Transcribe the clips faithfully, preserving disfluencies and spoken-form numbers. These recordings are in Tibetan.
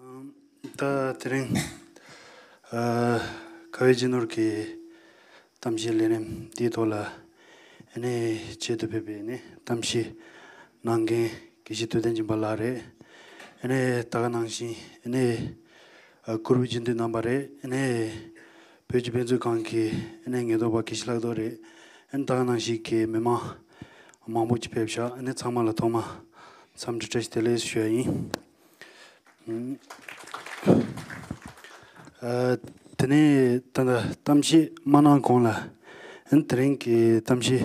ད་དེ་རིང་ཨ་ཁ་བའི་སྤྱི་ནོར་གྱི་གཏམ་བཤད་ལས་རིམ་འདིའི་ཐོག་ལ་ཨ་ནི་ཆེད་དུ་ཕེབས་པའི་ཨ་ནི་གཏམ་བཤད་གནང་མཁན་དགེ་བཤེས་ཐུབ་བསྟན་སྦྱིན་པ་ལགས་རེད། ཨ་ནི་ད་ག་ནང་བཞིན་ཨ་ནི་ཨ་བཀུར་འོས་སྤྱི་འཐུས་རྣམ་པ་རེད། ཨ་ནི་བོད་ཀྱི་དཔེ་མཛོད་ཁང་གི་ཨ་ནི་ཉེན་རྟོག་པ་དགེ་བཤེས་ལྷག་རྡོར་རེད། ཨ་ནི་ད་ག་ནང་བཞིན་གྱི་མི་མང་མང་པོ་ཅིག་ཕེབས་ཤག་ཨ་ནི་ཚང་མ་ལ་ཐོག་མ་འཚམས་འདྲི་བཀྲ་ཤིས་བདེ་ལེགས་ཞུ་ཡ་ཡིན། ཨ། དེ་ནས་ད་ལྟ་གཏམ་བཤད་མ་གནང་གོང་ལ། ཨ་ནི་དེ་རིང་གི་གཏམ་བཤད་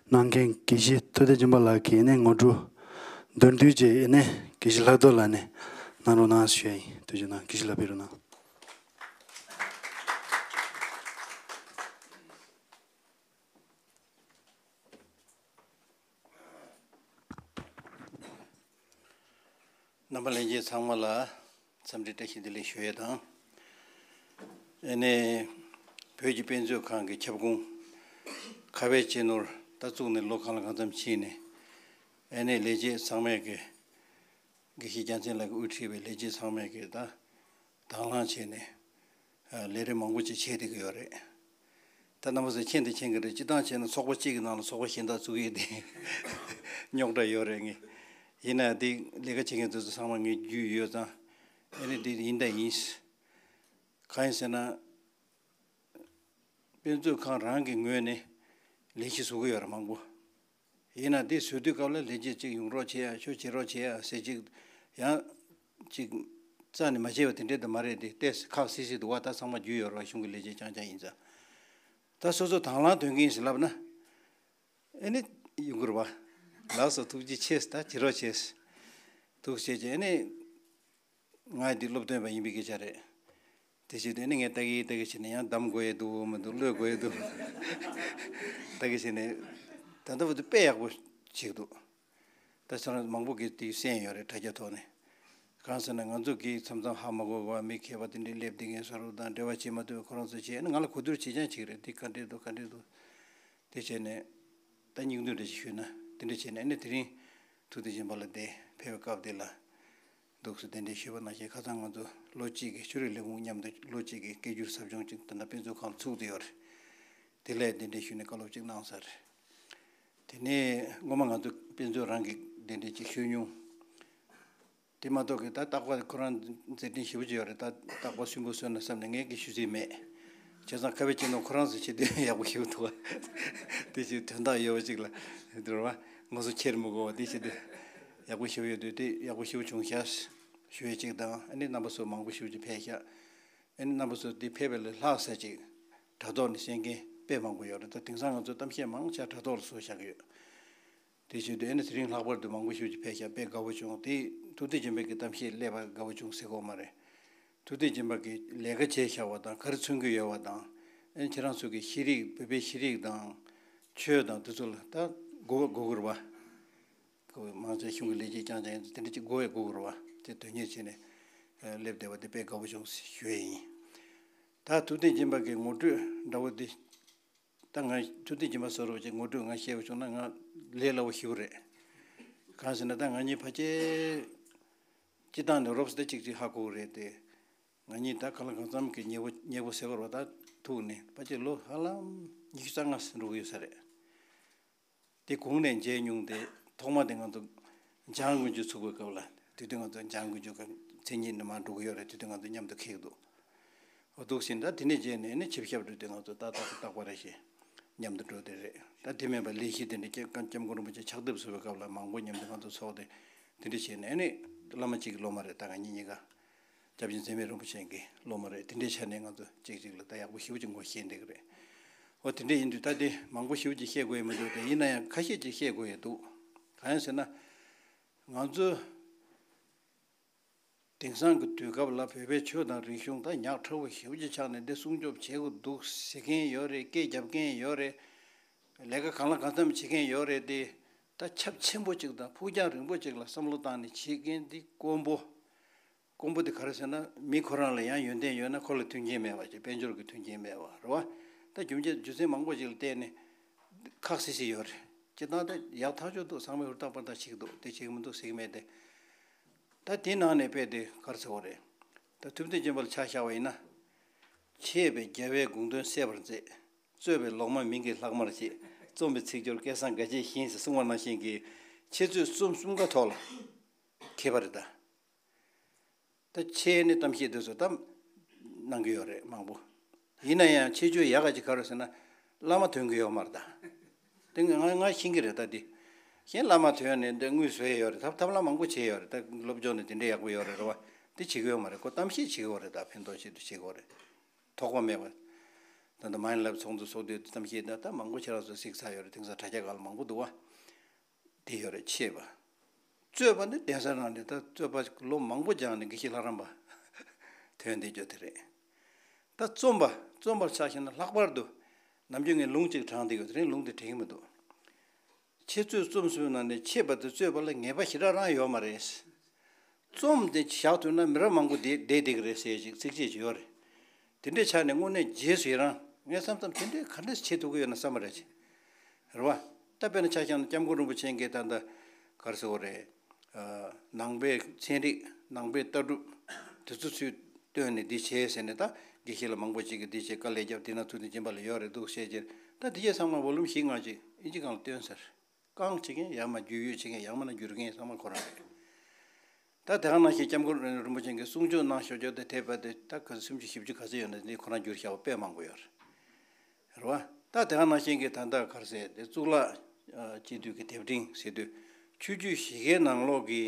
གནང་མཁན་དགེ་བཤེས་ཐུབ་བསྟན་སྦྱིན་པ་ལགས་ཀྱིས་ཨ་ནི་ངོ་སྤྲོད་མདོར་བསྡུས་ཅིག་ཨ་ནི་དགེ་བཤེས་ལྷག་རྡོར་ལགས་ནས་གནང་རོགས་གནང་ཞུ་ཡ་ཡིན། ཐུགས་རྗེ་གནང་། དགེ་བཤེས་ལགས་ཕེབས་རོགས་གནང་། རྣམ་པ་ལྷན་རྒྱས་ཚང་མ་ལ་འཚམས་འདྲི་བཀྲ་ཤིས་བདེ་ལེགས་ཞུ་ཡས་དང་། ཨ་ནི་བོད་ཀྱི་དཔེ་མཛོད་ཁང་གི་ཁྱབ་ཁོངས་ཁ་བའི་སྤྱི་ནོར་ད་བཙུགས་ནས་ལོ་གང་ལ་གང་འཚམ་ཕྱིན་ནས། ཨ་ནི་ལས་བྱེད་ཚང་མས་ཀྱི་དགེ་བཤེས་རྒྱལ་མཚན་ལགས་ཀྱིས་དབུ་ཁྲིད་པའི་ལས་བྱེད་ཚང་མས་ཀྱི་ད་དང་བླངས་བྱས་ནས། ལས་རིམ་མང་པོ་ཅིག་བྱས་བསྡད་ཀྱི་ཡོད་རེད། ད་རྣམ་པ་ཚོས་མཁྱེན་དང་མཁྱེན་གྱི་རེད། སྤྱིར་བཏང་བྱས་ན་ཚོགས་པ་གཅིག་གི་ནང་ལ་ཚོགས་པ་གཞན་དག་བཙུགས་ཡས་དེ་རྙོག་དྲ་ཡོད་རེད། ངས་ཡིན་ན་དེ་ལས་ཀ་བྱེད་མཁན་ཚོ་ཚོ་ཚང་མ་ངས་རྒྱུས་ཡོད་ཙང་ཨ་ནི་དེ་ཡིན་ད་ཡིན། གང་ཡིན་ཟེར་ན། དཔེ་མཛོད་ཁང་རང་གི་ངོས་ནས་ལས་གཞི་བཟོ་གི་ཡོད་རེད་མང་པོ། ཡིན་ན་དེ་བཟོ་དུས་སྐབས་ལ་ལས་བྱེད་ཅིག་ཡོང་རོགས་བྱེད་ཡ། ཁྱོད་བྱེད་རོགས་བྱེད་ཡ་ཟེར་ཅིག་ཡང་ཅིག་རྩ་ནས་མ་བྱས་པ་དེ་འདྲས་དུ་མ་རེད། དེ་ཏོག་ཙམ་ཁག་སིག་སིག་འདུག་བ། ད་ཚང་མ་རྒྱུས་ཡོད་རེད་བ། གཞུང་གི་ལས་བྱེད་རྐྱང་རྐྱང་ཡིན་ཙང་། ད་སོ་སོ་དང་བླངས་དོན་གྱིས་ལབ་ན་ཨེ་ནི་ཡོང་གི་རེད་བ། ལགས་སོ། ཐུགས་རྗེ་ཆེ། ད་བྱེད་རོགས་བྱེད། ཐུགས་རྗེ་ཆེ། ཨེ་ནི། ང་འདི་སློབ་སྟོན་པ་ཡིན་པའི་སྐད་ཆ་རེད། དེ་བྱེད་དུས་ནི་ངས་ལྟ་གི་ལྟ་གི་བྱས་ནས་ཡང་གདམ་དགོས་ཡས་འདུག་མི་འདུག་ཀློད་དགོས་ཡས་འདུག་ལྟ་གི་བྱས་ནས་ད་ལྟ་བར་དུ་དཔེ་ཡག་པོ་བྱེད་འདུག་ད་ཁྱེད་རང་མང་པོ་གིས་དེ་གསན་ཡོད་རེད་དྲ་རྒྱ་ཐོག་ནས། གང་ཟེར་ན་ང་ཚོ་གིས་མཚམས་མཚམས་ཧ་མ་གོ་བ། མི་མཁས་པ་དེ་འདྲས་སླེབས་བསྡད་མཁན་བཟོ་འདྲ་དང་འབྲེལ་བ་བྱེད་མ་ཐུབ། ཁོ་རང་ཚོ་བྱས་ན་ང་ལ་གོ་བསྡུར་བྱེད་རྐྱང་བྱེད་ཀྱི་རེད། དེ་ག་འདྲས་འདུག་ག་འདྲས་འདུག་དེ་བྱས་ནས་ད་སྙིང་དོན་འདྲ་ཞིག་ཞུས་ན་དེ་འདྲ་བྱས་ནས་ཨ་ནི་དེ་རིང་ཐུབ་བསྟན་སྦྱིན་པ་ལགས་དེ་ཕེབས་པའི་སྐབས་དེ་ལ་འདུག་སེ་གདན་འདྲེན་ཞུས་པ་ནང་བཞིན། ཁ་སང་ང་ཚོ་ལོ་གཅིག་གི་ཆོས་རིག་ལས་ཁུངས་མཉམ་དུ་ལོ་གཅིག་གི་སྐད་སྒྱུར་ཟབ་སྦྱོང་ཅིག་ད་ལྟ་དཔེ་མཛོད་ཁང་ཚུགས་བསྡད་ཡོད་རེད། དེ་ལ་གདན་འདྲེན་ཞུས་ནས་བཀའ་སློབ་ཅིག་གནང་ཚར། དེ་ནས་སྔོན་མ་ང་ཚོ་དཔེ་མཛོད་རང་གི་གདན་འདྲེན་ཅིག་ཞུས་མྱོང་། དེ་མ་གཏོགས་ཀྱི་ད་རྟག་པར་ཁོ་རང་མཛད་འཕྲིན་ཞེ་པོ་ཅིག་ཡོད་རེད། ད་རྟག་པར་སུན་པོ་སོན་ན་བསམ་ནས་ངས་ཀྱི་ཞུ་རྩིས་མེད། བྱས་ཙང་ཁ་བའི་སྤྱི་ནོར་ཁོ་རང་ཚོ་བྱེད་དུས་ཡག་པོ་ཞེ་པོ་འདུག་བ། དེ་ཅིག་དོན་དག་ཡོད་པ་ཅིག་ལ་འདུག་བ། ང་ཚོ་ཁྱེར་མི་དགོས་པ་དེ་བྱེད་དུས་ཡག་པོ་ཞེ་པོ་ཡོད་དུས་དེ་ཡག་པོ་ཞེ་པོ་བྱུང་ཤག་ཞུ་ཡས་ཅིག་དང་། ཨ་ནི་རྣམ་པ་ཚོ་མང་པོ་ཞེ་པོ་ཅིག་ཕེབས་ཤག་ཨ་ནི་རྣམ་པ་ཚོ་དེ་ཕེབས་པ་ལས་ལྷག་ས་ཅིག་དྲ་ཐོག་ནས་གསན་མཁན་དཔེ་མང་པོ་ཡོད་རེད། ད་དེང་སང་ང་ཚོ་གཏམ་བཤད་མང་ཆེ་དྲ་ཐོག་ལ་བཟོས་བཞག་གི་ཡོད། དེ་བྱེད་དུས་ཨ་ནི་དེ་རིང་ལྷག་པར་དུ་མང་པོ་ཞེ་པོ་ཅིག་ཕེབས་ཤག་དཔེ་དགའ་པོ་བྱུང་། དེ་ཐུབ་བསྟན་སྦྱིན་པ་གི་གཏམ་བཤད་སླེབས་པ་དགའ་པོ་བྱུང་ཟེར་དགོས་མ་རེད། ཐུབ་བསྟན་སྦྱིན་པ་གི་ལས་ཀ་བྱས་བཞག་པ་དང་ག་རེ་མཚོན་གྱི་ཡོད་པ་དང་། ཨ་ནི་ཁྱེད་རང་ཚོ་གི་ཤེས་རིག་བོད་པའི་ཤེས་རིག་དང་ཆོས་དང་དེ་ཚོ་ལ་ད་དགོས་དགོས་ཀྱི་རེད་བ། མང་ཆེ་གཞུང་གི་ལས་བྱེད་རྐྱང་རྐྱང་ཡིན་ཙང་དེ་འདྲ་ཅིག་དགོས་པའི་དགོས་ཀྱི་རེད་བ། དེ་དོན་གཉེར་བྱས་ནས་སླེབས་བསྡད་པ་དེ་དཔེ་དགའ་པོ་བྱུང་ཞུ་ཡས་ཡིན། ད་ཐུབ་བསྟན་སྦྱིན་པ་གི་ངོ་སྤྲོད་འདྲ་བོ་འདི། ད་ང་ཐུབ་བསྟན་སྦྱིན་པ་བཟོ་འདྲ་བོ་ཅིག་ངོ་སྤྲོད་ང་བཤད་པ་བྱུང་ན་ང་ལས་སླ་པོ་ཞེ་པོ་རེད། གང་ཟེར་ན་ད་ང་གཉིས་ཕལ་ཆེར་སྤྱི་བཏང་ནས་རོབ་ཙམ་ཅིག་ཅིག་ཧ་གོ་གི་རེད་དེ། ང་གཉིས་ད་གང་ལ་གང་འཚམ་གྱི་ཉེ་པོ་ཉེ་པོ་ཟེར་བ་རེད་བ། ད་ཐུག་ནས་ཕལ་ཆེར་ལོ་ཧ་ལམ་ཉི་ཤུ་རྩ་ལྔ་འགྲོ་གི་ཡོད་ས་རེད། དེ་གོང་ནས་མཇལ་མྱོང་སྟེ། ཐོག་མ་དེ་ང་ཚོ་འཇང་དགུན་ཆོས་ཚུགས་པའི་སྐབས་ལ། དེ་དུས་ང་ཚོ་འཇང་དགུན་ཆོས་སྐབས་མཚན་ཉིད་ནས་མར་འགྲོ་གི་ཡོད་རེད། དེ་དུས་ང་ཚོ་མཉམ་དུ་འཁེལ་འདུག་འོ་འདུག་ཟིན། ད་དེ་ནས་མཇལ་ནས་ནི་ཆིབས་ཞབས་འགྲོ་དུས་ང་ཚོ་ཏག་ཏག་རྟག་པ་རེ་བཞིན་མཉམ་དུ་འགྲོ་དེ་རེད། ད་དེ་མིན་པ་ལས་གཞི་དེ་འདྲ་སྐྱབས་སྐྱབས་མགོན་རིན་པོ་ཆེ་ཕྱག་དེབ་བཟོ་བའི་སྐབས་ལ་མང་པོ་མཉམ་དུ་ང་ཚོ་ཚོགས་ཏེ་དེ་འདྲ་བྱས་ནས་ནི་བླ་མ་གཅིག་གི་སློབ་མ་རེད། ད་ང་གཉིས་གཉིས་ཀ་སྐྱབས་རྗེ་འཛད་མེད་རིན་པོ་ཆེ་གི་སློབ་མ་རེད། དེ་འདྲའི་ཆ་ནས་ང་ཚོ་གཅིག་གཅིག་ལ་ད་ཡག་པོ་ཞེ་པོ་ཅིག་ངོ་ཤེས་བསྡད་ཀྱི་རེད། འོ་དེ་འདྲ་ཡིན་དུས་ད་དེ་མང་པོ་ཞེ་པོ་ཅིག་བཤད་དགོས་ཡ་མི་འདུག་དེ་ཡིན་ན་ཡང་ཁ་ཤས་ཅིག་བཤད་དགོས་ཡ་འདུག་གང་ཡིན་ཟེར་ན། ང་ཚོ་དེང་སང་གི་དུས་སྐབས་ལ་བོད་པའི་ཆོས་དང་རིག་གཞུང་ད་ཉག་ཕྲ་བོ་ཞེ་པོ་ཅིག་ཆགས་ནས་འདི་སྲུང་སྐྱོབ་བྱེད་དགོས་འདུག་ཟེར་མཁན་ཡོད་རེད། སྐད་རྒྱབ་མཁན་ཡོད་རེད། ལས་ཀ་གང་ལ་གང་འཚམ་བྱེད་མཁན་ཡོད་རེད་དེ། ད་ཁྱབ་ཆེན་པོ་ཅིག་དང་ཕུགས་རྒྱང་རིང་པོ་ཅིག་ལ་བསམ་བློ་བཏང་ནས་བྱེད་མཁན་འདི་དཀོན་པོ། དཀོན་པོ་དེ་ག་རེ་ཟེར་ན། མི་ཁོ་རང་ལ་ཡང་ཡོན་ཏན་ཡོད་ན་ཁོ་ལ་མཐུན་རྐྱེན་མེད་པ་ཅིག་དཔལ་འབྱོར་གྱི་མཐུན་རྐྱེན་མེད་པ་རེད་བ། ད་རྒྱུ་མཚན་རྒྱུ་མཚན་མང་པོ་ཅིག་ལ་བརྟེན་ནས་ཁག་སིག་སིག་ཡོད་རེད། སྤྱིར་བཏང་ད་ཡག་ཐག་ཆོད་འདུག་ཚང་མས་ཧུར་ཐག་པར་ཐག་བྱེད་ཀྱི་འདུག་དེ་བྱེད་ཀྱི་མི་འདུག་ཟེར་གྱི་མེད་དེ། ད་དེའི་ནང་ནས་དཔེ་དེ་ག་རེ་ཟེར་དགོས་རེད། ད་ཐུབ་བསྟན་སྦྱིན་པ་ལ་ཆ་བཞག་པ་ཡིན་ན། འཆད་པས་རྒྱལ་བའི་དགོངས་དོན་གསལ་བར་མཛད། རྩོད་པས་ལོག་སྨྲ་མིང་གི་ལྷག་མར་བྱེད། རྩོམ་པས་ཚིག་སྦྱོར་སྐལ་བཟང་དགའ་སྐྱེད་བཞིན་ཟེར་གསུངས་པ་ནང་བཞིན་གྱི་འཆད་རྩོད་རྩོམ་གསུམ་ཀ་ཐོག་ལ་མཁས་པ་རེད་ད། ད་འཆད་ནི་གཏམ་བཤད་དེ་ཚོ་ད་གནང་གི་ཡོད་རེད་མང་པོ། ཡིན་ན་ཡང་ཆེ་ཆུང་ཡག་ག་ཅིག་ག་རེ་ཟེར་ན། བླ་མ་ཐོན་གི་ཡོད་མ་རེད་ད། དེ་ང་ང་ཤེས་ཀྱི་རེད་ད་དེ། གཞན་བླ་མ་ཐོན་ནས་འདི་དངུལ་བཟོས་ཡོད་རེད། ཐབས་ཐབས་ལམ་མང་པོ་བྱས་ཡོད་རེད། ད་སློབ་སྦྱོང་ནས་དེ་འདྲས་ཡག་པོ་ཡོད་རེད་རེད་བ། དེ་བྱེད་ཀྱི་ཡོད་མ་རེད། ཁོ་གཏམ་བཤད་བྱེད་ཀྱི་ཡོད་རེད། ད་ཕན་ཐོགས་ཆེད་དུ་བྱེད་ཀྱི་ཡོད་རེད། ཐོགས་པ་མེད་པ། ད་ལྟ་མ་ཡིན་ལབ་ཚོགས་འདུ་ཚོགས་དུས་གཏམ་བཤད་ད་ད་མང་པོ་ཁྱེད་རང་ཚོ་གཟིགས་ཚར་ཡོད་རེད། དེང་སང་དྲ་རྒྱ་སྒང་ལ་མང་པོ་འདུག་བ། དེ་ཡོད་རེད་འཆད་པ། རྩོད་པ་ནི་གདན་ས་ནང་ནས་ད་རྩོད་པ་ལོ་མང་པོ་སྦྱངས་ནས་དགེ་བཤེས་ལྷ་རམས་པ་ཐོན་བསྡད་རྒྱུ་དེ་རེད། ད་རྩོམ་པ་རྩོམ་པར་ཆ་བཞག་ན་ལྷག་པར་དུ་ནམ་རྒྱུན་ངས་ལུང་གཅིག་དྲངས་བསྡད་ཡོད། དེ་རིང་ལུང་དེ་དྲན་གྱི་མི་འདུག་འཆད་རྩོད་རྩོམ་གསུམ་ནང་ནས་འཆད་པ་དང་རྩོད་པ་ལ་ངེས་པ་ཞེ་དྲག་རང་ཡོད་མ་རེད། རྩོམ་དེ་བཞག་ཐུབ་ན་མི་རབས་མང་པོ་བསྡད་བསྡད་བསྡད་ཀྱི་རེད་ཟེར་ཅིག་ཚིགས་བཅད་ཅིག་ཡོད་རེད། དེ་འདྲའི་ཆ་ནས་དངོས་གནས་རྗེས་སུ་ཡི་རང་། ངས་བསམ་བསམ་དེ་འདྲའི་ག་འདྲས་བྱེད་ཐུབ་ཀྱི་ཡོད་ན་བསམ་པ་རེད་ཅིག་རེད་བ། ད་དཔེར་ན་ཆ་བཞག་ན་སྐྱབས་མགོན་རིན་པོ་ཆེ་གིས་ད་ལྟ་ག་རེ་ཟེར་དགོས་རེད། ཨ། ནང་པའི་ཚན་རིག་ནང་པའི་ལྟ་གྲུབ་དེ་ཚོ་ཚུར་བཏོན་ནས་འདི་བྱས་ཟེར་ནས་ད་དགེ་བཤེས་ལ་མང་པོ་ཅིག་གིས་འདི་བྱས་དཀའ་ལས་བརྒྱབ། དེ་ན་ཐུབ་བསྟན་སྦྱིན་པ་ལ་ཡོད་རེད་འདུག་བཤད་ཀྱིན། ད་དེ་གས་ཚང་མ་བོ་ལུམ་བཞི་ལྔ་ཅིག་ཨིན་ཇི་སྒང་ལ་བཏོན་ཚར། རྐང་བྱེད་མཁན་ཡང་མ་རྒྱུས་ཡོད་བྱེད་མཁན་ཡང་མ་ན་བསྒྱུར་མཁན་ཚང་མ་ཁོ་རང་རེད། ད་དེ་ག་ནང་བཞིན་སྐྱབས་མགོན་རིན་པོ་ཆེ་གིས་གསུང་ཆོས་གནང་ཞོར་ཆོས་དེ་དེབ་དེ་ད་ག་སུམ་ཅུ་བཞི་བཅུ་ག་ཚོད་ཡོད་ན་དེ་ཁོ་རང་བསྒྱུར་བཞག་པ་དཔེ་མང་པོ་ཡོད་རེད། རེད་བ། ད་དེ་ག་ནང་བཞིན་གྱི་ད་ལྟ་ག་རེ་ཟེར་དེ་གཙུག་ལག་སྤྱི་འཐུས་ཀྱི་དེབ་ཕྲེང་ཟེར་དུས་ཆོས་བརྒྱུད་བཞི་གའི་ནང་ལོགས་ཀྱི་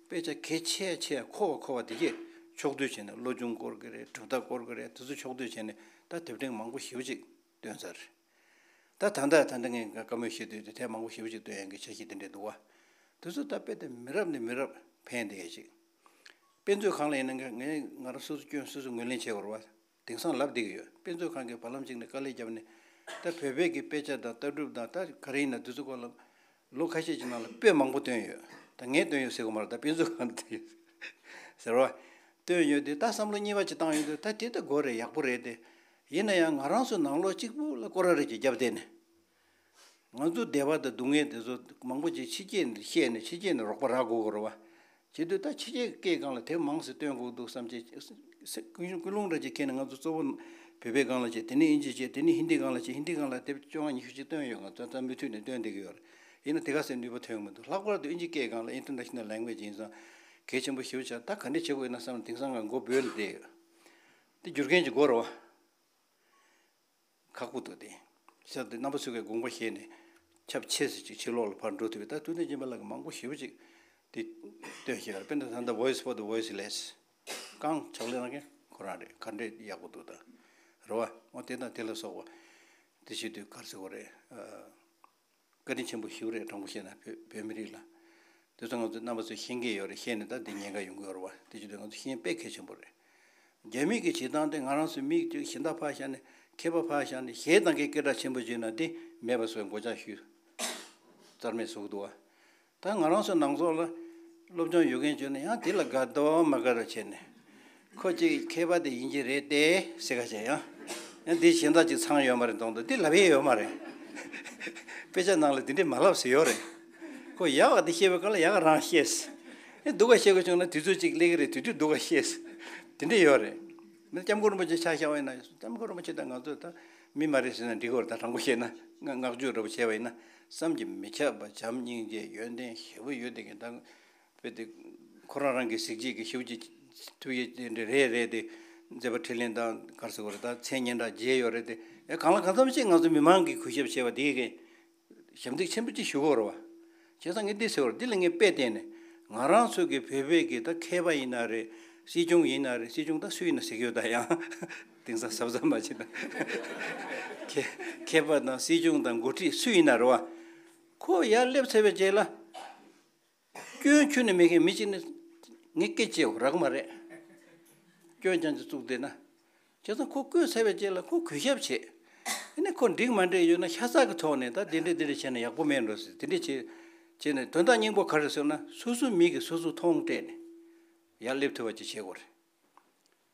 དཔེ་ཆ་གལ་ཆེ་ཆེ་མཁོ་བ་མཁོ་བ་དེ་གས་ཕྱོགས་བསྡུས་བྱས་ནས་བློ་སྦྱོང་སྐོར་གྱི་རེད། གྲུབ་མཐའ་སྐོར་གྱི་རེད། དེ་ཚོ་ཕྱོགས་བསྡུས་བྱས་ནས་ད་དེབ་ཕྲེང་མང་པོ་ཞེ་པོ་ཅིག་བཏོན་ཚར། ད་ད་ལྟ་ད་ལྟ་ངས་བཀའ་མོལ་བཤད་དུས་དེ་ཐད་མང་པོ་ཞེ་པོ་ཅིག་བཏོན་ཡག་གི་འཆར་གཞི་དེ་འདྲས་འདུག་བ། དེ་ཚོ་ད་དཔེ་དེ་མི་རབས་ནས་མི་རབས་ཕན་བསྡད་ཡག་ཅིག་དཔེ་མཛོད་ཁང་ལ་ཡིན་ན་ངས་ང་རང་སོ་སོ་སྐྱོན་སོ་སོ་ངོས་ལེན་བྱེད་དགོས་རེད་བ། དེང་སང་ལབ་བསྡད་ཀྱི་ཡོད། དཔེ་མཛོད་ཁང་གིས་བར་ལམ་ཅིག་ནས་དཀའ་ལས་བརྒྱབ་ནས་ད་བོད་པའི་གི་དཔེ་ཆ་དང་ལྟ་གྲུབ་དང་ད་ག་རེ་ཡིན་ན་དེ་ཚོ་སྐོར་ལ་ལོ་ཁ་ཤས་ཀྱི་ནང་ལ་དཔེ་མང་པོ་བཏོན་ཡོད། ད་ངས་བཏོན་ཡོད་ཟེར་གྱི་མ་རེད། ད་དཔེ་མཛོད་ཁང་དུ་བཏོན་ཡོད་ཟེར་བ། བཏོན་ཡོད་དེ་ད་བསམ་བློ་གཉིས་པ་ཅིག་བཏང་ཡོང་དུས་ད་དེ་ད་དགོས་རེད། ཡག་པོ་རེད་དེ། ཡིན་ན་ཡང་ང་རང་ཚོ་ནང་ལོགས་གཅིག་པུ་ལ་སྐོར་ར་རེ་ཅིག་བརྒྱབ་བསྡད་ནས། ང་ཚོ་བདེ་བ་དང་སྡུག་བསྔལ་དེ་ཚོ་མང་པོ་ཅིག་ཕྱི་རྒྱལ་ནས་བཤད་ནས་ཕྱི་རྒྱལ་ནས་རོགས་པ་རག་དགོས་ཀྱི་རེད་བ། བྱེད་དུས་ད་ཕྱི་རྒྱལ་སྐད་སྒང་ལ་དེབ་མང་ཙམ་བཏོན་དགོས་འདུག་བསམ་བྱས། ཀུན་སློང་འདྲ་ཅིག་ཁྱེར་ནས་ང་ཚོ་གཙོ་བོ་བོད་པའི་སྒང་ལ་བྱས། དེ་ནས་ཨིན་ཇི་བྱས། དེ་ནས་ཧིན་དི་སྒང་ལ་བྱས། ཧིན་དི་སྒང་ལ་དེབ་བཅོ་ལྔ་ཉི་ཤུ་ཅིག་བཏོན་ཡོད། ང་ཚོ་ད་མུ་མཐུད་ནས་བཏོན་བསྡད་ཀྱི་ཡོད་རེད། ཡིན་ན་དེ་ག་ཚོད་ནུས་པ་ཐོན་གྱི་མི་འདུག་ལྷག་པར་དུ་ཨིན་ཇི་སྐད་སྒང་ལ་International Language ཡིན་ཙང་གལ་ཆེན་པོ་ཞེ་པོ་ཆགས། ད་ག་འདྲས་བྱེད་དགོས་ཡིན་ན་བསམ་ནས་དེང་སང་ང་མགོ་སྦོས་ནས་བསྡད་ཡོད། དེ་བསྒྱུར་མཁན་ཅིག་དགོས་རེད་བ། ཁག་པོ་འདུག་སྟེ། ཟེར་ཏེ་རྣམ་པ་ཚོ་གིས་དགོངས་པ་བཞེས་ནས་ཁྱབ་ཆེ་ཙམ་ཅིག་ཕྱི་ལོགས་ལ་ཕར་འགྲོ་ཐུབ་པའི། ད་ཐུབ་བསྟན་སྦྱིན་པ་ལགས་ཀྱིས་མང་པོ་ཞེ་པོ་ཅིག་དེ་བཏོན་བཞག་ཡོད་རེད། དཔེར་ན་ད་ལྟ་Voice for the Voiceless། རྐང་ཕྱག་ལས་གནང་མཁན་ཁོ་རང་རེད། ག་འདྲས་ཡག་པོ་འདུག་ད། རེད་བ། འོ་དེ་དང་དེ་ལ་སོགས་པ་དེ་བྱེད་དུས་ག་རེ་ཟེར་དགོས་རེད། ཨ། བཀའ་དྲིན་ཆེན་པོ་ཞེ་པོ་རེད། དྲང་པོ་བཤད་ན་བོད་བོད་མི་རིགས་ལ། དེ་ཚོ་ང་ཚོ་རྣམ་པ་ཚོས་ཤེས་ཀྱི་ཡོད་རེད། ཤེས་ནས་ད་འདི་ཉེན་ཁ་ཡོང་གི་ཡོད་རེད་བ། དེ་བྱེད་དུས་ང་ཚོ་ཤེས་དཔེ་གལ་ཆེན་པོ་རེད། རྒྱ་མི་གི་བྱེད་སྟངས་དེ་ང་རང་ཚོ་མི་གཅིག་གཞན་དག་ཕར་བཞག་ནས་མཁས་པ་ཕར་བཞག་ནས་གཞས་བཏང་མཁན་སྐད་གྲགས་ཆེན་པོ་བྱས་ན་དེ་མེད་པ་བཟོ་བའི་མགོ་ལྕགས་གཞུས་རྩར་མེད་བཟོ་གི་འདུག་བ། ད་ང་རང་ཚོ་ནང་ཚོགས་ལ་སློབ་སྦྱོང་ཡོད་མཁན་བྱུང་ན་ཡང་དེ་ལ་དགའ་འདོད་མ་དགའ་རོ་བྱས་ནས། ཁོ་གཅིག་མཁས་པ་དེ་ཡིན་གྱི་རེད་དེ་ཟེར་ག་བྱས་ཡང་། ཡང་འདི་གཞན་དག་ཅིག་ཚང་ཡོད་མ་རེད་མདོག་འདུག་འདི་ལབ་ཡས་ཡོད་མ་རེད། དཔེ་ཆ་ནང་ལ་འདི་འདྲས་མ་ལབ་ཟེར་ཡོད་རེད། ཁོ་ཡག་ག་འདི་བཤད་པའི་སྐབས་ལ་ཡག་ག་རང་བཤད། ཨེ་སྡུག་ག་བཤད་དགོས་བྱུང་ན་དུས་ཚོད་ཅིག་སླེབས་ཀྱི་རེད། དུས་དུས་སྡུག་ག་བཤད། དེ་འདྲས་ཡོད་རེད། མི་སྐྱབས་མགོན་རིན་པོ་ཆེ་ཆ་བཞག་པ་ཡིན་ན། སྐྱབས་མགོན་རིན་པོ་ཆེ་དང་ང་ཚོ་ད་མི་མ་རེད་ཟེར་ན་འགྲིག་གི་རེད། ད་དྲང་པོ་བཤད་ན་ང་བསྔགས་བརྗོད་འདྲ་པོ་བྱས་པ་ཡིན་ན་བསམ་གྱིས་མི་ཁྱབ་པ་བྱམས་སྙིང་རྗེ་ཡོན་ཏན་ཞེ་པོ་ཡོད་དེ་གི་ད། དཔེ་དེ་ཁོ་རང་རང་གི་གཟི་བརྗིད་ཀྱི་ཤུགས་ཀྱིས་ཐུགས་ཡིད་དེ་འདྲ་རེད་རེད་དེ། མཛད་པ་འཕྲིན་ལས་དང་ག་རེ་ཟེར་དགོས་རེད། ད་མཚན་སྙན་གྲགས་རྒྱས་ཡོད་རེད་དེ། ཨེ་གང་ལ་གང་འཚམ་ཞིག་ང་ཚོ་མི་མང་གིས་གུས་ཞབས་བྱས་པ་དེ་གི་ཞབས་འདེགས་ཆེན་པོ་ཅིག་ཞུ་དགོས་རེད་བ། བྱས་ཙང་ངས་འདི་ཟེར་བ་རེད། འདི་ལ་ངས་དཔེ་བསྟན་ནས་ང་རང་ཚོ་གི་བོད་པའི་གི་ད་མཁས་པ་ཡིན་ན་རེད། སྲིད་སྐྱོང་ཡིན་ན་རེད། སྲིད་སྐྱོང་ད་སུ་ཡིན་ན་ཟེར་གྱི་ཡོད། ད་ཡང་དེང་སང་གཟབ་གཟབ་མ་བྱེད་ན། མཁས་མཁས་པ་དང་སྲིད་སྐྱོང་དང་འགོ་ཁྲིད་སུ་ཡིན་ན་རེད་བ། ཁོ་ཡར་སླེབས་ཚར་བའི་རྗེས་ལ། སྐྱོན་ཁྱོན་ནས་མེད་མཁན་མི་གཅིག་ནི་ངས་སྐད་ཆ་བཤད་རག་མ་རེད། སྐྱོན་རྐྱང་ཅིག་བཙུགས་བསྡད་ན། བྱས་ཙང་ཁོ་བསྐོས་ཚར་བའི་རྗེས་ལ་ཁོ་གུས་ཞབས་བྱེད། ཨ་ནི་ཁོ་འགྲིག་མ་འགྲིག་ཡོད་ན་ཤ་ཚ་གི་ཐོག་ནས་ད་འདི་འདྲ་འདི་འདྲ་བྱས་ན་ཡག་པོ་མེད་འགྲོ་ཟེར། དེ་འདྲ་བྱས་བྱས་ནས་དོན་དག་སྙིང་པོ་ག་རེ་ཟེར་ན་སོ་སོའི་མི་གིས་སོ་སོ་མཐོང་སྤྲད་ནས་ཡར་སླེབས་ཐུབ་པ་ཅིག་བྱེད་དགོས་རེད།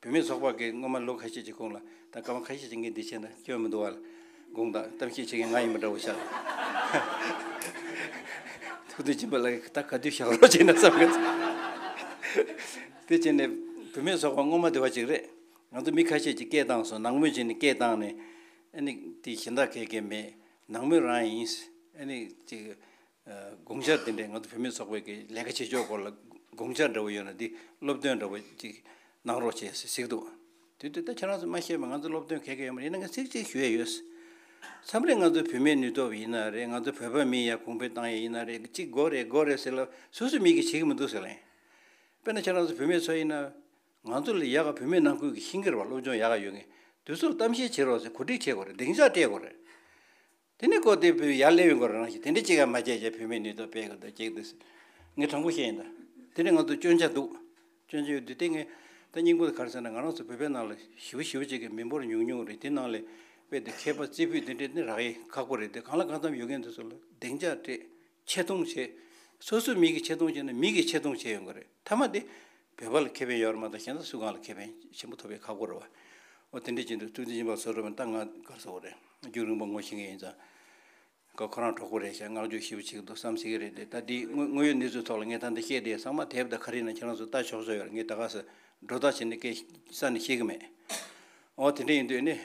བུད་མེད་ཚོགས་པ་གིས་སྔོན་མ་ལོ་ཁ་ཤས་ཀྱི་གོང་ལ་ད་སྐར་མ་ཁ་ཤས་ཀྱི་ངས་འདི་བྱས་ན་སྐྱོན་མི་འདུག་བ་ལ་དགོངས་དག་གཏམ་བཤད་བྱེད་མཁན་ང་ཡིན་པ་འདྲ་བོ་ཆགས། ཐུགས་རྗེ་ཆེན་པོ་ལགས། ད་ག་དུས་བཞག་རོགས་བྱས་ན་བསམ་གི། དེ་བྱས་ནས་བུད་མེད་ཚོགས་པ་སྔོན་མ་དེ་བ་ཅིག་རེད། ང་ཚོ་མི་ཁ་ཤས་ཀྱིས་སྐད་བཏང་སོང་། ནང་མི་བྱས་ནས་སྐད་བཏང་ནས། ཨ་ནི་དེ་གཞན་དག་གས་སྐད་མེད། ནང་མི་རང་ཡིན། ཨ་ནི་ཅིག་དགོངས་འཆར་དེ་འདྲས། ང་ཚོ་བུད་མེད་ཚོགས་པའི་གི་ལས་ཀ་བྱེད་ཕྱོགས་སྐོར་ལ་དགོངས་འཆར་འདྲ་བོ་ཡོད་ན་འདི་སློབ་སྟོན་འདྲ་བོ་ཅིག་གནང་རོགས་བྱས་ཟེར་ཟེར་གི་འདུག་དེ་དུས་ད་ཁྱེད་རང་ཚོ་མ་ཤེས་པ། ང་ཚོ་སློབ་སྟོན་ག་གེ་ཡོད་མ་རེད། ཡིན་ན་ངས་ཚིག་གཅིག་ཞུ་ཡས་ཡོད། མཚམས་རེ་ང་ཚོ་བུད་མེད་ནུས་སྟོབས་ཡིན་ན་རེད། ང་ཚོ་བོད་པ་མི་ཡ་གོང་འཕེལ་བཏང་ཡས་ཡིན་ན་རེད། གཅིག་དགོས་རེད་དགོས་རེད་ཟེར་ལ་སོ་སོ་མི་གིས་བྱེད་ཀྱི་མི་འདུག་ཟེར་ལ། དཔེར་ན་ཁྱེད་རང་ཚོ་བུད་མེད་ཚོ་ཡིན་ན། ང་ཚོ་ལས་ཡག་ག་བུད་མེད་ནང་ཁུལ་གྱི་ཤེས་ཀྱི་རེད་བ། སློབ་སྦྱོང་ཡག་ག་ཡོད་མཁན་དེ་ཚོར་གཏམ་བཤད་བྱེད་རོགས་ཟེར། གོ་སྒྲིག་བྱེད་དགོས་རེད། སྡིངས་ཆ་སྤྲད་དགོས་རེད། དེ་ནས་ཁོ་དེ་བུ་ཡར་སླེབས་ཡོང་དགོས་རེད། རང་བཞིན་དེ་འདྲ་གཅིག་ཡང་མ་བྱས་བྱས་བུད་མེད་ནུས་སྟོབས་སྤེལ་དགོས་འདུག་ཅེས་འདུག་ངས་དྲང་པོ་བཤད་ཡིན་ད། དེ་ནས་ང་ཚོ་སྐྱོན་ཆ་འདུག་སྐྱོན་ཆ་ཡོད་དུས་དེ་ངས་ད་སྙིང་པོ་དེ་ག་རེ་ཟེར་ན། ང་རང་ཚོ་བོད་པའི་ནང་ལ་ཞེ་པོ་ཞེ་པོ་ཅིག་གི་མི་འབོར་ཉུང་ཉུང་རེད། དེ་ནང་ལས་དཔེ་དེ་མཁས་པ་རྩེ་ཕུད་དེ་འདྲས་ནི་རག་ཡས་ཁག་པོ་རེད། དེ་གང་ལ་གང་འཚམ་ཡོད་མཁན་དེ་ཚོ་ལ་སྡིངས་ཆ་སྤྲད། ཆེ་མཐོང་བྱེད། སོ་སོའི་མི་གིས་ཆེ་མཐོང་བྱས་ན་མི་གིས་ཆེ་མཐོང་བྱེད་ཡོང་གི་རེད། མཐའ་མ་དེ་བོད་པ་ལ་ཁེ་ཕན་ཡོད་རེད་མ་གཏོགས་གཞན་དག་སུ་གང་ལ་ཁེ་ཕན་ཆེན་པོ་ཐོབ་པའི་ཁག་པོ་རེད་བ། འོ་དེ་འདྲ་བྱེད་དུས་ཐུགས་རྗེ་ཆེན་པོ་ཚོ་རེད་བ། ད་ང་ག་རེ་ཟེར་དགོས་རེད། རྒྱུན་རིང་པོ་ངོ་ཤེས་མཁན་ཡིན་ཙང་། ཁོ་ཁོ་རང་གྲོགས་པོ་རེད་ཤག་བསྔགས་བརྗོད་ཞེ་པོ་བྱེད་ཀྱི་འདུག་བསམ་སྲིད་ཀྱི་རེད་དེ། ད་འདི་དངོས་དངོས་ཡོད་གནས་ཚུལ་ཐོག་ལ་ངས་ད་འདི་བཤད་དེ་ཚང་མ་དེབ་དང་ག་རེ་ཡིན་ན་ཁྱེད་རང་ཚོ་ལྟ་ཆོག་ཆོག་ཡོད་རེད། ངས་ད་ག་ས་སྒྲོ་བཏགས་བྱས་ནས་སྐད་ས་ནས་བཤད་ཀྱི་མེད། འོ་དེ་འདྲ་ཡིན་དུས་ནི།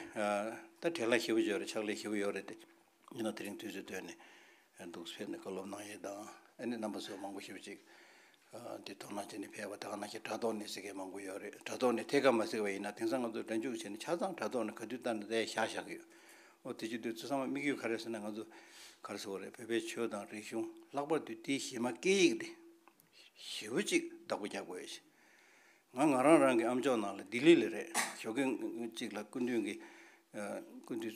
ད་བྲེལ་བ་ཞེ་པོ་ཡོད་རེད། ཕྱག་ལས་ཞེ་པོ་ཡོད་རེད་དེ། ཡིན་ན་དེ་རིང་དུས་ཚོད་བཏོན་ནས་འདུག་ཕེབས་ནས་བཀའ་སློབ་གནང་ཡས་དང་། ཨ་ནི་རྣམ་པ་ཚོ་མང་པོ་ཞེ་པོ་ཅིག་འདི་དོ་སྣང་བྱས་ནས་ཕེབས་པ། ད་ག་ནང་བཞིན་དྲ་ཐོག་ནས་གཟིགས་མཁན་མང་པོ་ཡོད་རེད། དྲ་ཐོག་ནས་ཐད་ཀར་མ་གཟིགས་པ་ཡིན་ན་དེང་སང་ང་ཚོ་སྒྲ་འཇུག་བྱས་ནས་ཆ་ཚང་དྲ་ཐོག་ནས་ག་དུས་ལྟ་ན་དེ་བཞག་བཞག་གི་ཡོད། འོ་དེ་བྱེད་དུས་ཚོ་ཚང་མ་དམིགས་ཡུལ་ག་རེ་ཟེར་ན། ང་ཚོ་ག་རེ་ཟེར་དགོས་རེད། བོད་པའི་ཆོས་དང་རིག་གཞུང་། ལྷག་པར་དུ་དེའི་གཞི་མ་སྐད་ཡིག་དེ་ཞེ་པོ་ཅིག་བདག་པོ་རྒྱག་དགོས་ཡོད། ང་ང་རང་རང་གི་ཨམ་ཅོག་ནང་ལ་ལྡི་ལི་ལ་རེད། ཞོགས་ཀས་གཅིག་ལ་སྐུ་མདུན་གྱི་ཨ་སྐུ་མདུན་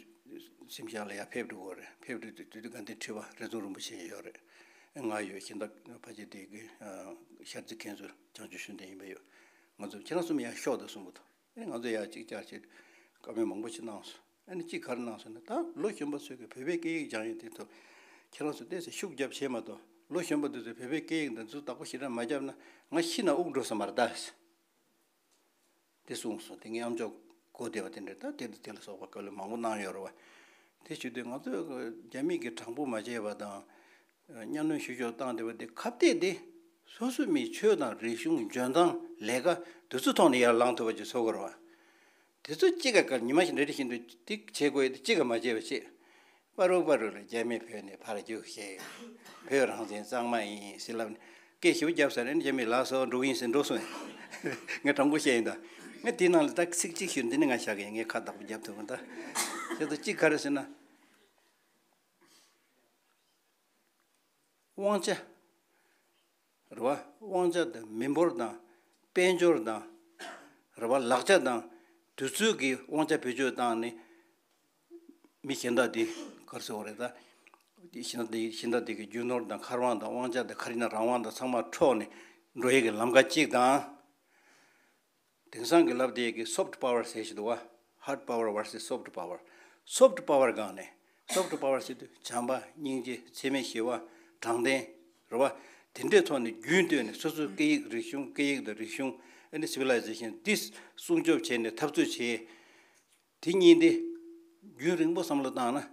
གཟིམ་ཤག་ལ་ཡར་ཕེབས་འགྲོ་གི་རེད། ཕེབས་འགྲོ་དུས་དུས་དགའ་ལྡན་ཁྲི་པ་རི་རྫོང་རིན་པོ་ཆེ་ཡོད་རེད། ང་ཡོད། གཞན་དག་ཕལ་ཆེར་དེ་གི་ཨ་ཤར་རྩེ་མཁན་ཟུར་བྱང་ཆུབ་ཤུགས་ལྡན་ཡིན་པ་ཡོད། ང་ཚོ་ཁྱེད་རང་གསུམ་ཡར་ཤོག་དང་གསུངས་པ་དང་། ཨ་ནི་ང་ཚོ་ཡར་གཅིག་བཅར་བྱས་བཀའ་མོལ་མང་པོ་ཞིག་གནང་སོང་། ཨ་ནི་གཅིག་ག་རེ་གནང་སོང་ན། ད་ལོ་གཞོན་པ་ཚོས་ཀྱི་བོད་པའི་སྐད་ཡིག་སྦྱང་ཡས་དེ་ཐོག་ཁྱེད་རང་ཚོ་ཏོག་ཙམ་ཤུགས་རྒྱབ་བྱས་མ་གཏོགས། ལོ་གཞོན་པ་དེ་ཚོས་བོད་པའི་སྐད་ཡིག་འདི་ཚོ་བདག་པོ་ཞེ་དྲག་མ་བརྒྱབ་ན་ང་ཤི་ན་དབུགས་འགྲོ་ས་མ་རེད་ད། དེ་གསུངས་སོང་། དེ་ངའི་ཨམ་ཅོག་གོ་བདེ་བ་དེ་འདྲ། ད་དེ་དང་དེ་ལ་སོགས་པ་བཀའ་སློབ་མང་པོ་གནང་ཡོད་རེད་བ། དེ་བྱེད་དུས་ང་ཚོས་རྒྱ་མི་གིས་དྲང་པོ་མ་བྱས་པ་དང་། གཉའ་གནོན་ཞུ་ཞུ་བཏང་བསྡད་པ་དེ་ཁ་གཏད་དེ། སོ་སོ་མིའི་ཆོས་དང་རིག་གཞུང་འཇོན་ཐང་ལས་ཀ་དེ་ཚོ་ཐོག་ནས་ཡར་ལངས་ཐུབ་པ་ཅིག་བཟོ་དགོས་རེད་བ། དེ་ཚོ་གཅིག་ག་ག་ཉི་མ་ཞིག་འདྲ་འདྲ་བཞིན་དུ་དེ་བྱེད་དགོས་ཡ་དེ་གཅིག་ག་མ་བྱས་པ་བྱེད། པ་རུ་པ་རུ་ལ་རྒྱ་མི་བོད་ནས་ཕར་རྒྱུགས་ཤེས། བོད་རང་བཙན་གཙང་མ་ཡིན་ཟེར་ལབ་ནས་སྐད་ཞེ་པོ་བརྒྱབ་ཚར་ནས་རྒྱ་མི་ལགས་སོ་འགྲོ་གི་ཡིན་ཟེར་འགྲོ་སོང་། ངས་དྲང་པོ་བཤད་ཡིན་ད། ངས་དེའི་ནང་ལ་ད་ཚིག་གཅིག་ཞུ། འདི་ནི་ང་བཞག་གི་ཡིན། ངས་ཁ་བདག་པོ་བརྒྱབ་ཐུབ་མིན་ད། དེ་ཚོ་གཅིག་ག་རེ་ཟེར་ན། དབང་ཆ་རེད་བ། དབང་ཆ་དང་མི་འབོར་དང་། དཔལ་འབྱོར་དང་། རེད་བ། ལག་ཆ་དང་། དུས་ཚོད་ཀྱི་དབང་ཆ་བེད་སྤྱོད་བཏང་ནས། མི་གཞན་དག་འདི་ག་རེ་ཟེར་དགོས་རེད་ད། འདི་གཞན་དག་འདི་གཞན་དག་འདི་གི་རྒྱུ་ནོར་དང་། མཁར་དབང་དང་། དབང་ཆ་དང་། ག་རེ་ཡིན་ན་རང་དབང་དང་། ཚང་མ་འཕྲོག་ནས་འགྲོ་ཡས་ཀྱི་ལམ་ཁ་གཅིག་དང་། དེང་སང་གི་ལབ་བསྡད་ཀྱི་སོཕ་ཊི་པ་ཝར་ཟེར་ཞིག་འདུག་བ། ཧར་ཌི་པ་ཝར་བར་སེ་སི་སོཕ་ཊི་པ་ཝར། སོཕ་ཊི་པ་ཝར་སྒང་ནས། སོཕ་ཊི་པ་ཝར་ཟེར་དུས་བྱམས་པ། སྙིང་རྗེ། འཚེ་མེད་ཞི་བ། དྲང་བདེན། རེད་བ། དེ་འདྲའི་ཐོག་ནས་རྒྱུན་བཏོན་ནས་སོ་སོའི་སྐད་ཡིག་རིག་གཞུང་། སྐད་ཡིག་དང་རིག་གཞུང་། ཨ་ནི་སི་ཝི་ལའི་ཛེ་ཤན་འདི་སྲུང་སྐྱོབ་བྱས་ནས་འཐབ་རྩོད་བྱས། དེ་གཉིས་དེ་རྒྱུན་རིང་པོ་བསམ་བློ་བཏང་ན།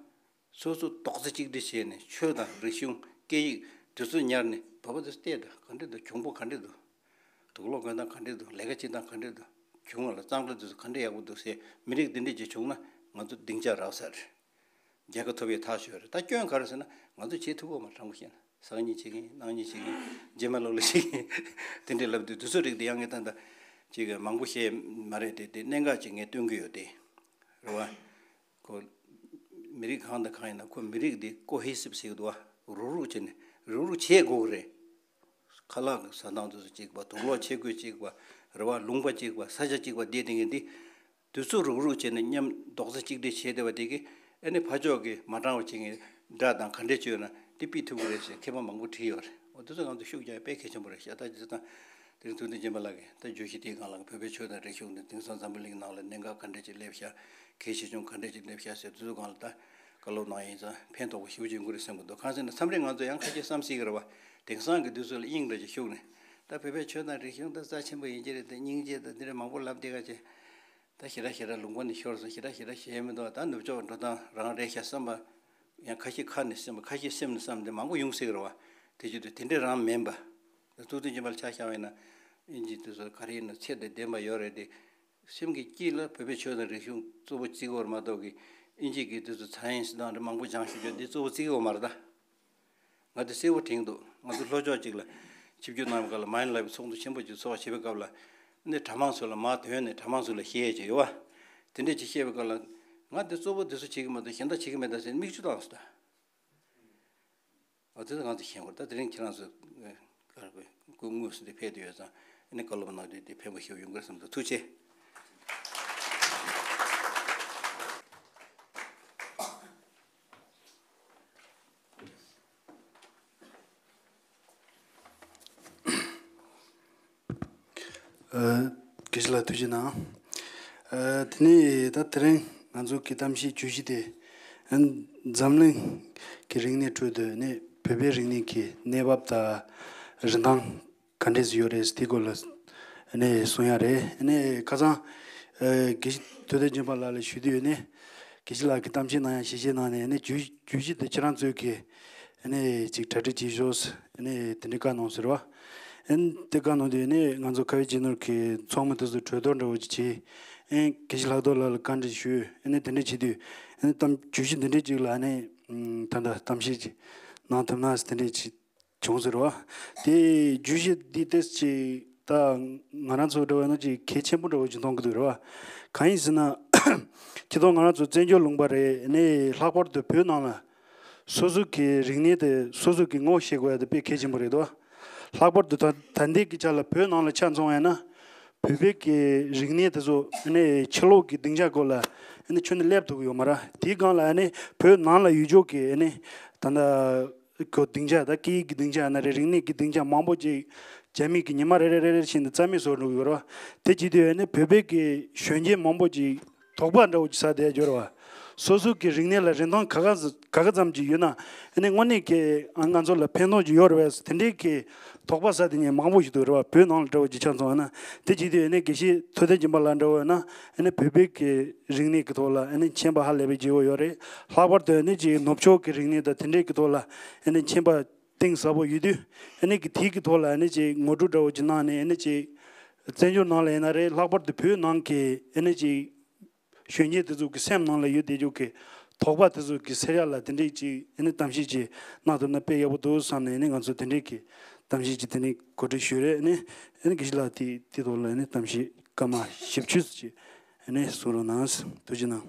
སོ་སོ་རྡོག་རྩ་གཅིག་སྒྲིལ་བྱས་ནས་ཆོས་དང་རིག་གཞུང་། སྐད་ཡིག་དེ་ཚོ་ཉར་ནས། བོད་པ་དེ་ཚོ་བལྟས་དང་། ག་འདྲ་འདུག་གྱོང་པོ་ག་འདྲ་འདུག་དུག་སློག་གོན་སྟངས་ག་འདྲ་འདུག་ལས་ཀ་བྱེད་སྟངས་ག་འདྲ་འདུག་གཞུང་ལ་གཙང་སྦྲ་དེ་ཚོ་ག་འདྲ་ཡག་པོ་འདུག་ཟེར། མི་རིགས་འདི་འདྲ་ཅིག་བྱུང་ན་ང་ཚོ་སྡིངས་ཆ་རག་ས་རེད། རྒྱལ་ཁ་ཐོབ་ཡས་ཐག་ཆོད་རེད། ད་སྐྱོན་ག་རེ་ཟེར་ན། ང་ཚོ་བྱེད་ཐུབ་ཀྱི་ཡོད་མ་རེད། དྲང་པོ་བཤད་ན། སང་ཉིན་བྱེད་ཀྱི་ཡིན། གནངས་ཉིན་བྱེད་ཀྱི་ཡིན། རྗེས་མ་ལོ་ལ་བྱེད་ཀྱི་ཡིན། དེ་འདྲས་ལབ་དུས་དེ་ཚོ་རིགས་དེ་ཡང་ངས་ད་ལྟ་ཅིག་མང་པོ་བཤད་མ་རེད་དེ། དེ་གནད་འགག་ཅིག་ངས་སྟོན་གྱི་ཡོད་དེ། རེད་བ། ཁོ་མི་རིགས་གང་དང་གང་ཡིན་ན་ཁོ་མི་རིགས་དེ་ཀོ་ཧེ་སིབ་ཟེར་གྱི་འདུག་བ། རུག་རུག་བྱས་ནས་རུག་རུག་བྱེད་དགོས་ཀྱི་རེད། ཁ་ལག་གི་ཟ་སྟངས་དེ་ཚོ་གཅིག་པ། དུག་སློག་ཆས་གོས་གཅིག་པ། རེད་བ། ལུང་པ་གཅིག་པ། ས་ཆ་གཅིག་པ་བསྡད་དེ་ངས་འདི། དུས་ཚོད་རུག་རུག་བྱས་ནས་མཉམ་རྡོག་རྩ་གཅིག་སྒྲིལ་བྱས་བསྡད་པ་དེ་གིས། ཨ་ནི་ཕར་ཕྱོགས་ཀྱི་མ་དྲང་བ་བྱེད་མཁན་དགྲ་དང་ག་འདྲས་བྱས་ཡོད་ན་དེ་ཕུད་ཐུབ་ཀྱི་རེད་ཟེར་མཁས་པ་མང་པོ་བྲིས་ཡོད་རེད། འོ་དེ་ཚོ་ང་ཚོ་ཤུགས་རྒྱག་དཔེ་གལ་ཆེན་པོ་རེད་ཤག་ད་ཇི་ལྟར་དེ་རིང་ཐུབ་བསྟན་སྦྱིན་པ་ལགས་ཀྱིས་ད་བརྗོད་གཞི་དེའི་སྒང་ལ་བོད་པའི་ཆོས་དང་རིག་གཞུང་དེ་དེང་སང་འཛམ་བུ་གླིང་ནང་ལ་གནད་འགག་ག་འདྲས་ཅིག་སླེབས་ཤག་གལ་ཆེ་ཆུང་ག་འདྲས་ཅིག་སླེབས་ཤག་ཟེར། དེ་ཚོའི་སྒང་ལ་ད་བཀའ་སློབ་གནང་ཡིན་ཙང་ཕན་ཐོགས་པ་ཞེ་པོ་ཅིག་ཡོང་གི་རེད་བསམ་གྱི་འདུག་གང་ཟེར་ན་མཚམས་རེ་ང་ཚོ་ཡང་ཁ་ཤས་བསམ་སྲིད་ཀྱི་རེད་བ། དེང་སང་གི་དུས་ཚོད་ལ་དབྱིངས་འདྲ་ཅིག་ཞུགས་ནས། ད་བོད་པའི་ཆོས་དང་རིག་གཞུང་ད་རྩ་ཆེན་པོ་ཡིན་གྱི་རེད། ད་སྙིང་རྗེ་དང་འདི་འདྲ་མང་པོ་ལབ་བསྡད་ག་བྱས། ད་ཞེ་དྲག་ཞེ་དྲག་ལུང་པ་ནས་ཤོར་སོང་། ཞེ་དྲག་ཞེ་དྲག་བྱས་མི་འདུག་ད་ནུབ་ཕྱོགས་འགྲོ་སྟངས་རང་རེད་ཤག་བསམ་པ། ཡང་ཁ་ཤས་ཁ་ནས་སེམས་པ། ཁ་ཤས་སེམས་ནས་བསམ་དེ་མང་པོ་ཡོང་སྲིད་ཀྱི་རེད་བ། དེ་བྱེད་དུས་དེ་འདྲས་རང་མིན་པ། ད་ཐུབ་བསྟན་སྦྱིན་པ་ལ་ཆ་བཞག་པ་ཡིན་ན། ཨིན་ཇི་དེ་ཚོ་ག་རེ་ཡིན་ན་ཚད་དང་ལྡན་པ་ཡོད་རེད་དེ། སེམས་ཀྱི་དཀྱིལ་ལ་བོད་པའི་ཆོས་དང་རིག་གཞུང་གཙོ་བོ་བརྩི་གི་ཡོད་རེད་མ་གཏོགས་ཀྱི། ཨིན་ཇི་གི་དེ་ཚོ་ཚ་ཡན་སི་དང་རེ་མང་པོ་སྦྱང་ཞུ་རྒྱུ་འདི་གཙོ་བོ་བརྩི་གི་ཡོད་མ་རེད་ད། ང་དེ་གསལ་པོ་དྲན་གྱི་འདུག་ང་ཚོ་ལྷོ་ཕྱོགས་གཅིག་ལ་ཆིབས་བསྒྱུར་གནང་བའི་སྐབས་ལ་མ་ཡན་ལབ་པའི་ཚོགས་འདུ་ཆེན་པོ་གཅིག་ཚོགས་བྱེད་པའི་སྐབས་ལ། ནས་གྲྭ་མང་ཚོ་ལ་མར་ཐོན་ནས་གྲྭ་མང་ཚོ་ལ་བཤད་ཡས་ཅིག་ཡོད་པ། དེ་འདྲས་ཅིག་བཤད་པའི་སྐབས་ལ། ང་དེ་གཙོ་བོ་དེ་ཚོ་བྱེད་ཀྱི་མ་གཏོགས་གཞན་དག་བྱེད་ཀྱི་མེད་ད་ཟེར་མིག་ཆུ་བཏང་སོང་ད། འོ་དེ་ཚོ་ང་ཚོ་ཤེས་དགོས་རེད། ད་དེ་རིང་ཁྱེད་རང་ཚོ་ཨ་ག་རེ་དགོས་དངོས་སུ་འདི་ཕེབས་བསྡད་ཡོད་ཙང་ཨ་ནི་བཀའ་སློབ་གནང་དུས་དེ་ཕན་པོ་ཞིག་ཡོང་གི་རེད་བསམ་འདུག་ཐུགས་རྗེ་ཆེ། ཨ། དགེ་བཤེས་ལགས་ཐུགས་རྗེ་གནང་། ཨ། དེ་ནས་ད་དེ་རིང་ང་ཚོ་གི་གཏམ་བཤད་བརྗོད་གཞི་དེ། ཨ། འཛམ་གླིང་གི་རིག་གནས་ཁྲོད་དུ་ནི་བོད་པའི་རིག་གནས་ཀྱི་གནས་བབ་དང་རིན་ཐང་ག་འདྲས་སུ་ཡོད་རེད་དེ་སྐོར་ལ་ནི་གསུང་ཡ་རེད། ནི་ཁ་སང་ཨ། དགེ་བཤེས་ཐུབ་བསྟན་སྦྱིན་པ་ལགས་ལ་ཞུས་དུས་ནི་དགེ་བཤེས་ལགས་ཀྱིས་གཏམ་བཤད་གནང་ཡ་ཞལ་བཞེས་གནང་ནས་ནི་བརྗོད་བརྗོད་གཞི་དེ་ཁྱེད་རང་ཚོས་ཀྱི་ཨ་ནི་ཅིག་གྲ་སྒྲིག་བྱེད་ཤོག་ཨ་ནི་དེ་འདྲའི་བཀའ་གནང་ཟེར་བ། ཨ་ནི་དེ་བཀའ་གནང་དུས་ཨ་ནི་ང་ཚོ་ཁ་བའི་སྤྱི་ནོར་གྱི་ཚོགས་མི་དེ་ཚོ་གྲོས་བསྡུར་འདྲ་བོ་ཅིག་བྱས། ཨ་ནི་དགེ་བཤེས་ལྷག་རྡོར་ལགས་ལ་བཀའ་འདྲི་ཞུས། ཨ་ནི་དེ་འདྲ་བྱེད་དུས་ཨ་ནི་གཏམ་བརྗོད་གཞི་འདི་འདྲའི་ཅིག་ལ་ཨ་ནི་ད་ལྟ་གཏམ་བཤད་ཅིག་གནང་ཐུབ་ན་དེ་འདྲའི་ཅིག་བྱུང་ཟེར་བ། དེ་བརྗོད་གཞི་འདི་ཏོག་ཙམ་ཅིག་ད་ང་རང་ཚོ་འདྲ་བོ་ཡིན་ན་ཅིག་གལ་ཆེན་པོ་འདྲ་བོ་ཅིག་མཐོང་གི་འདུག་རེད་བ། གང་ཡིན་ཟེར་ན། སྤྱིར་བཏང་ང་རང་ཚོ་བཙན་བྱོལ་ལུང་པ་རེད། ཨ་ནི་ལྷག་པར་དུ་བོད་ནང་ལ། སོ་སོ་གི་རིག་གནས་དེ་སོ་སོ་གི་ངོ་ཤེས་དགོས་ཡ་དེ་དཔེ་གལ་ཆེན་པོ་རེད་དོ། ལྷག་པར་དུ་ད་ད་ལྟའི་གི་ཆ་ལ་བོད་ནང་ལ་ཆ་མཚོན་ཡ་ན། བོད་པའི་གི་རིག་གནས་དེ་ཚོ་ཨ་ནི་ཕྱི་ལོགས་ཀྱི་སྡིངས་ཆ་སྐོར་ལ་ཨ་ནི་ཁྱོན་ནས་སླེབས་ཐུབ་ཀྱི་ཡོད་མ་རེད། དེའི་སྒང་ལ་ཨ་ནི་བོད་ནང་ལ་ཡོད་ཆོག་གི་ཨ་ནི་ད་ལྟ་གི་སྡིངས་ཆ་ད་སྐད་ཡིག་གི་སྡིངས་ཆ་ཡིན་ན་རེད། རིག་གནས་ཀྱི་སྡིངས་ཆ་མང་པོ་ཅིག་རྒྱ་མི་གི་ཉི་མ་རེ་རེ་རེ་རེ་བཞིན་དུ་རྩ་མེད་བཟོ་འགྲོ་གི་ཡོད་རེད་བ། དེ་བྱེད་དུས་ཨ་ནི་བོད་པའི་གི་གཞོན་སྐྱེས་མང་པོ་ཅིག་དོགས་པ་འདྲ་བོ་ཅིག་ཟ་བསྡད་ཡོད་རེད་བ། སོ་སོ་གི་རིག་གནས་ལ་རིན་ཐང་ག་ག་ག་ག་ཙམ་ཅིག་ཡོད་ན། ཨ་ནི་དངོས་གནས་ཀྱི་ཨ་ང་ཚོ་ལ་ཕན་ཐོགས་ཅིག་ཡོད་རེད་བས་དེ་འདྲའི་གི་དོགས་པ་ཟ་དེ་ཉིད་མང་པོ་ཞིག་འདུག་རེད་བ། བོད་ནང་ལ་འདྲ་བོ་ཅིག་ཆ་མཚོན་ན། དེ་བྱེད་དུས་ཨ་ནི་དགེ་བཤེས་ཐུབ་བསྟན་སྦྱིན་པ་ལགས་འདྲ་བོ་ཡིན་ན་ཨ་ནི་བོད་པའི་གི་རིག་གནས་ཀྱི་ཐོག་ལ་ཨ་ནི་མཁྱེན་པ་ཧ་ལས་པའི་བརྗེ་བོ་ཡོད་རེད། ལྷག་པར་དུ་ཨ་ནི་ཅིག་ནུབ་ཕྱོགས་ཀྱི་རིག་གནས་དང་དེ་འདྲའི་གི་ཐོག་ལ་ཨ་ནི་མཁྱེན་པ་གཏིང་ཟབ་པོ་ཡོད་དུས། ཨ་ནི་གི་དེའི་གི་ཐོག་ལ་ཨ་ནི་ཅིག་ངོ་སྤྲོད་འདྲ་བོ་ཅིག་གནང་ནས་ཨ་ནི་ཅིག་བཙན་བྱོལ་ནང་ལ་ཡིན་ན་རེད། ལྷག་པར་དུ་བོད་ནང་གི་ཨ་ནི་ཅིག་གཞོན་སྐྱེས་དེ་ཚོ་གི་སེམས་ནང་ལ་ཡོད་བསྡད་རྒྱུ་གི་དོགས་པ་དེ་ཚོ་གི་སེལ་ཡ་ལ་དེ་འདྲའི་ཅིག་ཨ་ནི་གཏམ་བཤད་ཅིག་གནང་ཐུབ་ན་དཔེ་ཡག་པོ་འདུག་བསམ་ནས་ཨ་ནི་ང་ཚོ་དེ་འདྲའི་གི་གཏམ་བཤད་ཅིག་དེ་ནས་གོ་སྒྲིག་ཞུས་རེད། ཨ་ནི་ཨ་ནི་དགེ་བཤེས་ལགས་དེ་དེ་ཐོག་ལ་ཨ་ནི་གཏམ་བཤད་སྐར་མ་བཞི་བཅུ་ཅིག་ཨ་ནི་གསུང་རོགས་གནང་། ཐུགས་རྗེ་གནང་།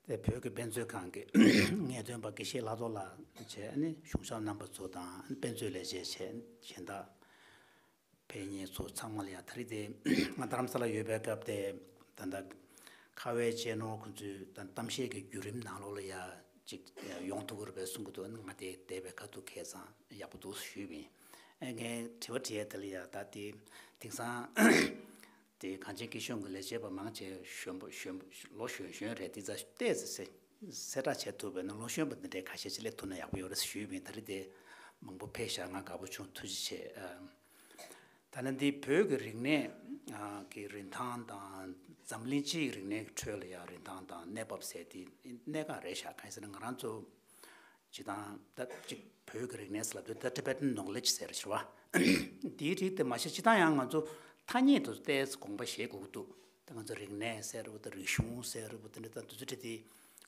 དེ་བོད་ཀྱི་དཔེ་མཛོད་ཁང་གི་ངེས་སྟོན་པ་དགེ་བཤེས་ལྷག་རྡོར་ལགས་བྱས་ནས་གཞུང་ཞབས་རྣམ་པ་ཚོ་དང་དཔེ་མཛོད་ལས་བྱེད་བྱས་གཞན་དག་ཕེབས་མཁན་ཚོ་ཚང་མ་ལ་ཡང་ད་རེས་དེ་ང་རྡ་རམ་ས་ལ་ཡོད་པའི་སྐབས་དེ་ད་ལྟ་ཁ་བའི་གཅེས་ནོར་ཁོང་ཚོས་ད་གཏམ་བཤད་ཀྱི་བརྒྱུད་རིམ་ནང་ལོགས་ལ་ཡ་ཅིག་ཡོང་ཐུབ་ཀྱི་རེད་པས་གསུང་གི་འདུག་ང་དེ་བསྡད་པའི་ཁ་ཐུག་ཁ་སང་ཡག་པོ་འདུག་ཞུས་པ་ཡིན། ཨེ་ངས་དྲི་བ་དྲི་ཡས་དེ་ལ་ཡ་ད་དེ་དེང་སང་། དེ་གངས་ཅན་སྐྱིད་གཤོངས་ཀྱི་ལས་བྱེད་པ་མང་ཆེ་གཞོན་པ་གཞོན་པ་ལོ་གཞོན་གཞོན་རེད། དེ་ཚ་ཏོག་ཙམ་གསལ་གསལ་བསྒྲགས་བྱས་ཐུབ་པས་ན་ལོ་གཞོན་པ་འདི་འདྲའི་ཁ་ཤས་ཅིག་སླེབས་ཐུབ་ན་ཡག་པོ་ཡོད་རེད་ཞུས་པ་ཡིན། ད་རེས་དེ་མང་པོ་ཕེབས་ཤག་ང་དགའ་པོ་བྱུང་། ཐུགས་རྗེ་ཆེ། ཨ། ད་ནི་འདི་བོད་ཀྱི་རིག་གནས་ཨ་ཀྱི་རིན་ཐང་དང་འཛམ་གླིང་སྤྱིའི་རིག་གནས་ཀྱི་ཁྲོད་ལ་ཡང་རིན་ཐང་དང་གནས་བབ་ཟེར་དེ་གནད་འགག་རེད་ཤག་གང་ཡིན་ཟེར་ན་ང་རང་ཚོ། སྤྱིར་བཏང་ད་ཅིག་བོད་ཀྱི་རིག་གནས་ཟེར་ལབ་དུས་ད་Tibetan knowledge ཟེར་ཞུ་བ། འདིའི་རིགས་དེ་མ་གཞི་སྤྱིར་བཏང་ཡང་ང་ཚོ་ཐ་སྙད་དུ་ཏོག་ཙམ་དགོངས་པ་བཞེས་དགོས་ཀྱི་འདུག་ད་ང་ཚོ་རིག་གནས་ཟེར་རེད་པ། ད་རིག་གཞུང་ཟེར་རེད་པ། དེ་འདྲ་ད་དེ་ཚོ་འདྲ་དེ་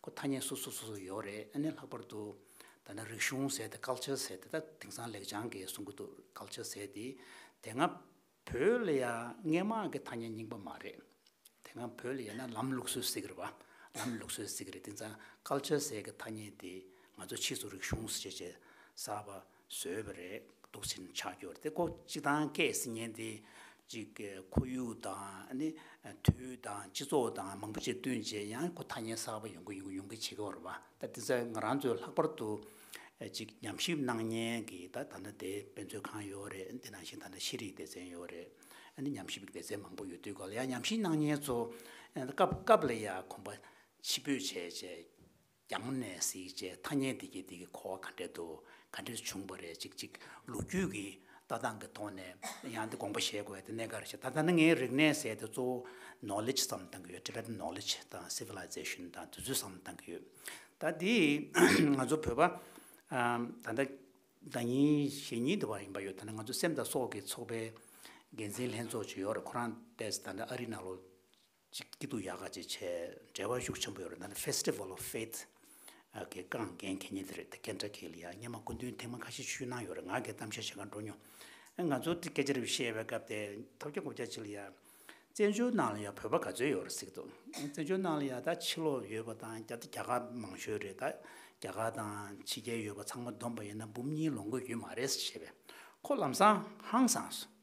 ཁོ་ཐ་སྙད་སོ་སོ་སོ་སོ་ཡོད་རེད། ཨ་ནི་ལྷག་པར་དུ་ད་ནི་རིག་གཞུང་ཟེར་དེ་culture ཟེར་དེ་ད་དེང་སང་ལེགས་བྱང་གིས་གསུང་གི་འདུག culture ཟེར་དེ་དེ་སྔ་བོད་ལ་ཡང་སྔས་མ་གི་ཐ་སྙད་རྙིང་པ་མ་རེད། དེ་སྔ་བོད་ལ་ཡིན་ན་ལམ་ལུགས་སྲོལ་ཟེར་གི་རེད་པ། ལམ་ལུགས་སྲོལ་ཟེར་གི་རེད། དེང་སང་culture ཟེར་གི་ཐ་སྙད་དེ་ང་ཚོ་ཕྱིས་སུ་རིག་གཞུང་ཟེར་བྱས་གསར་པ་བཟོས་པ་རེད། འདུག་ཟེར་ཆགས་ཀྱི་ཡོད་རེད། དེ་ཁོ་སྤྱིར་བཏང་སྐད་ཟེར་མཁན་དེ་ཅིག་ཁོར་ཡུག་དང་ཨ་ནི་དུས་དང་སྤྱི་ཚོགས་དང་མང་པོ་ཅིག་བསྟུན་བྱས་ཡང་ཁོ་ཐ་སྙད་གསར་པ་ཡོང་གི་ཡོང་གི་ཡོང་གི་བྱེད་ཀྱི་ཡོད་རེད་པ། ད་དེ་ཚོ་ང་རང་ཚོས་ལྷག་པར་དུ་ཅིག་ཉམས་ཞིབ་གནང་མཁན་གྱི་ད་ད་ནི་དེ་དཔེ་མཛོད་ཁང་ཡོད་རེད། དེ་ནང་བཞིན་ད་ནི་ཤེས་རིག་སྡེ་ཚན་ཡོད་རེད། ཨ་ནི་ཉམས་ཞིབ་ཀྱི་སྡེ་ཚན་མང་པོ་ཡོད་དུས་སྐབས་ལ་ཡང་ཉམས་ཞིབ་གནང་མཁན་ཚོ་སྐབས་སྐབས་ལ་ཡང་གོམ་པ་ཕྱི་སྤོས་བྱས་བྱས་རྒྱང་ནས་གཟིགས་བྱས་ཐ་སྙད་འདི་གི་འདི་གི་གོ་བ་ག་འདྲས་འདུག་ག་འདྲས་བྱུང་བ་རེད། ཅིག་ཅིག་ལོ་རྒྱུས་ཀྱི་ལྟ་སྟངས་ཀྱི་ཐོག་ནས་ཡང་འདི་དགོངས་པ་བཞེས་དགོས་དེ་གནད་འགག་རེད་ཤག་ད་ལྟ་ནི་ངའི་རིག་གནས་ཟེར་དེ་གཙོ་བོ་knowledge བསམ་བཏང་གི་ཡོད། Tibetan knowledge དང་civilization དང་དེ་ཚོ་བསམ་བཏང་གི་ཡོད། ད་འདི་ང་ཚོ་བོད་པ་ད་ལྟ། ཟླ་ཉིན་གཞེས་ཉིན་དུ་བ་ཡིན་པ་ཡོད། ད་ནི་ང་ཚོ་སེམས་དང་སྲོག་གི་ཚོགས་པའི་འགན་འཛིན་ལྷན་ཚོགས་ཅིག་ཡོད་རེད། ཁོ་རང་ཏོག་ཙམ་ད་ནི་ཨ་རི་ནང་ལོགས་ཅིག་སྐྱིད་སྡུག་ཡག་ག་ཅིག་བྱས། འབྲེལ་བ་ཤུགས་ཆེན་པོ་ཡོད་རེད། ད་ནི་Festival of Faith གི་རྐང་འགན་འཁྱེར་མཁན་དེ་རེད། ད་ཁེན་ཊ་ཁི་ལ་ཡ་སྔོན་མ་སྐུ་མདུན་ཐེངས་མ་ཁ་ཤས་ཞུས་གནང་ཡོད་རེད། ང་གི་གཏམ་བཤད་བྱེད་གར་འགྲོ་མྱོང་། ང་ཚོ་དེ་སྐད་ཆ་རེ་བཤད་པའི་སྐབས་དེ་ཐོབ་རྒྱ་གོ་རྒྱ་ཅིག་ལ་ཡ། བཙན་བྱོལ་ནང་ལ་ཡང་བོད་པ་ག་ཚོད་ཡོད་རེད་ཟེར་གི་འདུག་བཙན་བྱོལ་ནང་ལ་ཡང་ད་ཕྱི་ལོགས་ཡོད་པ་དང་རྒྱ་རྒྱ་གར་མང་ཤོས་རེད། ད་རྒྱ་གར་དང་ཕྱི་རྒྱལ་ཡོད་པ་ཚང་མ་བསྡོམས་པ་ཡིན་ན་འབུམ་གཉིས་ལོངས་ཀྱི་ཡོད་མ་རེད་ཟེར་བྱས་པས། ཁོ་ལམ་སང་ཧང་སངས་སོང་།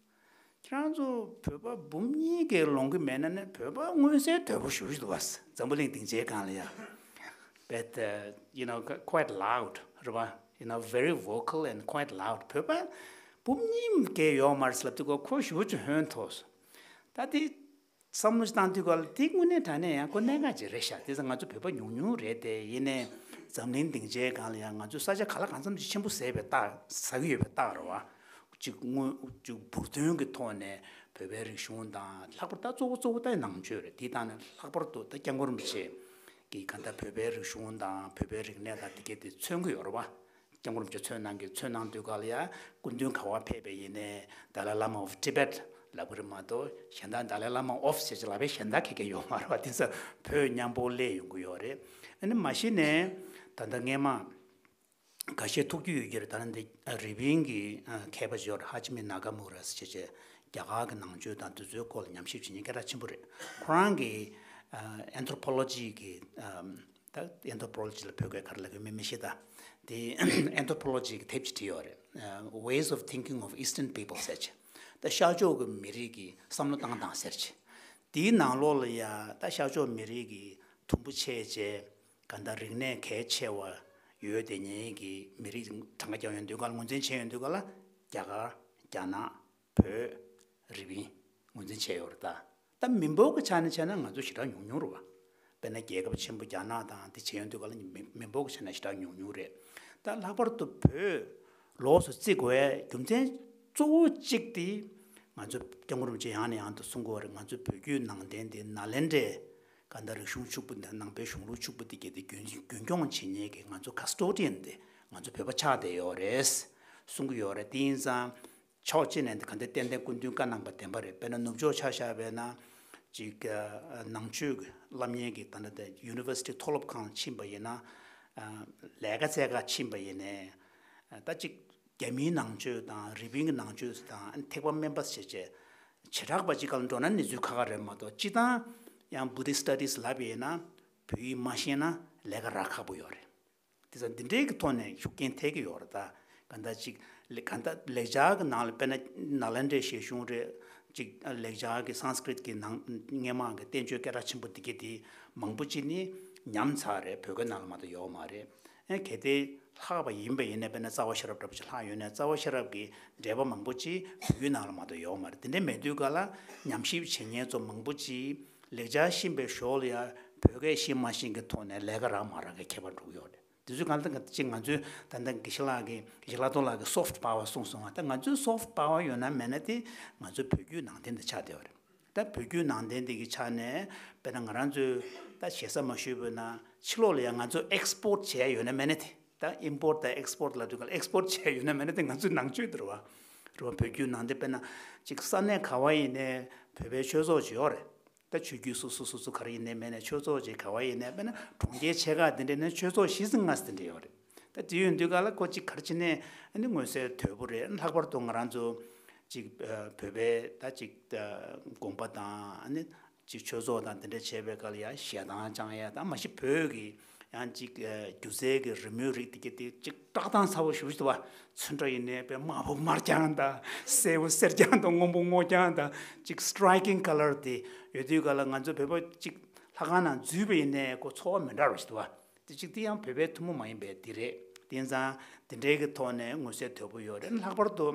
ཁྱེད་རང་ཚོ་བོད་པ་འབུམ་གཉིས་ཀྱི་ལོངས་ཀྱི་མེད་ན་ནི་བོད་པ་མངོན་གསལ་དོད་པོ་ཞེ་པོ་ཅིག་འདུག་བ། འཛམ་བུ་གླིང་སྡིངས་ཆའི་སྒང་ལ་ཡ། But uh, you know, quite loud རེད་བ། You know, very vocal and quite loud. བོད་པ་འབུམ་གཉིས་ཀྱི་ཡོད་མ་རེད་ཟེར་ལབ་དུས་ཁོ་ཞེ་པོ་ཅིག་ཧོན་ཐོར་སོང་། ད་དེ་བསམ་བློ་ཞིག་བཏང་དུས་སྐབས་ལ་དེ་དངོས་གནས་དྲང་གནས་ཡང་ཁོ་གནད་འགག་ཅིག་རེད་ཤག་དེ་ཙང་ང་ཚོ་བོད་པ་ཉུང་ཉུང་རེད་དེ། ཡིན་ནའི་འཛམ་གླིང་སྡིངས་ཆའི་སྒང་ལ་ཡང་ང་ཚོ་ས་ཆ་ག་ལ་གང་འཚམ་ཅིག་ཆེན་པོ་ཟས་པའི་རྟགས། ཟ་གི་ཡོད་པའི་རྟགས་རེད་བ། ཅིག་དངོས་ཅིག་འབུར་ཐོན་གྱི་ཐོག་ནས་བོད་པའི་རིག་གཞུང་དང་། ལྷག་པར་ད་གཙོ་བོ་གཙོ་བོ་ད་ནང་ཆོས་རེད། དེ་དང་ནི་ལྷག་པར་དུ་ད་སྐྱབས་མགོན་རིན་པོ་ཆེ་གིས་གང་ལྟར་བོད་པའི་རིག་གཞུང་དང་བོད་པའི་རིག་གནས་དང་དེ་གས་དེ་མཚོན་གྱི་ཡོད་རེད་བ། སྐྱབས་མགོན་རིན་པོ་ཆེ་མཚོན་གནང་གི། མཚོན་གནང་དུས་སྐབས་ལ་ཡ་སྐུ་མདུན་ག་པར་ཕེབས་པ་ཡིན་ནའི་Dalai Lama of Tibet ལབ་ཀྱི་རེད་མ་གཏོགས། གཞན་དག་Dalai Lama of ཟེར་ཅིག་ལབ་པའི་གཞན་དག་ག་གེ་ཡོད་མ་རེད་བ། དེ་ཚོ་བོད་མཉམ་པོ་སླེབས་ཡོང་གི་ཡོད་རེད། ཨ་ནི་མ་གཞི་ནས་ད་ལྟ་སྔས་མ་ཁ་ཤས་ཐུག་རྒྱུ་ཡོད་ཀྱི་རེད། ད་ནི་འདི་རི་པིན་གྱི་མཁས་པ་ཅིག་ཡོད་རེད། ཧ་ཅི་མི་ན་ག་མུ་ར་ཟེར་བྱས། རྒྱ་གར་གྱི་ནང་ཆོས་དང་དེ་ཚོའི་སྐོར་ལ་ཉམས་ཞིབ་བྱེད་མཁན་སྐད་གྲགས་ཆེན་པོ་རེད། ཁོ་རང་གིས་Anthropology གི་ད་Anthropology ལ་བོད་སྐད་ག་རེ་ལབ་ཀྱི་མིན་མི་ཤེས། ད་དེ་Anthropology གི་དེབ་ཅིག་བྲིས་ཡོད་རེད། Ways of Thinking of Eastern People ཟེར་བྱས། ད་ཤར་ཕྱོགས་ཀྱི་མི་རིགས་ཀྱི་བསམ་བློ་བཏང་སྟངས་ཟེར་བྱས། དེའི་ནང་ལོགས་ལ་ཡ་ད་ཤར་ཕྱོགས་མི་རིགས་ཀྱི་དུམ་བུ་ཆེ་བྱས། གང་ལྟར་རིག་གནས་གལ་ཆེ་བ་ཡོད་དེ་ཉིད་ཀྱི་མི་རིགས་གྲངས་ཀ་རྒྱག་ཡོང་དུས་སྐབས་ལ། ངོས་འཛིན་བྱས་ཡོང་དུས་སྐབས་ལ་རྒྱ་གར། རྒྱ་ནག་བོད། རི་པིན་ངོས་འཛིན་བྱས་ཡོད་རེད་ད། ད་མི་འབོར་གྱི་ཆ་ནས་བྱས་ན་ང་ཚོ་ཞེ་དྲག་ཉུང་ཉུང་རེད་བ། དཔེར་ན་རྒྱལ་ཁབ་ཆེན་པོ་རྒྱ་ནག་དང་དེ་བྱས་ཡོང་དུས་སྐབས་ལ་མི་མི་འབོར་གྱི་ཆ་ནས་ཞེ་དྲག་ཉུང་ཉུང་རེད། ད་ལྷག་པར་དུ་བོད་ལོགས་སུ་བརྩི་དགོས་རྒྱུ་མཚན་གཙོ་བོ་གཅིག་དེ། ང་ཚོ་སྐྱབས་མགོན་རིན་པོ་ཆེ་ཡང་ནས་ཡང་དུ་གསུང་གི་ཡོད་རེད། ང་ཚོ་བོད་བརྒྱུད་ནང་བསྟན་དེ་ནཱ་ལེནྡྲའི་གང་ལྟར་རིག་གཞུང་ཕྱུག་པོ་འདི། ནང་པའི་གཞུང་ལུགས་ཕྱུག་པོ་འདི་གས་དེ་རྒྱུན་རྒྱུན་སྐྱོང་བྱེད་མཁན་གྱི་ང་ཚོ་custodian དེ་ང་ཚོ་བོད་པ་ཆགས་བསྡད་ཡོད་རེད་གསུང་གི་ཡོད་རེད། དེ་ཡིན་ཙང་ཕྱོགས་གཅིག་ནས་འདི་ག་འདྲ་ཏན་ཏན་སྐུ་མདུན་བཀའ་གནང་པ་བདེན་པ་རེད། དཔེར་ན་ནུབ་ཕྱོགས་ཆ་བཞག་པ་ཡིན་ན་ཅིག་ནང་ཆོས་ཀྱི་བསླབ་གཉེར་གྱི་ད་ལྟ་དེ་ཡུ་ནི་ཝར་སི་ཊི་མཐོ་སློབ་ཁང་ཕྱིན་པ་ཡིན་ན། ལས་ཀ་བཙལ་ག་ཕྱིན་པ་ཡིན་ནའི། ད་ཅིག་རྒྱ་མིའི་ནང་ཆོས་དང་རི་པིན་གྱི་ནང་ཆོས་དང་ཐེག་པ་དམན་པ་བྱས་བྱས་བྱེ་བྲག་པ་ཅིག་སྒང་ལ་འགྲོ་ན་གནས་ཚུལ་ཁག་ཁག་རེད་མ་གཏོགས། སྤྱིར་བཏང་ཡང་Buddhist studies ལབ་པ་ཡིན་ན་བོད་ཡིག་མ་ཤེས་ན་ལས་ཀ་རག་ཁག་པོ་ཡོད་རེད། དེ་ཙང་འདི་འདྲའི་གི་ཐོག་ནས་ཤུགས་རྐྱེན་ཐེབས་ཀྱི་ཡོད་རེད་ད། གང་ལྟར་ཅིག་ལེ་གང་ལྟར་ལེགས་སྦྱར་གྱི་ནང་ལ་དཔེར་ན་ནཱ་ལེནྡྲའི་བཞེད་གཞུང་རེད། ཅིག་ལེགས་སྦྱར་གྱི་སཾ་སྐྲྀཏ་གི་ནང་སྔས་མ་གི་བསྟན་བཅོས་སྐད་གྲགས་ཆེན་པོ་འདི་གས་དེ་མང་པོ་ཅིག་ནི་ཉམས་ཚར་རེད། བོད་སྐད་ནང་ལ་མ་གཏོགས་ཡོད་མ་རེད། ཨེ་གལ་ཏེ་ལྷག་པ་ཡིན་པ་ཡིན་ན། དཔེར་ན་རྩ་བ་ཤེས་རབ་འདྲ་པོ་ཅིག་ལྷག་ཡོད་ན། རྩ་བ་ཤེས་རབ་ཀྱི་འགྲེལ་པ་མང་པོ་ཅིག་བོད་ཡིག་ནང་ལ་མ་གཏོགས་ཡོད་མ་རེད། དེ་འདྲ་མེད་དུས་ག་ལ་ཉམས་ཞིབ་བྱེད་མཁན་ཚོ་མང་པོ་ཅིག་ལེགས་སྦྱར་ཤེས་པའི་ཞོར་ལ་ཡང་བོད་སྐད་ཤེས་མ་ཤེས་ཀྱི་ཐོག་ནས་ལས་ཀ་རག་མ་རག་གི་ཁྱད་པར་འགྲོ་གི་ཡོད་རེད། དེ་ཚོ་གང་ལྟར་ཅིག་ང་ཚོའི་ད་ལྟ་དགེ་བཤེས་ལགས་ཀྱི་དགེ་བཤེས་ལྷག་རྡོར་ལགས་ཀྱིས་soft power གསུངས་སོང་བ། ད་ང་ཚོའི་soft power ཡོད་ན་མེད་ན་དེ་ང་ཚོའི་བོད་བརྒྱུད་ནང་བསྟན་དེ་ཆགས་བསྡད་ཡོད་རེད། ད་བོད་བརྒྱུད་ནང་བསྟན་དེ་གི་ཆ་ནས་དཔེར་ན་ང་རང་ཚོའི་ད་ཞེ་ས་མ་ཞུས་པ་ན་ཕྱི་ལོགས་ལ་ཡང་ང་ཚོ་export བྱས་ཡོད་ན་མེད་ན་དེ། ད་import དང་export ལབ་དུས་ག་ལ་export བྱས་ཡོད་ན་མེད་ན་དེ་ང་ཚོའི་ནང་ཆོས་དེ་རེད་བ། རེད་བ། བོད་བརྒྱུད་ནང་བསྟན། དཔེར་ན་ཅིག་ས་གནས་ག་བ་ཡིན་ནའི་བོད་པའི་ཆོས་ཚོགས་ཅིག་ཡོད་རེད། ད་ཆོས་བརྒྱུད་སོ་སོ་སོ་སོ་ག་རེ་ཡིན་ནའི་མེད་ནའི་ཆོས་ཚོགས་ཅིག་ག་བ་ཡིན་ནའི། དཔེར་ན་གྲོང་ཁྱེར་ཆེ་ཁག་དེ་འདྲ་ནས་ཆོས་ཚོགས་བཞི་ཙམ་ལྔ་ཙམ་དེ་འདྲ་ཡོད་རེད། ད་དེ་ཡོད་དུས་ག་ལ་ཁོ་ཅིག་ག་རེ་བྱས་ནའི་ཨ་ནི་མངོན་གསལ་དོད་པོ་རེད། ལྷག་པར་དུ་ང་རང་ཚོ་ཅིག་བོད་པའི་ད་ཅིག་དགོན་པ་དང་ཨ་ནི་ཅིག་ཆོས་ཚོགས་དང་དེ་འདྲ་བྱས་པའི་སྐབས་ལ་ཡ་ཞལ་ཐང་བཅང་ཡ་དང་། མ་གཞི་བོད་ཀྱི་ཡང་ཅིག་སྒྱུ་རྩལ་གྱི་རི་མོའི་རིགས་དེ་གྱད་དེ་ཅིག་བཀྲག་མདངས་ཚ་པོ་ཞེ་པོ་ཅིག་འདུག་བ། ཚོན་ཁྲ་ཡིན་ནའི་དཔེ་དམར་པོ་དམར་རྐྱང་དང་། སེར་པོ་སེར་རྐྱང་དང་། སྔོན་པོ་སྔོ་རྐྱང་དང་། ཅིག་striking colour དེ་ཡོད་དུས་ག་ལ་ང་ཚོ་བོད་པ་ཅིག་ལྷ་ཁང་ནང་འཛུལ་བ་ཡིན་ནའི་ཁོ་ཚོར་བ་མི་འདྲ་བ་ཞིག་འདུག་བ། དེ་ཅིག་དེ་ཡང་བོད་པའི་ཐུན་མོང་མ་ཡིན་པའི་དེ་རེད། དེ་ཡིན་ཙང་དེ་འདྲའི་གི་ཐོག་ནས་མངོན་གསལ་དོད་པོ་ཡོད་རེད། ལྷག་པར་དུ་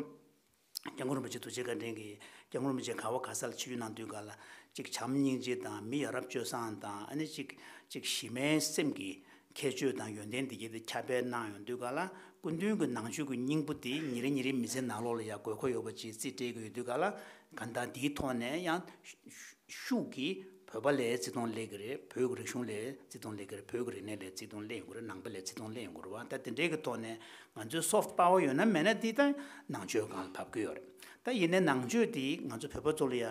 སྐྱབས་མགོན་རིན་པོ་ཆེ་ཐུགས་རྗེ་བཀའ་དྲིན་གྱིས། སྐྱབས་མགོན་རིན་པོ་ཆེ་ག་བ་ག་ས་ལ་ཆིབས་བསྒྱུར་གནང་དུས་ག་ལ་ཅིག་བྱམས་སྙིང་རྗེ་དང་། མི་ཡ་རབས་སྤྱོད་བཟང་དང་། ཨ་ནི་ཅིག་ཅིག་གཞི་མའི་སེམས་ཀྱི་ཁྱད་ཆོས་དང་ཡོན་ཏན་དེ་གྱད་དེ་ཁྱབ་སྤེལ་གནང་ཡོང་དུས་ག་ལ། སྐུ་མདུན་གྱི་ནང་ཆོས་ཀྱི་སྙིང་པོ་དེ་ཉིན་རེ་ཉིན་རེ་མི་ཚེ་ནང་ལོགས་ལ་ཡ་དགོས་མཁོ་ཡོད་པ་ཅིག་རྩིས་སྤྲད་ཀྱི་ཡོད་དུས་ག་ལ། གང་ལྟར་དེའི་ཐོག་ནས་ཡང་ཤུགས་ཀྱིས་ བོད་པ་ལ་བརྩི་མཐོང་སླེབས་ཀྱི་རེད། བོད་ཀྱི་རིག་གཞུང་ལ་བརྩི་མཐོང་སླེབས་ཀྱི་རེད། བོད་ཀྱི་རིག་གནས་ལ་བརྩི་མཐོང་སླེབས་ཡོང་གི་རེད། ནང་པ་ལ་བརྩི་མཐོང་སླེབས་ཡོང་གི་རེད་བ། ད་དེ་འདྲའི་གི་ཐོག་ནས་ང་ཚོའི་soft power ཡོད་ན་མེད་ན་དེ་ད་ནང་ཆོས་སྒང་ལ་བབས་ཀྱི་ཡོད་རེད། ད་ཡིན་ནའི་ནང་ཆོས་དེ་ང་ཚོ་བོད་པ་ཚོ་ལ་ཡ་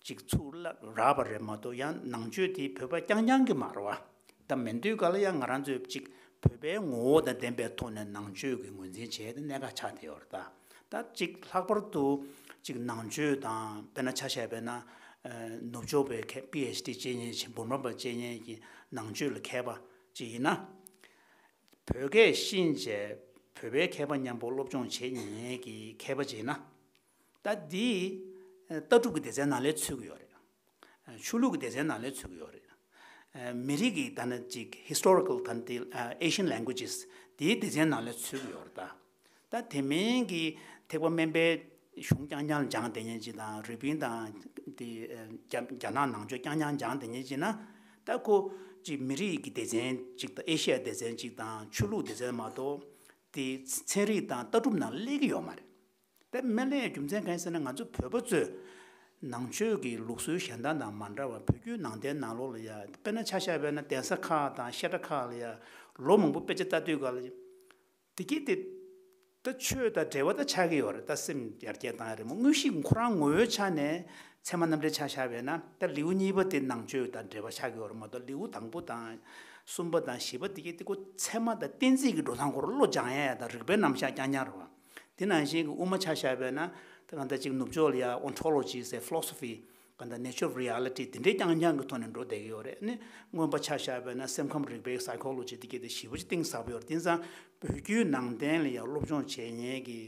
ཅིག་ཚུར་རག་པ་རེད་མ་གཏོགས། ཡང་ནང་ཆོས་དེ་བོད་པ་རྐྱང་རྐྱང་གི་མ་རེད་བ། ད་མེད་དུས་ག་ལ་ཡང་ང་རང་ཚོས་ཅིག་བོད་པའི་ངོ་བོ་དང་ལྡན་པའི་ཐོག་ནས་ནང་ཆོས་ཀྱི་ངོས་འཛིན་བྱས་ཏེ་གནད་འགག་ཆགས་བསྡད་ཡོད་རེད་ད། ད་ཅིག་ལྷག་པར་དུ་ཅིག་ནང་ཆོས་དང་། དཔེར་ན་ཆ་བཞག་པ་ཡིན་ན། ཨ། ནུབ་ཕྱོགས་པའི་མཁས། པི་ཨེཆ་ཌི་བྱེད་མཁན་ཅིག་འབུམ་རམས་པ་བྱེད་མཁན་གྱི་ནང་ཆོས་ལ་མཁས་པ་ཅིག་ཡིན་ན། བོད་སྐད་ཤེས་བྱས་བོད་པའི་མཁས་པ་མཉམ་པོ་སློབ་སྦྱོང་བྱེད་མཁན་གྱི་མཁས་པ་ཅིག་ཡིན་ན། ད་འདི་ལྟ་གྲུབ་ཀྱི་སྡེ་ཚན་ནང་ལ་ཚུད་ཀྱི་ཡོད་རེད། ཆོས་ལུགས་ཀྱི་སྡེ་ཚན་ནང་ལ་ཚུད་ཀྱི་ཡོད་རེད། མི་རིགས་ཀྱི་ད་ནི་ཅིག་historical ད་ནི་དེ། Asian languages དེའི་སྡེ་ཚན་ནང་ལ་ཚུད་ཀྱི་ཡོད་རེད་ད། ད་དེ་མིན་གྱི་ཐེག་པ་དམན་པའི་གཞུང་རྐྱང་རྐྱང་སྦྱངས་བསྡད་མཁན་ཅིག་དང་། རུས་པིན་དང་དེ། རྒྱ་རྒྱ་ནག་ནང་ཆོས་རྐྱང་རྐྱང་སྦྱངས་བསྡད་མཁན་ཅིག་ན། ད་ཁོ་ཅིག་མི་རིགས་ཀྱི་སྡེ་ཚན་ཅིག་དང་། ཨེ་ཤི་ཡ་སྡེ་ཚན་ཅིག་དང་། ཆོས་ལུགས་སྡེ་ཚན་མ་གཏོགས་དེ་ཚན་རིག་དང་ལྟ་གྲུབ་ནང་སླེབས་ཀྱི་ཡོད་མ་རེད། དེ་མ་སླེབས་རྒྱུ་མཚན་གང་ཡིན་ཟེར་ན། ང་ཚོ་བོད་པ་ཚོས་ནང་ཆོས་ཀྱི་ལུགས་སྲོལ་གཞན་དག་དང་མ་འདྲ་བར་བོད་བརྒྱུད་ནང་བསྟན་ནང་ལོགས་ལ་ཡ། དཔེར་ན་ཆ་བཞག་པ་ཡིན་ན་གདན་ས་ཁག་དང་བཤད་གྲྭ་ཁག་ལ་ཡ་ལོ་མང་པོ་དཔེ་ཆ་ལྟ་དུས་ག་ལ། དེ་གི་དེ་ད་ཆོས་དང་འབྲེལ་བ་ད་ཆགས་ཀྱི་ཡོད་རེད། ད་སེམས་ཡར་རྒྱས་བཏང་ཡ་རེད་མོ། དངོས་གཞི་ཁོ་རང་ངོ་བོའི་ཆ་ནས་ཚད་མ་རྣམ་འགྲེལ་ཆ་བཞག་པ་ཡིན་ན། ད་ལེའུ་གཉིས་པ་དེ་ནང་ཆོས་དང་འབྲེལ་བ་ཆགས་ཀྱི་ཡོད་རེད་མ་གཏོགས། ལེའུ་དང་པོ་དང་གསུམ་པ་དང་བཞི་པ་དེ་གི་དེ་ཁོ་ཚད་མ་དང་གཏན་ཚིགས་ཀྱི་འགྲོ་སྟངས་སྐོར་བློ་སྦྱང་ཡ་ཡ་དང་རིགས་པའི་རྣམ་གཞག་རྐྱང་རྐྱང་རེད་བ། དེ་ནང་བཞིན་གྱི་དབུ་མ་ཆ་བཞག་པ་ཡིན་ན། ད་གང་ལྟར་ཅིག་ནུབ་ཕྱོགས་ལ་ཡ་ontology ཟེར། philosophy གང་ལྟར་nature of reality དེ་འདྲའི་རྐྱང་རྐྱང་གི་ཐོག་ནས་འགྲོ་བསྡད་ཀྱི་ཡོད་རེད། ཨ་ནི་མངོན་པ་ཆ་བཞག་པ་ཡིན་ན་སེམས་ཁམས་རིག་པའི་psychology དེ་གི་དེ་ཞེ་པོ་ཅིག་གཏིང་ཟབ་པོ་ཡོད་རེད། དེང་སང་བོད་བརྒྱུད་ནང་བསྟན་ལ་ཡ་སློབ་སྦྱོང་བྱེད་མཁན་གྱི་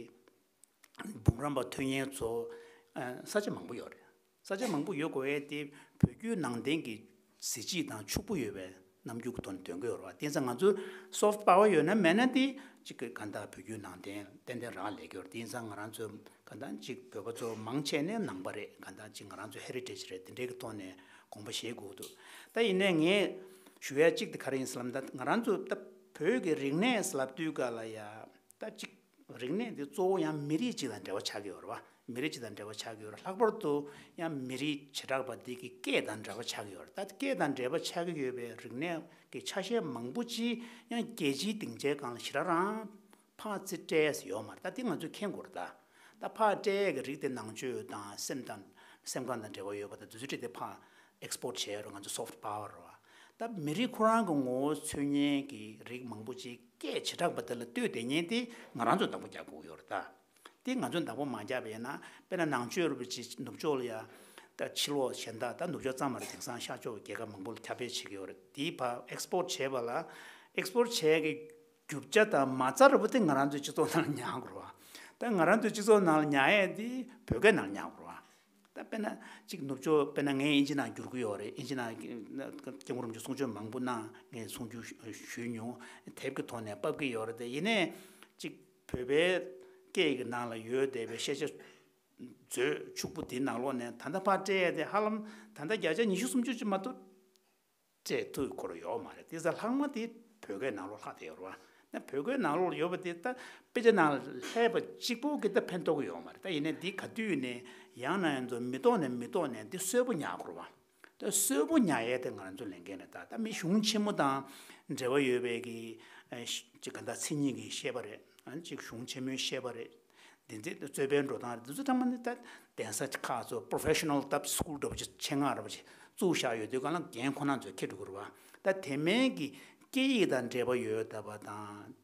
འབུམ་རམས་པ་ཐོན་མཁན་ཚོ་ས་ཆ་མང་པོ་ཡོད་རེད། ས་ཆ་མང་པོ་ཡོད་དགོས་ཡས་དེ་བོད་བརྒྱུད་ནང་བསྟན་གྱི་གཟི་བརྗིད་དང་ཕྱུག་པོ་ཡོད་པའི་རྣམ་འགྱུར་གྱི་ཐོག་ནས་འདོན་གྱི་ཡོད་རེད་བ། དེང་སང་ང་ཚོའི་soft power ཡོད་ན་མེད་ན་དེ་ཅིག་གི་གང་ལྟར་བོད་བརྒྱུད་ནང་བསྟན་ཏན་ཏན་རང་ལས་ཀྱི་ཡོད་རེད། དེང་སང་ང་རང་ཚོ་གང་ལྟར་ཅིག་བོད་པ་ཚོ་མང་ཆེ་ནས་ནང་པ་རེད། གང་ལྟར་ཅིག་ང་རང་ཚོའི་heritage རེད། དེ་འདྲའི་གི་ཐོག་ནས་དགོངས་པ་བཞེས་དགོས་འདུག་ད་ཡིན་ནའི་ངས་ཞུ་ཡ་གཅིག་དེ་ག་རེ་ཡིན་ཟེར་ལབ་ན། ད་ང་རང་ཚོ་ད་བོད་ཀྱི་རིག་གནས་ལབ་དུས་ག་ལ་ཡ། ད་ཅིག་རིག་གནས་འདི་གཙོ་བོ་ཡང་མི་རིགས་གཅིག་དང་འབྲེལ་བ་ཆགས་ཀྱི་ཡོད་རེད་བ། མི་རིགས་གཅིག་དང་འབྲེལ་བ་ཆགས་ཀྱི་ཡོད་རེད། ལྷག་པར་དུ་ཡང་མི་རིགས་བྱེ་བྲག་པ་འདི་གི་སྐད་དང་འབྲེལ་བ་ཆགས་ཀྱི་ཡོད་རེད། ད་སྐད་དང་འབྲེལ་བ་ཆགས་ཀྱི་ཡོད་པའི་རིག་གནས་ཀྱི་ཆ་ཤས་མང་པོ་ཅིག་ཡང་རྒྱལ་སྤྱིའི་སྡིངས་ཆའི་སྒང་ལ་ཞེ་དྲག་རང་ཕར་ཙི་སྤྲད་ཡ་ཡོད་མ་རེད། ད་འདི་ང་ཚོས་མཁྱེན་དགོས་རེད་ད། ད་ཕར་སྤྲད་ཡ་གི་རིགས་དེ་ནང་ཆོས་དང་སེམས་དང་སེམས་ཁམས་དང་འབྲེལ་བ་ཡོད་པ་དང་། དེ་ཚོ་སྤྲད་དེ་ཕར་export བྱས་ཡོད་རེད། ང་ཚོ་soft power རེད་བ། ད་མི་རིགས་ཁོ་རང་གི་ངོ་བོ་མཚོན་མཁན་གྱི་རིགས་མང་པོ་ཅིག་སྐད་བྱེ་བྲག་པ་དེ་ལ་ལྟོས་བསྡད་མཁན་དེ་ང་རང་ཚོས་བདག་པོ་རྒྱག་དགོས་ཡོད་རེད་ད། དེ་ང་ཚོས་བདག་པོ་མ་རྒྱག་པ་ཡིན་ན། དཔེར་ན་ནང་ཆོས་རུ་ཅིག་ནུབ་ཕྱོགས་ལ་ཡ། ད་ཕྱི་ལོགས་གཞན་དག་ད་ནུབ་ཕྱོགས་ཙམ་མ་རེད། དེང་སང་ཤར་ཕྱོགས་རྒྱལ་ཁབ་མང་པོ་ལ་ཁྱབ་སྤེལ་བྱེད་ཀྱི་ཡོད་རེད། དེའི་བར་export བྱས་པ་ལ། export བྱས་ཀྱི་རྒྱུ་ཆ་དང་མ་རྩ་རུ་དེ་ང་རང་ཚོའི་སྤྱི་ཚོགས་ནང་ལ་ཉར་དགོས་རེད་བ། ད་ང་རང་ཚོའི་སྤྱི་ཚོགས་ནང་ལ་ཉར་ཡས་དེ་བོད་སྐད་ནང་ལ་ཉར་དགོས་རེད་བ། ད་དཔེར་ན་གཅིག་ནུབ་ཕྱོགས། དཔེར་ན་ངས་དབྱིན་ཇི་ནང་བསྒྱུར་གྱི་ཡོད་རེད། དབྱིན་ཇི་ནང་སྐྱབས་མགོན་རིན་པོ་ཆེ་གསུང་ཆོས་མང་པོ་གནང་། ངས་གསུང་ཆོས་ཞུས་མྱོང་། དེབ་ཀྱི་ཐོག་ནས་ཕབ་ཀྱི་ཡོད་རེད། དེ་ཡིན་ནའི་གཅིག་བོད་པའི་སྐད་ཀྱི་ནང་ལ་ཡོད་བསྡད་པའི་ཤེས་བྱ་མཛོད་ཕྱུག་པོ་དེའི་ནང་ལོགས་ནས་ད་ལྟ་ཕར་སྤྲད་ཡ་དེ་ཧ་ལམ་ད་ལྟ་བརྒྱ་ཆ་ཉི་ཤུ་སུམ་ཅུ་ཅིག་མ་གཏོགས་སྤྲད་ཐུབ་ཀྱི་ཡོད་མ་རེད། དེ་ཚོ་ལྷག་མ་དེ་བོད་སྐད་ནང་ལོགས་ལྷག་བསྡད་ཡོད་རེད་བ། ན་བོད་སྐད་ནང་ལོགས་ལ་ཡོད་པ་དེ་ད་དཔེ་ཆ་ནང་ལ་ལྷག་པ་གཅིག་པོ་གིས་ད་ཕན་ཐོགས་ཀྱི་ཡོད་མ་རེད། ད་ཡིན་ནའི་འདི་ག་དུས་ནས་ཡང་ན་ཡང་ཚོ་མི་ཐོག་ནས་མི་ཐོག་ནས་འདི་གསོན་པོ་ཉར་དགོས་རེད་བ། ད་གསོན་པོ་ཉར་ཡས་དེ་ང་རང་ཚོའི་ལས་འགན་རེད། ད་ད་མི་གཞུང་ཆེན་མོ་དང་འབྲེལ་བ་ཡོད་པའི་གི་ཨ་ཅིག་ག་ད་མཚན་ཉིད་ཀྱི་བཤད་པ་རེད། ཨ་ཅིག་གཞུང་ཆེན་མོའི་བཤད་པ་རེད། འདི་ཚོ་རྩོད་པའི་འགྲོ་སྟངས་རེད། འདི་ཚོ་ཚང་མ་ནི་ད་གདན་ས་ཁག་ཚོ་professional ད་school འདྲ་པོ་ཅིག་ཆེད་མངགས་འདྲ་པོ་ཅིག་བཙུགས་བཞག་ཡོད་དུས་གང་ལ་འགན་ཁོ་རང་ཚོས་འཁྱེར་འགྲོ་དགོས་རེད་བ། ད་དེ་མིན་གྱི་སྐད་ཡིག་དང་འབྲེལ་བ་ཡོད་བསྡད་པ་དང་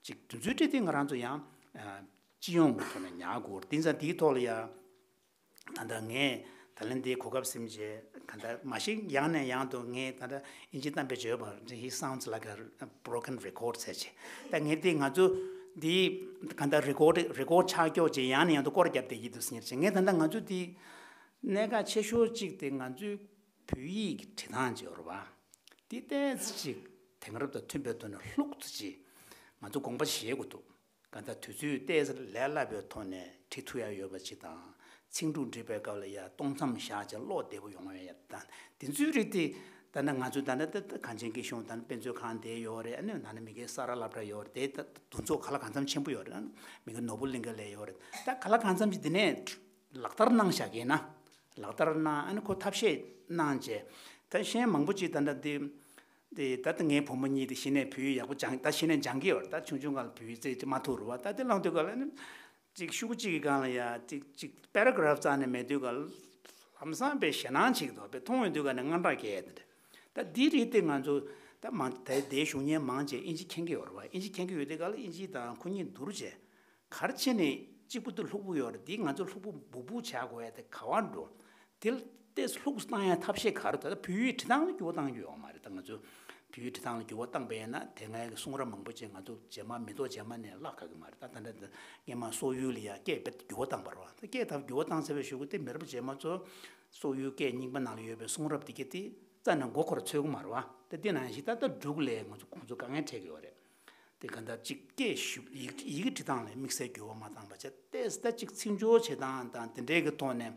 ཅིག་དེ་ཚོའི་གྲས་དེ་ང་རང་ཚོ་ཡང་ཨ་སྤྱི་ཡོངས་ཀྱི་ཐོག་ནས་ཉར་དགོས་རེད། དེང་སང་དེའི་ཐོག་ལ་ཡ། ད་ལྟ་ངས་ད་ལན་འདིའི་གོ་སྐབས་ཟིན་བྱས། ག་ད་མ་གཞི་ཡང་ནས་ཡང་དུ་ངས་ད་ལྟ་དབྱིན་ཇི་གཏམ་དཔེ་བརྗོད་པ། He sounds like a broken record ཟེར་བྱས། ད་ངས་དེ་ང་ཚོ་འདི་ག་ད་record record ཆགས་ཀྱོག་ཅིག་ཡང་ནས་ཡང་དུ་སྐོར་བརྒྱབ་བསྡད་ཀྱི་འདུག་ཟེར་བྱས། ངས་ད་ལྟ་ང་ཚོ་འདི་གནད་འགག་ཆེ་ཤོས་གཅིག་དེ་ང་ཚོའི་བོད་ཡིག་གི་བྲིས་སྟངས་ཅིག་ཡོད་རེད་བ། འདི་ཏོག་ཙམ་ཅིག་དེང་རབས་དང་མཐུན་པའི་ཐོག་ནས་ལྷུག་ཙམ་ཅིག་ང་ཚོ་དགོངས་པ་བཞེས་དགོས་འདུག་གང་ལྟར་དུས་ཚོད་ཏོག་ཙམ་ལས་སླ་པོའི་ཐོག་ནས་བྲིས་ཐུབ་ཡ་ཡོད་པ་ཅིག་དང་། ཚིག་འབྲུ་འབྲི་བའི་སྐབས་ལ་ཡ་སྟོང་མཚམས་བཞག་བྱས་ཀློག་བདེ་པོ་ཡོང་བའི་ཡ་དང་། དེ་ཚོའི་རིགས་དེ་ད་ནི་ང་ཚོའི་ད་ནི་ད་ལྟ་གངས་ཅན་སྐྱིད་གཤོངས་ད་ནི་དཔེ་མཛོད་ཁང་དེ་ཡོད་རེད། ཨ་ནི་ད་ནི་མི་སྒེར་ས་ར་སློབ་གྲྭ་ཡོད་རེད། དེ་ད་འདུ་ཚོགས་ག་ལ་གང་འཚམ་ཆེན་པོ་ཡོད་རེད། ཨ་ནི་མི་སྒེར་ནོར་བུ་གླིང་ག་ལ་ཡོད་རེད། ད་ག་ལ་གང་འཚམ་ཅིག་དེ་ནས་ལག་བསྟར་གནང་བཞག་གི་ན། ལག་བསྟར་གནང་། ཨ་ནི་ཁོ་ཐབས་ཤེས་གནང་བྱས། ད་གཞན་མང་པོ་ཅིག་ད་ལྟ་འདི་འདི་ད་ལྟ་ངའི་བུ་མོ་གཉིས་དེ་གཞི་ནས་བོད་ཡིག་ཡག་པོ་སྦྱང་། ད་གཞི་ནས་སྦྱང་གི་ཡོད་རེད། ད་ཆུང་ཆུང་སྒང་ལ་བོད་ཡིག་རྩེད་མ་ཐུབ་རེད་བ། ད་དེ་བླངས་དུས་སྒང་ལ་ནི་ཅིག་ཤོག་གུ་གཅིག་གི་སྒང་ལ་ཡ་ཅིག་ཅིག་པེ་ར་གྷ་རབ་རྩ་ནས་མེད་དུས་སྒང་ལ་ལམ་སང་དཔེ་ཞེད་སྣང་བྱེད་ཀྱི་འདུག་དཔེ་མཐོང་ཡོང་དུས་སྒང་ནས་དངངས་སྐྲག་སྐྱེ་ཡ་དེ་འདྲ། ད་འདི་རིགས་དེ་ང་ཚོ་ད་མང་ད་དེའི་གཞུང་གཉེར་མང་ཆེ་དབྱིན་ཇི་མཁྱེན་གྱི་ཡོད་རེད་བ། དབྱིན་ཇི་མཁྱེན་གྱི་ཡོད་དུས་སྒང་ལ་དབྱིན་ཇི་དང་ཁོ་གཉིས་བསྡུར་བྱས། ག་རེ་བྱས་ནས་གཅིག་པུ་དེ་ལྷུག་པོ་ཡོད་རེད། འདི་ང་ཚོ་ལྷུག་པོ་འབུར་འབུར་བྱ་དགོས་ཡ་དེ་ག་བར་འགྲོ། དེ་ལ་ཏོག་ཙམ་ལྷུག་པོ་བཏང་ཡ་ཐབས་ཤེས་ག་རེ། ད་ལྟ་བོད་ཡིག་འབྲི་སྟངས་ལ་འགྱུར་བ་གཏང་རྒྱུ་ཡོད་མ་རེད། ད་ང་ཚོ་བོད་ཡིག་འབྲི་སྟངས་ལ་འགྱུར་བ་བཏང་པ་ཡིན་ན་དེ་སྔའི་གི་གསུང་རབ་མང་པོ་ཅིག་ང་ཚོ་རྗེས་མ་མི་ཐོག་རྗེས་མ་ནས་བཀླག་དགོས་ཀྱི་མ་རེད། ད་ད་ལྟ་སྔས་མ་སོག་ཡུལ་ལ་ཡ་སྐད་དཔེ་འགྱུར་བ་བཏང་པ་རེད་བ། ད་སྐད་ད་འགྱུར་བ་བཏང་ཚར་བའི་གཞུག་གུ་དེ་མི་རབས་རྗེས་མ་ཚོ་སོག་ཡུལ་སྐད་རྙིང་པ་ནང་ལ་ཡོད་པའི་གསུང་རབ་དེ་གྱད་དེ་རྩ་ནས་མགོ་འཁོར་འཚོལ་གྱི་མ་རེད་བ། ད་དེ་ནང་བཞིན་ད་ལྟ་འབྲུག་ལ་ང་ཚོ་ཁོང་ཚོ་དཀའ་ངལ་འཕྲད་ཀྱི་ཡོད་རེད། དེ་ག་འདྲ་གཅིག་སྐད་ཞུ་ཡི་ཡི་གེ་འབྲི་སྟངས་ལ་དམིགས་བསལ་འགྱུར་བ་མ་བཏང་པ་བྱས་ཏེ། ད་གཅིག་ཚིག་སྦྱོར་བྱེད་སྟངས་དང་དེ་འདྲའི་གི་ཐོག་ནས་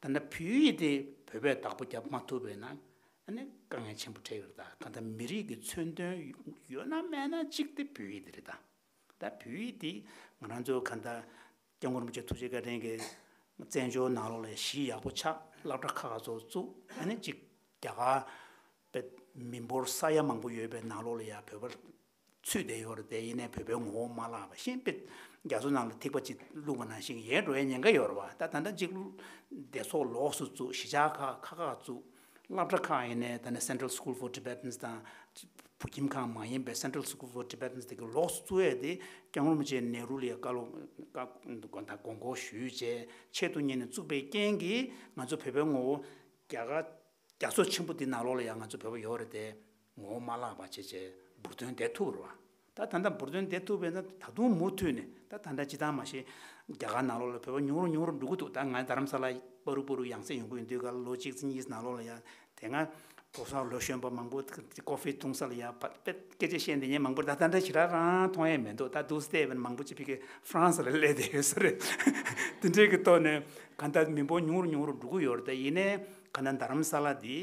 ད་ལྟ་བོད་ཡིག་དེ་བོད་པས་བདག་པོ་རྒྱབ་མ་ཐུབ་པས་ན་ཨ་ནི་དཀའ་ངལ་ཆེན་པོ་འཕྲད་ཀྱི་རེད། ད་ག་འདྲ་མི་རིགས་ཀྱི་མཚོན་དོན་ཡོད་ན་མེད་ན་གཅིག་དེ་བོད་ཡིག་དེ་རེད། ད་ད་བོད་ཡིག་དེ་ང་རང་ཚོ་ག་འདྲ་སྐྱབས་མགོན་རིན་པོ་ཆེ་ཐུགས་རྗེ་བཀའ་དྲིན་གྱིས་བཙན་བྱོལ་ནང་ལོགས་ལ་གཞི་ཡག་པོ་ཆགས། སློབ་གྲྭ་ཁག་ཁག་ཚོ་བཙུགས། ཨ་ནི་གཅིག་རྒྱ་གར་པའི་མི་འབོར་ས་ཡ་མང་པོ་ཡོད་པའི་ནང་ལོགས་ལ་ཡ་བོད་པ་ཚུད་བསྡད་ཡོད་རེད། དེ་ཡིན་ནའི་བོད་པའི་ངོ་བོ་མ་བརླག་པ་བཞིན་དཔེ་རྒྱ་མཚོ་ནང་ལ་ཐིགས་པ་གཅིག་བླུགས་པ་ནང་བཞིན་ཡལ་འགྲོ་ཡའི་ཉེན་ཁ་ཡོད་རེད་བ། ད་ད་ལྟ་གཅིག་སྡེ་ཚོགས་ལོགས་སུ་བཙུགས། གཞིས་ཆགས་ཁག་ཁག་ཁག་བཙུགས། སློབ་གྲྭ་ཁག་ཡིན་ནའི་ད་ནི་Central School for Tibetans དང་བོད་ཁྱིམ་ཁང་མ་ཡིན་པའི་Central School for Tibetans དེ་གི་ལོགས་སུ་བཙུགས་ཡས་དེ་སྐྱབས་མགོན་རིན་པོ་ཆེ་ནེ་རུ་ལ་ཡ་བཀའ་སློབ་བཀའ་དགོངས་དག་དགོངས་སྐོར་ཞུས་བྱས་ཆེད་དུ་གཉེར་ནས་བཙུགས་པའི་རྐྱེན་གྱིས་ང་ཚོ་བོད་པའི་ངོ་བོ་རྒྱ་གར་རྒྱ་མཚོ་ཆེན་པོ་འདི་ནང་ལོགས་ལ་ཡང་ང་ཚོ་བོད་པ་ཡོད་རེད་དེ། ངོ་བོ་མ་བརླག་པ་བྱས་བྱས་འབུར་ཐོན་བསྡད་ཐུབ་རེད་བ། ད་ད་ལྟ་འབུར་ཐོན་བསྡད་ཐུབ་པས་ན་ད་དུང་མུ་མཐུད་ནས་ད་ད་ལྟ་སྤྱིར་བཏང་མ་གཞི་རྒྱ་གར་ནང་ལོགས་ལ་བོད་པ་ཉུང་རུ་ཉུང་རུ་འགྲོ་གི་འདུག་ད་ང་རྡ་རམ་ས་ལ་པ་རུ་པ་རུ་ཡང་སེ་ཡོང་གི་ཡོད་དུས་ག་ལོ་གཅིག་ཙམ་གཉིས་ནང་ལོགས་ལ་ཡང་དེ་སྔ་ཕོ་གསར་ལོ་གཞོན་པ་མང་པོ་ཀོ་ཧྥི་འཐུང་ས་ལ་ཡང་ཕ་དཔེ་སྐད་ཆ་བཤད་འདི་ཉན་མང་པོ་ད་ད་ལྟ་ཞེ་དྲག་རང་མཐོང་ཡས་མི་འདུག་ད་འདུག་སེ་བལྟས་པ་ན་མང་པོ་ཅིག་ཕ་གི་ཧྥ་རན་སི་ལ་སླེབས་བསྡད་ཡོད་ས་རེད། དེ་འདྲའི་གི་ཐོག་ནས་གང་ལྟར་མི་འབོར་ཉུང་རུ་ཉུང་རུ་འགྲོ་གི་ཡོད་རེད། ད་ཡིན་ནའི་གང་ལྟར་རྡ་རམ་ས་ལ་འདི་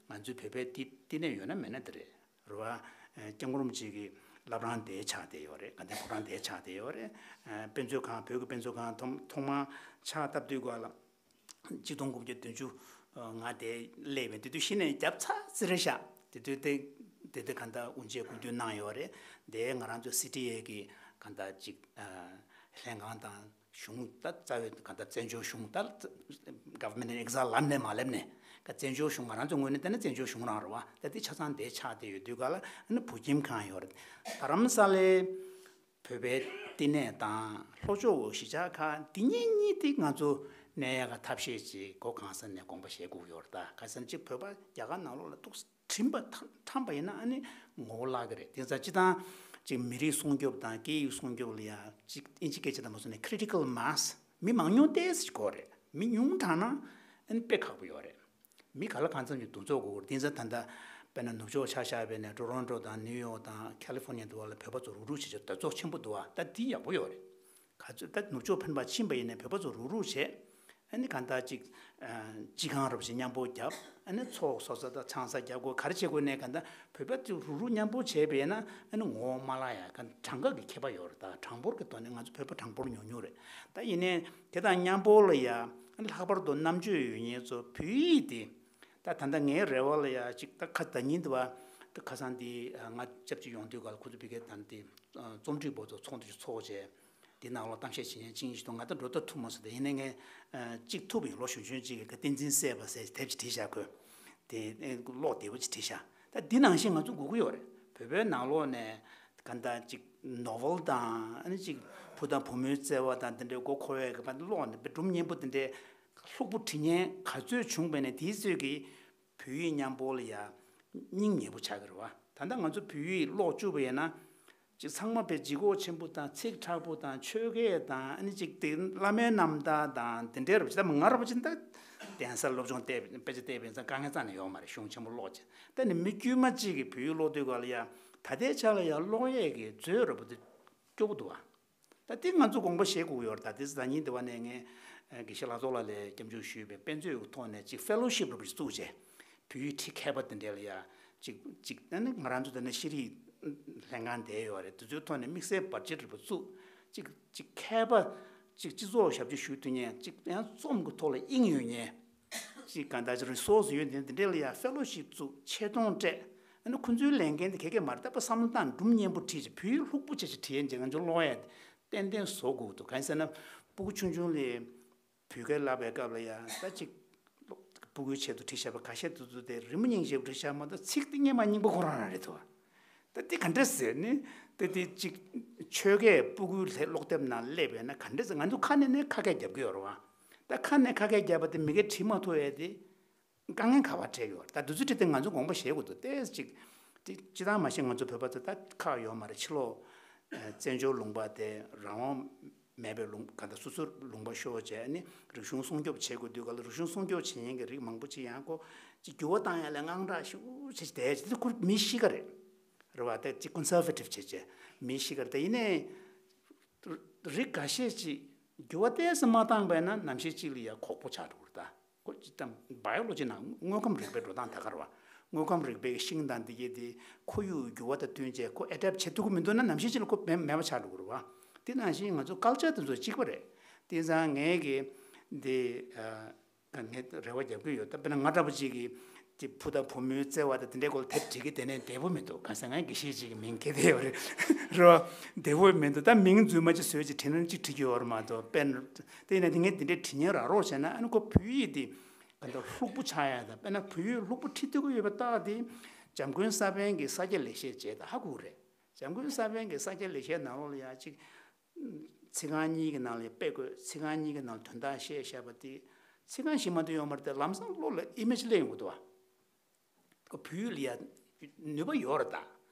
ང་ཚོའི་བོད་པའི་བསྟི་བསྟི་གནས་ཡོད་ན་མེད་ན་དེ་རེད། རེད་བ། ཨ་སྐྱབས་མགོན་རིན་པོ་ཆེ་གི་བླ་བྲང་དེ་ཆགས་བསྡད་ཡོད་རེད། དགའ་ལྡན་ཕོ་བྲང་དེ་ཆགས་བསྡད་ཡོད་རེད། ཨ་དཔེ་མཛོད་ཁང་བོད་ཀྱི་དཔེ་མཛོད་ཁང་ཐོག་ཐོག་མར་ཕྱག་བཏབ་དུས་སྐབས་ལ་གཅིག་སྟོང་དགུ་བརྒྱ་བདུན་ཅུ་ང་དེ་སླེབས་པའི་དེ་དུས་གཞི་ནས་རྒྱབ་ཚ་ཟེར་རེད་ཤག་དེ་དུས་དེ་དེ་དུས་གང་ལྟར་དབུ་འབྱེད་སྐུ་མདུན་གནང་ཡོད་རེད། དེ་ང་རང་ཚོ་སི་ཊི་ཨེ་གི་གང་ལྟར་གཅིག་ཨ་ལྷན་ཁང་དང་། གཞུང་ད་རྩ་བའི་ག་ད་བཙན་བྱོལ་གཞུང་ད་government in exile ལབ་ནས་མ་ལབ་ནས་ག་བཙན་བྱོལ་གཞུང་ང་རང་ཚོ་ངོས་ནས་བལྟས་ན་བཙན་བྱོལ་གཞུང་རང་རེད་བ། ད་དེ་ཆ་ཚང་དེ་ཆགས་བསྡད་ཡོད་དུས་ག་ལ་ཨ་ནི་བོད་ཁྱིམ་ཁང་ཡོད་རེད། རྡ་རམ་ས་ལའི་བོད་པའི་བསྟི་གནས་དང་ལྷོ་ཕྱོགས་འོག་གཞིས་ཆགས་ཁག་འདི་གཉིས་གཉིས་དེ་ང་ཚོ་གནས་ཡག་ག་ཐབས་ཤེས་ཅིག་སྒོ་གང་ས་ནས་དགོངས་པ་བཞེས་དགོས་ཀྱི་ཡོད་རེད། ད་ག་ས་ཅིག་བོད་པ་རྒྱ་གར་ནང་ལོགས་ལ་ཏོག་ཙམ་བྲིན་པ་ཐམ་པ་ཡིན་ན་ཨ་ནི་ངོ་བོ་བརླག་གི་རེད། དེ་ཙང་སྤྱིར་བཏང་ཅིག་མི་རིགས་སྲུང་སྐྱོབ་དང་སྐད་ཡིག་སྲུང་སྐྱོབ་ལ་ཡང་ཅིག་ཨིན་ཇི་སྐད་ཆ་དང་མ་སོང་ནས་critical mass མི་མང་ཉུང་ཏོག་ཙམ་དགོས་རེད། མི་ཉུང་དྲགས་ན་ཨ་ནི་དཔེ་ཁག་པོ་ཡོད་རེད། མི་ག་ལ་གང་འཚམ་གྱི་འདུ་ཚོགས་དགོས་རེད། དེ་ཙང་ད་ལྟ་དཔེར་ན་ནུབ་ཕྱོགས་ཆ་བཞག་པ་ཡིན་ན་ཊོ་རོན་ཊོ་དང་ནིའུ་ཡོག་དང་ཁ་ལི་ཧྥོ་ནི་ཡ་དུ་བ་ལ་བོད་པ་ཚོ་རུག་རུག་བྱེད་ཆོག་སྡེ་ཚོགས་ཆེན་པོ་འདུག་བ། ད་དེ་ཡག་པོ་ཡོད་རེད། ག་ཚོད་ད་ནུབ་ཕྱོགས་ཕན་པ་ཕྱིན་པ་ཡིན་ནའི་བོད་པ་ཚོ་རུག་རུག་བྱས། ཨ་ནི་གང་ལྟར་ཅིག་ཨ་སྤྱི་ཁང་རོབ་ཅིག་མཉམ་པོ་བརྒྱབ། ཨ་ནི་ཚོགས་སོ་སོ་དང་ཆང་ས་བརྒྱབ་དགོས་ག་རེ་བྱེད་དགོས་ནའི་གང་ལྟར་བོད་པ་ཚོ་རུག་རུག་མཉམ་པོ་བྱས་པས་ན་ཨ་ནི་ངོ་བོ་མ་བརླག་ཡ། གང་གྲངས་ཀ་གི་ཁྱད་པར་ཡོད་རེད། ད་གྲངས་འབོར་གྱི་ཐོག་ནས་ང་ཚོ་བོད་པ་གྲངས་འབོར་ཉུང་ཉུང་རེད། ད་ཡིན་ནའི་དེ་དང་མཉམ་པོ་ལ་ཡ་ཨ་ནི་ལྷག་པར་དུ་རྣམ་དཔྱོད་ཡོད་མཁན་ཚོ་བོད་ཡིག་དེ་ད་ད་ལྟ་ངའི་རེ་བ་ལ་ཡ་ཅིག་ད་ཁ་ད་ཉིན་དུ་བ་ད་ཁ་སང་དེ་ང་སྐྱབས་ཅིག་ཡོང་དུས་ག་ལ་ཁོ་ཚོ་ཕ་གིར་ད་དེ་རྩོམ་སྒྲིག་པ་ཚོ་ཚོགས་འདུ་ཞིག་ཚོགས་བྱས། དེ་ནང་ལ་གཏམ་བཤད་བྱེད་མཁན་གཅིག་གཉིས་ཤིག་འདུག་ང་ད་འགྲོ་ཐུབ་ཐུབ་མ་སོང་། དེ་ཡིན་ན་ངས་ཨ་གཅིག་ཐུབ་ཡིན། ལོ་གཞོན་གཞོན་གཅིག་གིས་བསྟན་འཛིན་གསལ་བ་ཟེར་དེབ་ཅིག་བྲིས་བཞག་ཁོས། དེ་ཨེ་ཀློག་བདེ་པོ་ཅིག་བྲིས་བཞག་ད་འདི་ནང་བཞིན་ང་ཚོ་དགོས་ཀྱི་ཡོད་རེད། བོད་པའི་ནང་ལོགས་ནས་ག་འདྲ་ཅིག་ནོ་ཝེལ་དང་ཨ་ནི་ཅིག་བུ་དང་བུ་མོའི་བརྩེ་བ་དང་དེ་འདྲའི་མགོ་འཁོར་བའི་གི་སྒྲུང་སྙན་པོ་དེ་འདྲའི་ལྷུག་པོ་བྲིས་མཁན་ག་ཚོད་བྱུང་བས་ནས་དེའི་ཚོད་ཀྱིས་བོད་ཡིག་མཉམ་པོ་ལ་ཡ་སྙིང་ཉེ་པོ་ཆགས་ཀྱི་རེད་བ། ད་ལྟ་ང་ཚོ་བོད་ཡིག་ཀློག་བཅུག་པ་ཡིན་ན། ཅིག་ཚང་མ་དཔེ་ལྗིད་ཁོག་ཆེན་པོ་དང་ཚིག་དྲག་པོ་དང་ཆོས་སྐད་དང་ཨ་ནི་ཅིག་དེ་བླ་མའི་རྣམ་ཐར་དང་དེ་འདྲའི་རུ་ཅིག་ད་ང་རུ་ཅིག་ད་གདན་སར་སློབ་སྦྱོང་བལྟས་དཔེ་ཆ་བལྟས་པ་ཡིན་ཙང་དཀའ་ངལ་རྩ་ནས་ཡོད་མ་རེད། གཞུང་ཆེན་པོ་ཀློག་ཅིག་ད་ནི་མི་དཀྱུས་མ་གཅིག་གིས་བོད་ཡིག་ཀློག་དུས་ག་ལ་ཡ་ད་ལྟའི་ཆ་ལ་ཡ་ཀློག་ཡས་ཀྱི་མཛོད་རུ་པོ་དེ་སྐྱོ་པོ་འདུག་བ། ད་དེ་ང་ཚོ་དགོངས་པ་བཞེས་དགོས་ཡོད་རེད། ད་དེ་ཟླ་ཉིན་དེ་བ་ནས་ངས་དགེ་བཤེས་ལྷ་ཚོགས་ལགས་ལ་སྐྱབས་འཇུག་ཞུས་པའི་དཔེ་མཛོད་ཀྱི་ཐོག་ནས་ཅིག་ཕེ་ལོ་ཤིབ་རུ་པོ་ཅིག་བཙུགས་བྱས། བོད་ཡིག་ཁྲིད་མཁས་པ་དེ་འདྲ་ལ་ཡ་ཅིག་ཅིག་ཨ་ནི་ང་རང་ཚོ་ད་ནི་ཤེས་རིག་ལྷན་ཁང་བསྡད་ཡོད་རེད། དེ་ཚོའི་ཐོག་ནས་དམིགས་བསལ་བར་ཆད་རིག་པ་བཙུགས། ཅིག་ཅིག་མཁས་པ་ཅིག་སྤྱི་ཚོགས་ཞབས་ཕྱི་ཞུ་ཐུབ་མཁན་ཅིག་ཡང་རྩོམ་གྱི་ཐོག་ལ་དབྱིངས་ཡོད་མཁན་ ཅིག་གང་ལྟར་ཅིག་རི་སོར་སི་ཡོད་དེ་འདི་འདྲས་ལ་ཡ་ཕེ་ལོ་ཤིབ་བཙུགས་ཆེ་མཐོང་སྤྲད། ཨ་ནི་ཁོ་ཚོའི་ལས་འགན་དེ་ག་གེ་མ་རེད། ད་པ་བསམ་བློ་བཏང་སྒྲུང་སྙན་པོ་བྲིས་ཅིག་བོད་ཡིག་ལྷུག་པོ་བྱས་ཅིག་བྲིས་ཡན་ཅིག་ང་ཚོ་ཀློག་ཡ་དེ་ཏན་ཏན་བཟོ་དགོས་འདུག་གང་ཟེར་ན་སྤུ་གུ་ཆུང་ཆུང་ལས་བོད་སྐད་བསླབ་པའི་སྐབས་ལ་ཡ་ད་ཅིག་སྤུ་གུའི་ཆེད་དུ་བྲིས་བཞག་པ་ཁ་ཤས་དེ་ཚོ་དེ་རི་མོ་སྙིང་རྗེ་པོ་བྲིས་བཞག་མ་གཏོགས་ཚིག་དེ་སྔོན་མ་རྙིང་པ་ཁོ་རང་རང་རེད་འདུག་ད་དེ་ག་འདྲ་ཟེར་ནི་ད་དེ་ཅིག་ཆོས་སྐད་སྤུ་གུའི་ལྷ་ཀློག་དེབ་ནང་སླེབས་པས་ན་ག་འདྲ་ཟེར། ང་ཚོ་ཁ་ནས་ནས་ཁ་སྐད་རྒྱབ་ཀྱི་ཡོད་རེད་བ། ད་ཁ་ནས་ཁ་སྐད་རྒྱབ་པ་དེ་མི་སྐད་བྲིས་མ་ཐུབ་ཡས་དེ་དཀའ་ངལ་ག་པར་འཕྲད་ཡོད་རེད། ད་དུས་ཚོད་ཁྲིད་དེ་ང་ཚོ་དགོངས་པ་བཞེས་དགོས་འདུག་ཏོག་ཙམ་ཅིག་དེ་སྤྱིར་བཏང་མ་གཞི་ང་ཚོ་བོད་པ་ཚོ་ད་ཁག་ཡོད་མ་རེད། ཕྱི་ལོགས་བཙན་བྱོལ་ལུང་པ་དེ་རང་དབང་མེད་པའི་ལུང་ག་ད་སོ་སོར་ལུང་པ་ཤོར་བྱས་ནི་རིག་གཞུང་སྲུང་སྐྱོབ་བྱེད་དགོས་དུས་ག་ལ་རིག་གཞུང་སྲུང་སྐྱོབ་བྱེད་མཁན་གྱི་རིགས་མང་པོ་ཅིག་ཡང་ཁོ་ཅིག་འགྱུར་བ་བཏང་ཡ་ལ་དངངས་སྐྲག་ཤུགས་ཆེ་ཆེ་དེ་ཅིག་ཁོ་མི་ཤི་ཀ་རེད། རེད་བ། དེ་ཅིག་ཀོན་སར་ཝེ་ཊིབ་བྱེད་བྱས་མི་ཤི་ཀ་རེད། དེ་ཡིན་ནའི་རིགས་འགའ་ཤས་ཅིག་འགྱུར་བ་ཏོག་ཙམ་མ་བཏང་པས་ན་ནམ་ཞིག་ཅིག་ལ་ཡ་གོག་པོ་ཆགས་འགྲོ་གི་རེད་ད། ཁོ་ཅིག་ད་བ་ཡོ་ལོ་ཇི་ནང་དངོས་ཁམས་རིག་པའི་འགྲོ་སྟངས་ད་ག་རེད་བ། དངོས་ཁམས་རིག་པའི་ཤིང་དང་འདི་གས་དེ་ཁོར་ཡུག་འགྱུར་བ་དང་བསྟུན་བྱས་ཁོ་ཨེ་ཌེབ་བྱེད་ཐུབ་ཀྱི་མི་འདུག་ན་ནམ་ཞིག་ཅིག་ལ་ཁོ་མེད་མེད་པ་ཆགས་འགྲོ་གི་རེད་བ། དེ་ནང་བཞིན་ང་ཚོ་ཀལ་ཅར་དེ་ཚོ་གཅིག་པ་རེད། དེ་ཙང་ངས་གི་འདི་ཨ། ངས་རེ་བ་རྒྱབ་ཀྱི་ཡོད། ད་དཔེར་ན་ང་འདྲ་པོ་ཅིག་གིས་ཀྱི་བུ་དང་བུ་མོའི་བརྩེ་བ་དང་དེ་འདྲའི་སྐོར་ལ་དེབ་བྲིས་ཀྱི་དེ་ནས་བདེ་པོ་མི་འདུག་གང་ཟེར་ང་དགེ་བཤེས་ཅིག་གི་མིང་འཁྱེར་བསྡད་ཡོད་རེད། རེད་བ། བདེ་པོ་མི་འདུག་ད་མིང་རྫུན་མ་ཅིག་བཟོས་ཅིག་བྲིས་ན་ཅིག་བྲིས་ཀྱི་ཡོད་རེད་མ་གཏོགས་དཔེར་ན་དེ་ཡིན་ན་དེ་ངས་དེ་འདྲའི་བྲིས་མཁན་རག་རོགས་བྱས་ན་ཨ་ནི་ཁོ་བོད་ཡིག་དེ་ག་འདྲ་ལྷུག་པོ་ཆགས་ཡ་དང་དཔེར་ན་བོད་ཡིག་ལྷུག་པོ་བྲིས་ཐུབ་ཀྱི་ཡོད་པ་རྟགས་དེ་འཇམ་མགོན་ས་པཎ་གྱི་ས་སྐྱ་ལེགས་བཤད་བྱས་དང་ཧ་གོ་གི་རེད། འཇམ་མགོན་ས་པཎ་གྱི་ས་སྐྱ་ལེགས་བཤད་ནང་ལོགས་ལ་ཡ་ཅིག་ཚིག་རྐང་གཉིས་ཀྱི་ནང་ལ་དཔེ་བཀོད། ཚིག་རྐང་གཉིས་ཀྱི་ནང་ལ་དོན་དག་བཤད་བཞག་པ་དེ་ཚིག་རྐང་བཞི་མ་གཏོགས་ཡོད་མ་རེད་དེ་ལམ་སང་བློ་ལ་ཨི་མེ་ཇི་སླེབས་ཡོང་གི་འདུག་བ། ཁོ་བོད་ཡིག་ལ་ཡ་ནུས་པ་ཡོད་རེད་ད།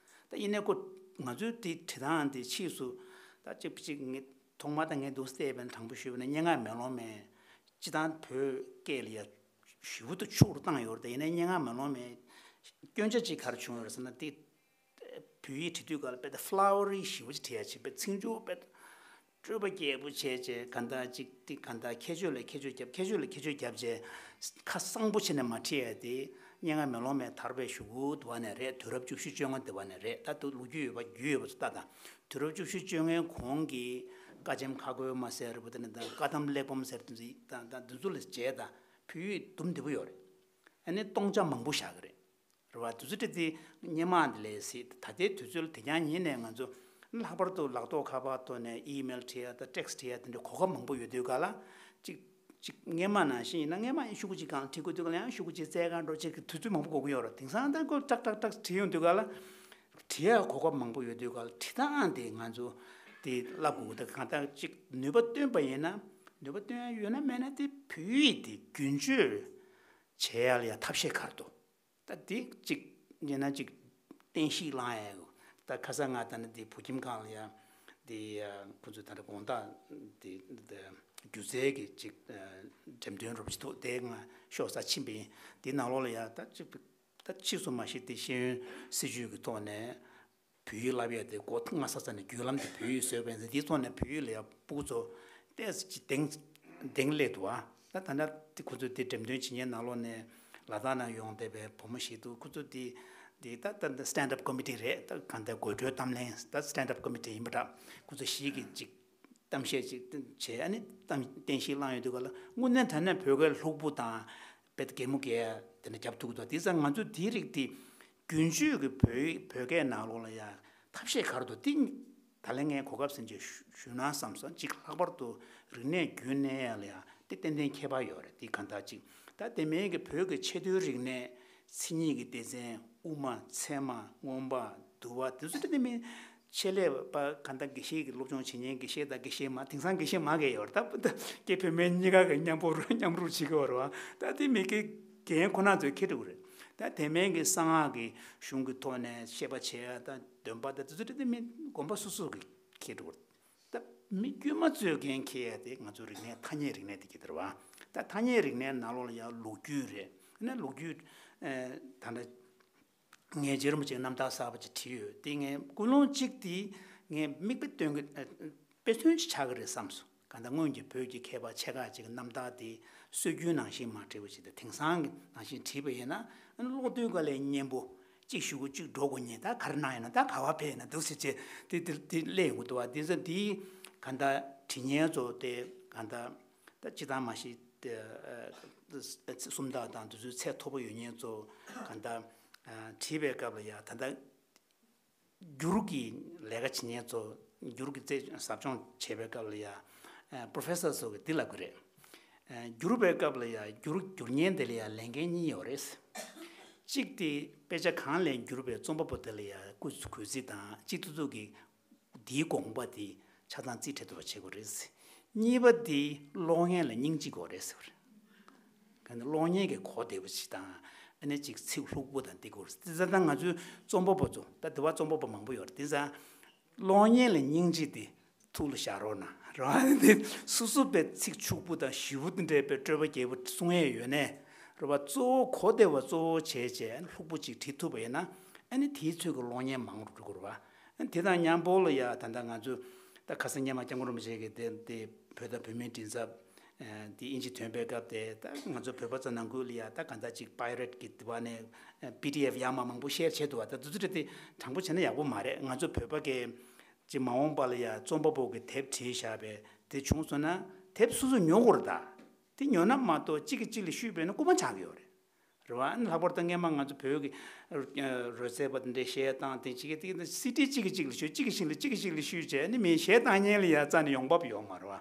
ད་ཡིན་ནའི་ཁོ་ང་ཚོའི་དེ་བྲིས་སྟངས་དེ་ཕྱིས་སུ་ད་ཅིག་ཅིག་ངས་ཐོག་མ་ད་ངས་འདུག་སེ་བྱས་པ་ཡིན་ན་དྲང་པོ་ཞུས་པ་ན་སྙན་ངག་མེ་ལོང་མས་སྤྱིར་བཏང་བོད་སྐད་ལ་ཡ་ཞེ་པོ་ཏུ་ཕྱུག་རུ་བཏང་ཡོད་རེད། ད་ཡིན་ནའི་སྙན་ངག་མེ་ལོང་མས་སྐྱོན་ཆ་ཅིག་ག་རེ་བྱུང་ཡོད་རེད་ཟེར་ན་དེ། བོད་ཡིག་བྲིས་དུས་སྐབས་ལ་དཔེ་ད་ཕ་ལ་ཝ་རི་ཞེ་པོ་ཅིག་བྲིས་ཡ་བྱེད་པའི་ཚིག་མཇུག་དཔེ་སྤྲོས་པ་རྒྱས་པོ་བྱས་བྱས་གང་ལྟར་ཅིག་ཏིག་གང་ལྟར་ཁྱད་ཆོས་ལ་ཁྱད་ཆོས་བརྒྱབ། ཁྱད་ཆོས་ལ་ཁྱད་ཆོས་བརྒྱབ་བྱས་ཁ་གསང་པོ་བྱས་ནས་མ་བྲིས་ཡ་དེ་སྙན་ངག་མེ་ལོང་མའི་དར་བའི་གཞུག་གུ་དུ་བ་ནས་རེད། དུས་རབས་བཅུ་བཞི་བཅོ་ལྔ་དུ་བ་ནས་རེད། ད་དུ་ལོ་རྒྱུས་ཡོད་པ་རྒྱུས་ཡོད་པ་ཚོ་ལྟ་དང་། དུས་རབས་བཅུ་བཞི་བཅོ་ལྔའི་གོང་གི་བཀའ་ཆེམས་ཁ་བགོས་མ་ཟེར་རེད་པ། དེ་ནས་ད་བཀའ་གདམས་གླེགས་བམ་ཟེར་དེ་ཚོ་ད་ད་འདི་ཚོ་ལ་བྱས་ད་བོད་ཡིག་དུམ་བདེ་པོ་ཡོད་རེད། ཨ་ནི་སྟོང་ཆ་མང་པོ་བཞག་གི་རེད། རེད་བ། དུས་ཚོད་དེ་སྔོན་མ་འདི་ལས་སྲིད་ད་ལྟའི་དུས་ཚོད་ལ་དེ་རྐྱང་ཡིན་ནའི་ང་ཚོ་ལྷག་པར་དུ་ལག་ཐོག་ཁ་པར་ཐོག་ནས་ཨི་མེལ་བྲིས་ཡ་དང་ཊེག་སི་བྲིས་ཡ་དེ་འདྲའི་གོ་སྐབས་མང་པོ་ཡོད་དུས་ག་ལ་ཅིག་ཅིག་སྔོན་མ་ནང་བཞིན་ཡིན་ན་སྔོན་མ་ཡང་ཤོག་གུ་གཅིག་སྒང་ལ་བྲིས་དགོས་དུས་ག་ལ་ཡང་ཤོག་གུ་གཅིག་བཙལ་ག་འགྲོ་ཅིག་གི་དུས་ཚོད་མང་པོ་འགོར་གི་ཡོད་རེད། དེང་སང་ད་ཁོ་ཏག་ཏག་ཏག་བྲིས་ཡོང་དུས་ག་ལ་བྲིས་ཡ་གོ་སྐབས་མང་པོ་ཡོད་དུས་ག་ལ་བྲིས་སྟངས་དེ་ང་ཚོ་དེ་བསླབ་དགོས་ཀྱི་འདུག་གང་ལྟར་ཅིག་ནུས་པ་བཏོན་པ་ཡིན་ན་ནུས་པ་བཏོན་ཡ་ཡོད་ན་མེད་ན་དེ་བོད་ཡིག་དེ་རྒྱུན་སྤྱོད་བྱེད་ཡ་ལ་ཡ་ཐབས་ཤེས་ག་རེ་འདུག་ད་དེ་གཅིག་ཡིན་ན་གཅིག་བསྟན་བཤིག་བསླང་ཡ་ཡོད། ད་ཁ་སང་ང་ད་ནི་དེ་བོད་ཁྱིམ་ཁང་ལ་ཡ་དེ་ཁོ་ཚོས་ད་ལྟ་དགོང་དག་དེ་དེ་སྒྱུ་རྩལ་གྱི་གཅིག་འགྲེམས་སྟོན་རོབ་ཅིག་འདུག་དེ་ང་ཤོག་ས་ཕྱིན་པ་ཡིན། དེ་ནང་ལོགས་ལ་ཡ་ད་གཅིག་ད་ཕྱིས་སུ་མ་གཞི་དེ་ཤེས་ཡོན་སྲིད་བྱུས་ཀྱི་ཐོག་ནས་བོད་ཡིག་བསླབ་ཡ་དེ་འགོ་སྔ་ས་ས་ནས་བརྒྱུད་ལམ་དེ་བོད་ཡིག་བཟོས་པ་ཡིན་ཙང་དེའི་ཐོག་ནས་བོད་ཡིག་ལ་ཡ་སྤུ་གུ་ཚོ་ཏོག་ཙམ་གདེང་གདེང་སླེབས་འདུག་ཨ། ད་ད་ལྟ་དེ་ཁོ་ཚོས་དེ་འགྲེམས་སྟོན་བྱེད་མཁན་ནང་ལོགས་ནས་ལ་དྭགས་ནང་ཡོང་བསྡད་པའི་བུ་མོ་ཞིག་འདུག་ཁོ་ཚོ་དེ་དེ་ད་ད་ད་སི་ཊེན་ཌི་ཨབ་ཀོ་མི་ཊི་རེད། ད་གང་ལྟར་དགོད་བྲོའི་གཏམ་གླེང་ད་སི་ཊེན་ཌི་ཨབ་ཀོ་མི་ཊི་ཡིན་པ་འདྲ། ཁོ་ཚོ་ཞིག་གིས་ཅིག་གཏམ་བཤད་ཅིག་བྱས། ཨ་ནི་གཏམ་བསྟན་བཤིག་བསླངས་ཡོང་དུས་ག་ལ་དངོས་གནས་དྲང་གནས་བོད་སྐད་ལྷུག་པོ་དང་དཔེ་གད་མོ་བགད་དེ་འདྲ་རྒྱབ་ཐུབ་ཀྱི་འདུག་དེ་ཙང་ང་ཚོ་དེའི་རིགས་དེ་རྒྱུན་སྤྱོད་ཀྱི་བོད་བོད་སྐད་ནང་ལོགས་ལ་ཡ་ཐབས་ཤེས་ག་རེ་འདུག་དེ་ད་ལན་ངས་གོ་སྐབས་ཟིན་བྱས་ཞུ་ཞུ་ན་བསམ་སོང་། ཅིག་ལྷག་པར་དུ་རིག་གནས་རྒྱུན་གནས་ཡ་ལ་ཡ་དེ་ཏན་ཏན་ཁྱད་པར་ཡོད་རེད། དེ་གང་ལྟར་ཅིག་ད་དེ་མིན་གྱི་བོད་ཀྱི་ཆེས་མཐོའི་རིག་གནས་མཚན་ཉིད་ཀྱི་སྡེ་ཚན་དབུ་མ་ཚད་མ་མངོན་པ་འདུལ་བ་དེ་ཚོ་དེ་མིན། ཆེད་ལས་པ་གང་ལྟར་དགེ་བཤེས་ཀྱི་སློབ་སྦྱོང་བྱེད་མཁན་དགེ་བཤེས་དང་དགེ་བཤེས་མ། དེང་སང་དགེ་བཤེས་མ་གས་ཡོད་རེད། ད་ད་སྐྱེ་བོད་སྨན་གཉིས་ཀ་གི་མཉམ་པོ་རུ་མཉམ་རུབ་བྱེད་ཀྱི་ཡོད་རེད་བ། ད་དེ་མི་དགེ་རྒན་ཁོ་ན་ཚོས་ཁྱེར་འགྲོ་གི་རེད། ད་དེ་མིན་གྱི་གསང་སྔགས་ཀྱི་གཞུང་གི་ཐོག་ནས་བཤད་པ་བྱེད་ཡ་ད་འདོན་པ་ད་དེ་ཚོ་དེ་དེ་མི་དགོན་པ་སོ་སོ་གི་ཁྱེར་འགྲོ་གི་རེད། ད་མི་དཀྱུས་མ་གཙོས་མཁན་ཁྱེར་ཡ་དེ་ང་ཚོ་རིག་གནས་ཐ་སྙད་རིག་གནས་དེ་གྱད་རེད་བ། ད་ཐ་སྙད་རིག་གནས་ནང་ལོགས་ལ་ཡ་ལོ་རྒྱུས་རེད། ཨ་ནི་ལོ་རྒྱུས་ད་ལྟ། ངས་རྗེ་རིན་པོ་ཆེའི་རྣམ་ཐར་གསར་པ་ཅིག་བྲིས་ཡོད། དེ་ངས་ཀུན་སློང་གཅིག་དེ་ངས་མིག་དཔེ་སྟོན་གི་ཨ། དཔེ་མཚོན་ཅིག་ཆགས་ཀྱི་རེད་བསམ་སོང་། གང་ལྟར་སྔོན་གྱི་བོད་ཀྱི་མཁས་པ་ཆེ་ཁག་ཅིག་གི་རྣམ་ཐར་དེ་སྲོལ་རྒྱུན་ནང་བཞིན་མ་བྲིས་པ་ཞིག་དང་དེང་སང་གི་ནང་བཞིན་བྲིས་པ་ཡིན་ན་ཨ་ནི་ཀློག་དུས་ག་ལས་སྙན་པོ་གཅིག་གཞུག་གུ་གཅིག་འགྲོ་དགོས་ཉེན་ད་ག་རེ་གནང་ཡོད་ན་ད་ག་བ་ཕེབས་ཡོད་ན་འདུག་ཟེར་བྱས་དེ་དེ་དེ་སླེབས་ཡོང་གི་འདུག་བ། དེ་ཚོ་དེ་གང་ལྟར་བྲིས་མཁན་ཚོ་དེ་གང་ལྟར་ད་སྤྱིར་བཏང་མ་གཞི། དེ་སུམ་རྟགས་དང་དེ་ཚོའི་ཚད་མཐོ་པོ་ཡོད་མཁན་ཚོ་གང་ལྟར་བྲིས་པའི་སྐབས་ལ་ཡ་ད་ལྟ་བསྒྱུར་གྱི་ལས་ཀ་བྱེད་མཁན་ཚོ་བསྒྱུར་གྱི་རྩད་ཟབ་སྦྱོང་བྱེད་པའི་སྐབས་ལ་ཡ་པོ་རོ་ཕེ་སར་ཚོ་གིས་འདི་ལབ་ཀྱི་རེད། བསྒྱུར་བའི་སྐབས་ལ་ཡ་བསྒྱུར་བསྒྱུར་མཁན་དེ་ལ་ཡ་ལས་འགན་གཉིས་ཡོད་རེད། གཅིག་དེ་དཔེ་ཆ་གང་ལས་བསྒྱུར་བའི་རྩོམ་པ་པོ་དེ་ལ་ཡ་སྐུ་གུས་བརྩི་དང་གཅིག་ཐུབ་ཐུབ་ཀྱི་འདིའི་དགོངས་པ་འདི་ཆ་ཚང་རྩིས་སྤྲད་ཐུབ་པ་བྱེད་དགོས་རེད། གཉིས་པ་འདི་ཀློག་མཁན་ལ་སྙིང་རྗེ་དགོས་རེད་ཟེར་བ་རེད། ག་ནི་ཀློག་མཁན་གྱི་གོ་བདེ་པོ་ཞིག་དང་ཨ་ནི་ཅིག་ཚིག་ལྷུག་པོ་དང་འདི་དགོས་རེད། དེ་ཙང་ད་ང་ཚོའི་རྩོམ་པ་པོ་ཚོ་ད་དེ་བ་རྩོམ་པ་པོ་མང་པོ་ཡོད་རེད། དེ་ཙང་ཀློག་མཁན་ལ་སྙིང་རྗེ་དེ་ཐུགས་ལ་བཞག་རོགས་གནང་རེད་བ། དེ་སོ་སོ་པའི་ཚིག་ཕྱུག་པོ་དང་ཞིབ་པོ་དེ་འདྲའི་པའི་སྤྲོས་པ་རྒྱས་པོ་གསུང་ཡས་ཡོད་ནས་རེད་བ། གཙོ་བོ་གོ་བདེ་བ་གཙོ་བོ་བྱས་བྱས་ཨ་ནི་ལྷུག་པོ་ཅིག་བྲིས་ཐུབ་པ་ཡིན་ན་ཨ་ནི་དེའི་ཚོད་ཀྱི་ཀློག་མཁན་མང་རུ་འགྲོ་གི་རེད་བ། དེ་དང་མཉམ་པོ་ལ་ཡ་ད་ལྟ་ང་ཚོས་ད་ཁ་སང་སྔོན་མ་སྐྱབས་མགོན་རིན་པོ་ཆེ་གིས་དེ་དེ་བོད་དང་བོད་མིའི་མགྲིན་ཚབ་དེ་དབྱིན་ཇི་ཐོན་པའི་སྐབས་དེ་ད་ང་ཚོ་བོད་པ་ཚོ་ནང་ཁུལ་ལ་ཡ་ད་གང་ལྟར་ཅིག་པའི་རེ་ཊི་གི་དེ་བ་ནས་པི་ཌི་ཨེཕ་ཡར་མར་མང་པོ་ཤེར་བྱས་འདུག་བ། ད་དེ་ཚོ་དེ་དྲང་པོ་བྱས་ན་ཡག་པོ་མ་རེད། ང་ཚོ་བོད་པ་གིས་ཅིག་མ་འོངས་པ་ལ་ཡ་རྩོམ་པ་པོ་གིས་དེབ་བྲིས་བཞག་པའི་དེ་བྱུང་སོང་ན་དེབ་སོ་སོས་ཉོ་དགོས་རེད། ད་དེ་ཉོ་ན་མ་གཏོགས་གཅིག་གིས་གཅིག་ལ་བཤུས་པས་ན་རྐུ་མ་ཆགས་ཀྱི་ཡོད་རེད། རེད་བ། ཨ་ནི་ལྷག་པར་དུ་སྔོན་མ་ང་ཚོ་བོད་ཀྱི་རོལ་རྩེད་པ་དེ་འདྲའི་གཞས་བཏང་དེ་གཅིག་གིས་དེ་གི་སི་ཌི་གཅིག་གིས་གཅིག་ལ་བཤུས་གཅིག་གིས་གཅིག་ལ་གཅིག་གིས་གཅིག་ལ་བཤུས་བྱས་ཨ་ནི་མི་གཞས་བཏང་མཁན་ལ་ཡ་རྩ་ནས་ཡོང་འབབ་ཡོད་མ་རེད་བ།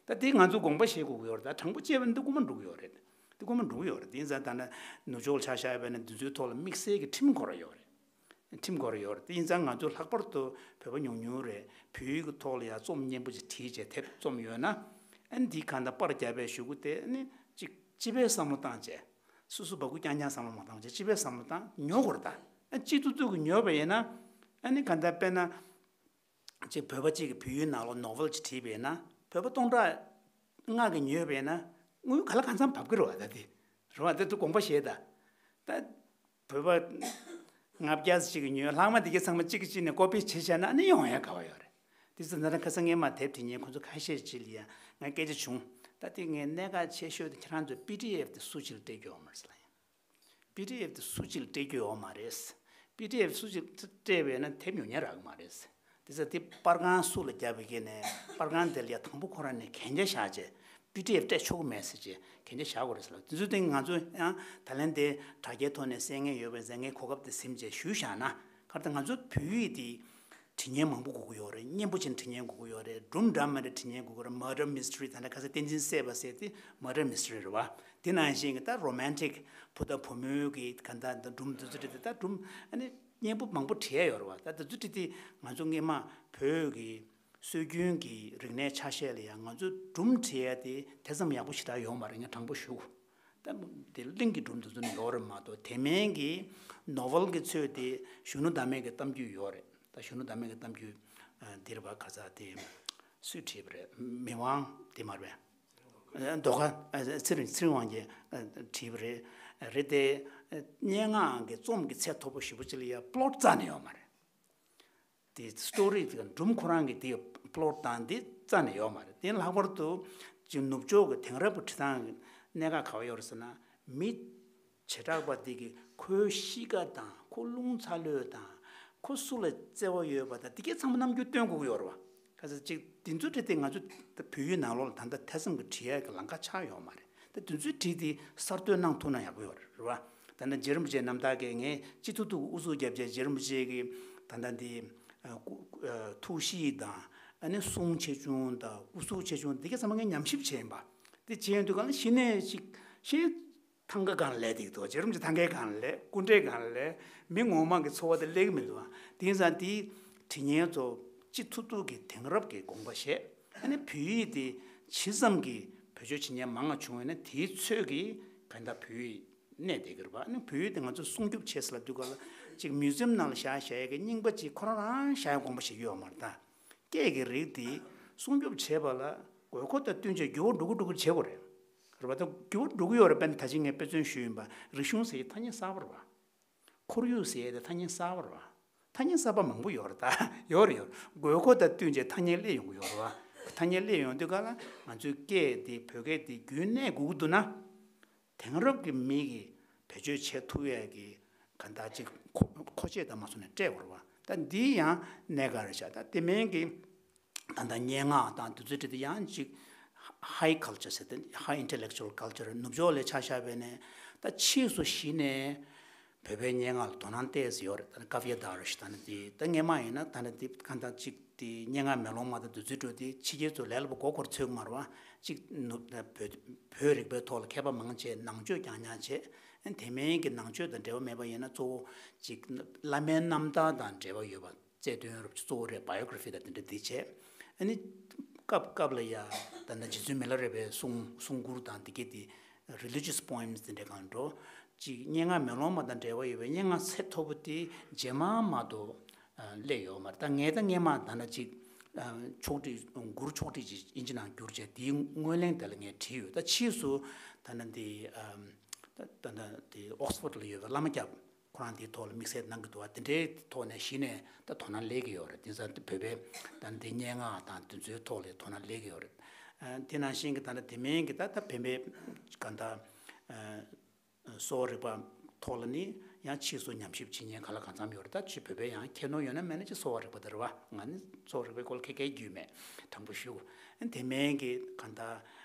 ད་དེ་ང་ཚོ་དགོངས་པ་བཞེས་དགོས་ཀྱི་ཡོད་རེད། ད་དྲང་པོ་བྱས་པ་ཡིན་ན་དེ་རྐུ་མ་འགྲོ་གི་ཡོད་རེད། དེ་རྐུ་མ་འགྲོ་གི་ཡོད་རེད། དེ་ཡིན་ཙང་ད་ནི་ནུབ་ཕྱོགས་ལ་ཆ་བཞག་པ་ཡིན་ན་འདི་ཚོའི་ཐོག་ལ་དམིགས་བསལ་གྱི་ཁྲིམས་དགོས་ར་ཡོད་རེད། ཁྲིམས་དགོས་ར་ཡོད་རེད། དེ་ཡིན་ཙང་ང་ཚོ་ལྷག་པར་དུ་བོད་པ་ཉུང་ཉུང་རེད། བོད་ཡིག་གི་ཐོག་ལ་ཡང་རྩོམ་སྙན་པོ་ཅིག་བྲིས་བྱས་དེབ་རྩོམ་ཡོད་ན། ཨ་ནི་འདི་གང་ལྟར་པར་བརྒྱབ་པའི་གཞུག་གུ་དེ་ཨ་ནི་ཅིག་སྤྱི་པའི་བསམ་བློ་བཏང་བྱས། སོ་སོ་སྦ་ཁུག་རྐྱང་རྐྱང་བསམ་བློ་མ་བཏང་བྱས་སྤྱི་པའི་བསམ་བློ་བཏང་ཉོ་དགོས་རེད་ད། ཨ་སྤྱི་ཐུབ་ཐུབ་ཀྱིས་ཉོས་པ་ཡིན་ན། ཨ་ནི་གང་ལྟར་དཔེར་ན། ཅིག་བོད་པ་གཅིག་གིས་བོད་ཡིག་ནང་ལོགས་ནོ་ཝེལ་ཅིག་བྲིས་པ་ཡིན་ན་བོད་པ་སྟོང་ཕྲག་ལྔ་གིས་ཉོས་པ་ཡིན་ན་དངུལ་ག་ལ་གང་འཚམ་བབས་ཀྱི་རེད་བ། ད་དེ་རེད་བ། དེ་ཚོ་དགོངས་པ་བཞེས་ད། ད་བོད་པ་ལྔ་བརྒྱ་ཅིག་གིས་ཉོས་ལྷག་མ་དེ་གའི་ཚང་མ་གཅིག་གིས་གཅིག་ནས་ཀོ་པི་བྱས་བྱས་ན་ཨ་ནི་ཡོང་ཡ་ག་བ་ཡོད་རེད། དེ་ཚོ་ད་ལྟ་ཁ་སང་སྔོན་མ་དེབ་བྲིས་མཁན་ཁོང་ཚོ་ཁ་ཤས་ཅིག་ལ་ཡང་ང་སྐད་ཆ་བྱུང་། ད་དེ་ངའི་གནད་འགག་ཆེ་ཤོས་དེ་ཁྱེད་རང་ཚོའི་པི་ཌི་ཨེཕ་དེ་སུ་ཅིག་ལ་སྤྲད་རྒྱུ་ཡོད་མ་རེད་ཟེར་ལ་ཡང་། པི་ཌི་ཨེཕ་དེ་སུ་གཅིག་ལ་སྤྲད་རྒྱུ་ཡོད་མ་རེད། པི་ཌི་ཨེཕ་སུ་གཅིག་སྤྲད་པས་ན་དེབ་ཉོ་མཁན་རག་གི་མ་རེད། དེ་ཚོ་དེ་པར་ཁང་སུ་ལ་བརྒྱབ་པའི་སྐད་ནས་པར་ཁང་དེ་ལ་ཡ་དང་པོ་ཁོ་རང་ནས་གན་རྒྱ་བཞག་བྱས་པི་ཌི་ཨེཕ་སྤྲད་ཆོག་གི་མེད་ཟེར་བྱས་གན་རྒྱ་བཞག་དགོས་རེད་ཟེར་ལ། དེ་ཚོ་དེ་ང་ཚོ་ཡང་ད་ལན་དེ་དྲ་རྒྱའི་ཐོག་ནས་གསན་མཁན་ཡོད་པའི་གསན་མཁན་གོ་སྐབས་དེ་ཟིན་བྱས་ཞུས་བཞག་ན་ག་རེ་ད་ང་ཚོ་བོད་ཡིག་དེ། འབྲི་མཁན་མང་པོ་དགོས་ཀྱི་ཡོད་རེད། སྙན་པོ་ཅན་འབྲི་མཁན་དགོས་ཀྱི་ཡོད་རེད། སྒྲུང་འདྲ་མི་འདྲ་འབྲི་མཁན་དགོས་ཀྱི་རེད། མར་ཌར་མི་སི་ཊི་རི་ད་ལྟ་ཁ་སང་བསྟན་འཛིན་བསད་པ་ཟེར་དེ་མར་ཌར་མི་སི་ཊི་རི་རེད་བ། དེ་ནང་བཞིན་གྱི་ད་རོ་མན་ཊིག་བུ་དང་བུ་མོའི་གི་ག་འདྲ་འདྲ་སྒྲུང་དེ་ཚོ་འབྲི་དེ་ད་སྒྲུང་ཨ་ནི་སྙན་པོ་མང་པོ་བྲིས་ཡ་ཡོད་རེད་བ། ད་དེ་ཚོ་འབྲི་དེ་ང་ཚོ་སྔོན་མ་བོད་ཀྱི་སྲོལ་རྒྱུན་གྱི་རིག་གནས་ཆ་ཤས་ལ་ཡང་ང་ཚོ་སྒྲུང་བྲིས་ཡ་དེ་དེ་ཙམ་ཡག་པོ་ཞེ་དྲག་ཡོད་མ་རེད། ངས་དྲང་པོ་ཞུ། ད་དེ་གླིང་གི་སྒྲུང་དེ་ཚོ་ནི་ཡོད་རེད་མ་གཏོགས་དེ་མིན་གྱི་ནོ་ཝེལ་གྱི་ཚོད་དེ་གཞོན་ནུ་ཟླ་མེད་ཀྱི་གཏམ་རྒྱུད་ཡོད་རེད། ད་གཞོན་ནུ་ཟླ་མེད་ཀྱི་གཏམ་རྒྱུད་འདིར་བ་ག་ས་དེ་སུས་བྲིས་པ་རེད། མི་དབང་དེ་མ་རེད་པས། ཟློས་གར་ཚེ་རིང་ཚེ་རིང་དབང་གིས་བྲིས་པ་རེད། རེད་དེ། སྙན་ངག་གི་རྩོམ་གྱི་ཚད་མཐོ་པོ་ཞེ་པོ་ཅིག་ལ་ཡ་པི་ལོཊ་རྩ་ནས་ཡོད་མ་རེད། དེ་སི་ཊོ་རི་དེ་སྒྲུང་ཁོ་རང་གི་དེ་པི་ལོཊ་དང་དེ་རྩ་ནས་ཡོད་མ་རེད། དེ་ལྷག་པར་དུ་ཅིག་ནུབ་ཕྱོགས་ཀྱི་དེང་རབས་ཀྱི་བྲིས་སྟངས་ཀྱི་གནད་འགག་ག་བ་ཡོད་རེད་ཟེར་ན། མི་བྱེ་བྲག་པ་དེ་གི་ཁོའི་གཤིས་ཀ་དང་ཁོ་རླུང་ཚ་ལོས་དང་ཁོ་སུ་ལ་བརྩེ་བ་ཡོད་པ་དང་དེ་གའི་ཚང་མ་རྣམ་འགྱུར་སྟོན་དགོས་ཀྱི་ཡོད་རེད་བ། ག་ཚོད་ཅིག་དེ་ཚོ་བྲིས་ཏེ་ང་ཚོ་བོད་ཡིག་ནང་ལོགས་ལ་ད་ལྟ་ཐེ་ཚོམ་གྱི་བྲིས་ཡག་གི་ལམ་ཁ་ཆགས་ཡོད་མ་རེད། ད་དེ་ཚོའི་བྲིས་དེ་གསར་གཏོད་གནང་ཐུབ་ན་ཡག་པོ་ཡོད་རེད་བ། ད་ནི་རྗེ་རིན་པོ་ཆེ་རྣམ་དག་གིས་ངས་སྤྱི་ཐུབ་ཐུབ་ཀྱི་ཨུ་ཚུགས་བརྒྱབ་བྱས་རྗེ་རིན་པོ་ཆེ་གི་ད་ལྟ་འདི་ཐུགས་གཤིས་དང་ཨ་ནི་གསུང་ཆེ་ཆུང་དང་སྐུ་གཟུགས་ཆེ་ཆུང་འདི་ག་ཚང་མ་ངས་ཉམས་ཞིབ་བྱས་ཡིན་པ། དེ་བྱས་ཡོང་དུས་ག་ལ་གཞི་ནས་ཅིག་གཞི་ཐང་ག་སྒང་ལ་སླེབས་བསྡད་ཀྱི་འདུག་རྗེ་རིན་པོ་ཆེ་ཐང་གའི་སྒང་ལ་སླེབས། སྐུ་འདྲའི་སྒང་ལ་སླེབས། མི་ངོ་མ་གི་འཚོ་བ་དེ་སླེབས་ཀྱི་མི་འདུག་དེང་སང་དེའི་བྲིས་མཁན་ཚོ་སྤྱི་ཐུབ་ཐུབ་ཀྱི་དེང་རབས་ཀྱི་དགོངས་པ་བཞེས། ཨ་ནི་བོད་ཡིག་དེ་ཇི་ཙམ་གྱིས་བེད་སྤྱོད་བྱེད་མཁན་མང་བ་བྱུང་བ་ཡིན་ན་དེའི་ཚོད་ཀྱིས་ག་འདྲ་བོད་ཡིག་གནས་བསྡད་ཀྱི་རེད་པ། ཨ་ནི་བོད་ཡིག་དེ་ང་ཚོས་སྲུང་སྐྱོབ་བྱེད་ཟེར་ལབ་དུས་སྐབས་ལ་ཅིག་མིའུ་ཛིམ་ནང་ལ་བཞག་བཞག་ཡས་ཀྱི་རྙིང་པ་ཅིག་ཁོ་རང་རང་བཞག་ཡས་དགོངས་པ་བཞེས་ཀྱི་ཡོད་མ་རེད་ད། སྐད་ཀྱི་རིགས་དེ་སྲུང་སྐྱོབ་བྱེད་པ་ལ་དགོས་མཁོ་དང་བསྟུན་བྱས་འགྱུར་བ་འགྲོ་གི་འགྲོ་གི་བྱེད་དགོས་རེད། རེད་པ། ད་འགྱུར་བ་འགྲོ་གི་ཡོད་རེད་པ། ད་ཅི་ངས་དཔེ་མཚོན་ཞུས་ཡིན་པ། རིག་གཞུང་ཟེར་ཡས་ཐ་སྙད་གསར་པ་རེད་པ། ཁོར་ཡུག་ཟེར་ཡས་དེ་ཐ་སྙད་གསར་པ་རེད་པ། ཐ་སྙད་གསར་པ་མང་པོ་ཡོད་རེད་ད། ཡོད་རེད་ཡོད་རེད། དགོས་མཁོ་དང་བསྟུན་བྱས་ཐ་སྙད་སླེབས་ཡོང་གི་ཡོད་རེད་པ། ཐ་སྙད་སླེབས་ཡོང་དུས་ག་ལ་ང་ཚོའི་སྐད་དེ་བོད་སྐད་དེ་རྒྱུན་གནས་དགོས་ཀྱི་འདུག་ན། དེང་རབས་ཀྱི་མི་གིས་བེད་སྤྱོད་བྱེད་ཐུབ་ཡས་ཀྱི་ག་འདྲ་ཅིག་མཁོ་མཁོ་ཆས་དང་མ་སོང་ནས་སྤྲད་དགོས་རེད་པ། ད་འདི་ཡང་གནད་འགག་རེད་ཤག་ད་དེ་མིན་གྱི་ད་ལྟ་སྙན་ངག་དང་དེ་ཚོའི་གྲས་དེ་ཡང་ཅིག་ high culture ཟེར་ཏེ་high intellectual culture ནུབ་ཕྱོགས་ལ་ཆ་བཞག་པ་ཡིན་ན་ད་ཕྱིས་སུ་གཞི་ནས་བོད་པའི་སྙན་ངག་ལ་དོ་སྣང་ཏོག་ཙམ་ཡོད་རེད། ད་ཀཱ་ཝི་ཡ་དར་ཤ་ད་ནི་དེ་ད་སྔས་མ་ཡིན་ན་ད་ནི་དེ་གང་ལྟར་གཅིག་དེ་སྙན་ངག་མེ་ལོང་མ་དང་བདུད་རྩི་འགྲོ་དེ་ཕྱི་རྒྱལ་ཚོ་ལས་སླ་པོ་མགོ་སྐོར་ཚོད་ཀྱི་མ་རེད་བ། གཅིག་ནུབ་ད་བོད་བོད་རིག་པའི་ཐོག་ལ་མཁས་པ་མང་ཆེ་ནང་ཆོས་རྐྱང་རྐྱང་བྱས། དེ་མིན་གྱི་ནང་ཆོས་དང་འབྲེལ་བ་མེད་པ་ཡིན་ན་གཙོ་བོ་གཅིག་བླ་མའི་རྣམ་ཐར་དང་འབྲེལ་བ་ཡོད་པ། རྩལ་འདོན་རབས་གཙོ་བོ་རེད། biography དང་དེ་འདྲ་འདི་བྱས། ཨ་ནི་སྐབས་སྐབས་ལ་ཡ་ད་ལྟ་རྗེ་བཙུན་མི་ལ་རས་པའི་གསུང་གསུང་མགུར་དང་འདི་གས་དེ་religious poems དེ་འདྲ་གང་འགྲོ། གཅིག་སྙན་ངག་མེ་ལོང་མ་དང་འབྲེལ་བ་ཡོད་པའི་སྙན་ངག་ཚད་མཐོ་པོ་དེ་རྗེས་མ་མ་གཏོགས་སླེབས་ཡོད་མ་རེད། ད་ངས་ད་སྔས་མ་ད་ལྟ་གཅིག་ཕྱོགས་བསྒྲིགས་མགུར་ཕྱོགས་བསྒྲིགས་ཅིག་ཨིན་ཇི་ནང་བསྒྱུར་བྱས་དེའི་སྔོན་གླེང་དེ་ལ་ངས་བྲིས་ཡོད། ད་ཕྱིས་སུ་ད་ལྟ་འདི་ད་ལྟ་འདི་Oxford ལ་ཡོད་པའི་བླ་མ་སྐྱབས། ཁོ་རང་དེའི་ཐོག་ལ་དམིགས་བསལ་གནང་གི་འདུག་བ། དེ་འདྲའི་ཐོག་ནས་གཞི་ནས་ད་དོ་སྣང་སླེབས་ཀྱི་ཡོད་རེད། དེང་སང་བོད་པའི་ད་འདི་སྙན་ངག་དང་དེ་ཚོའི་ཐོག་ལ་དོ་སྣང་སླེབས་ཀྱི་ཡོད་རེད། ཨ་དེ་ནང་བཞིན་གྱི་ད་ལྟ་དེ་མིན་གྱི་ད་ལྟ་བོད་པའི་གང་ལྟར་ཨ་གསོ་བ་རིག་པ་ཐོག་ལ་ནི་ཡང་ཕྱིས་སུ་ཉམས་ཞིབ་བྱེད་མཁན་ག་ལ་གང་འཚམ་ཡོད་རེད། ད་ཕྱི་བོད་པའི་ཡང་མཁས་རྣོ་ཡོད་ན་མེད་ན་ཅིག་གསོ་བ་རིག་པ་དེ་རེད་བ། ང་ནི་གསོ་བ་རིག་པའི་སྐོར་ལ་ཁྱེད་ཀྱིས་རྒྱུས་མེད། དྲང་པོ་ཞུ། དེ་མིན་གྱི་གང་ལྟར་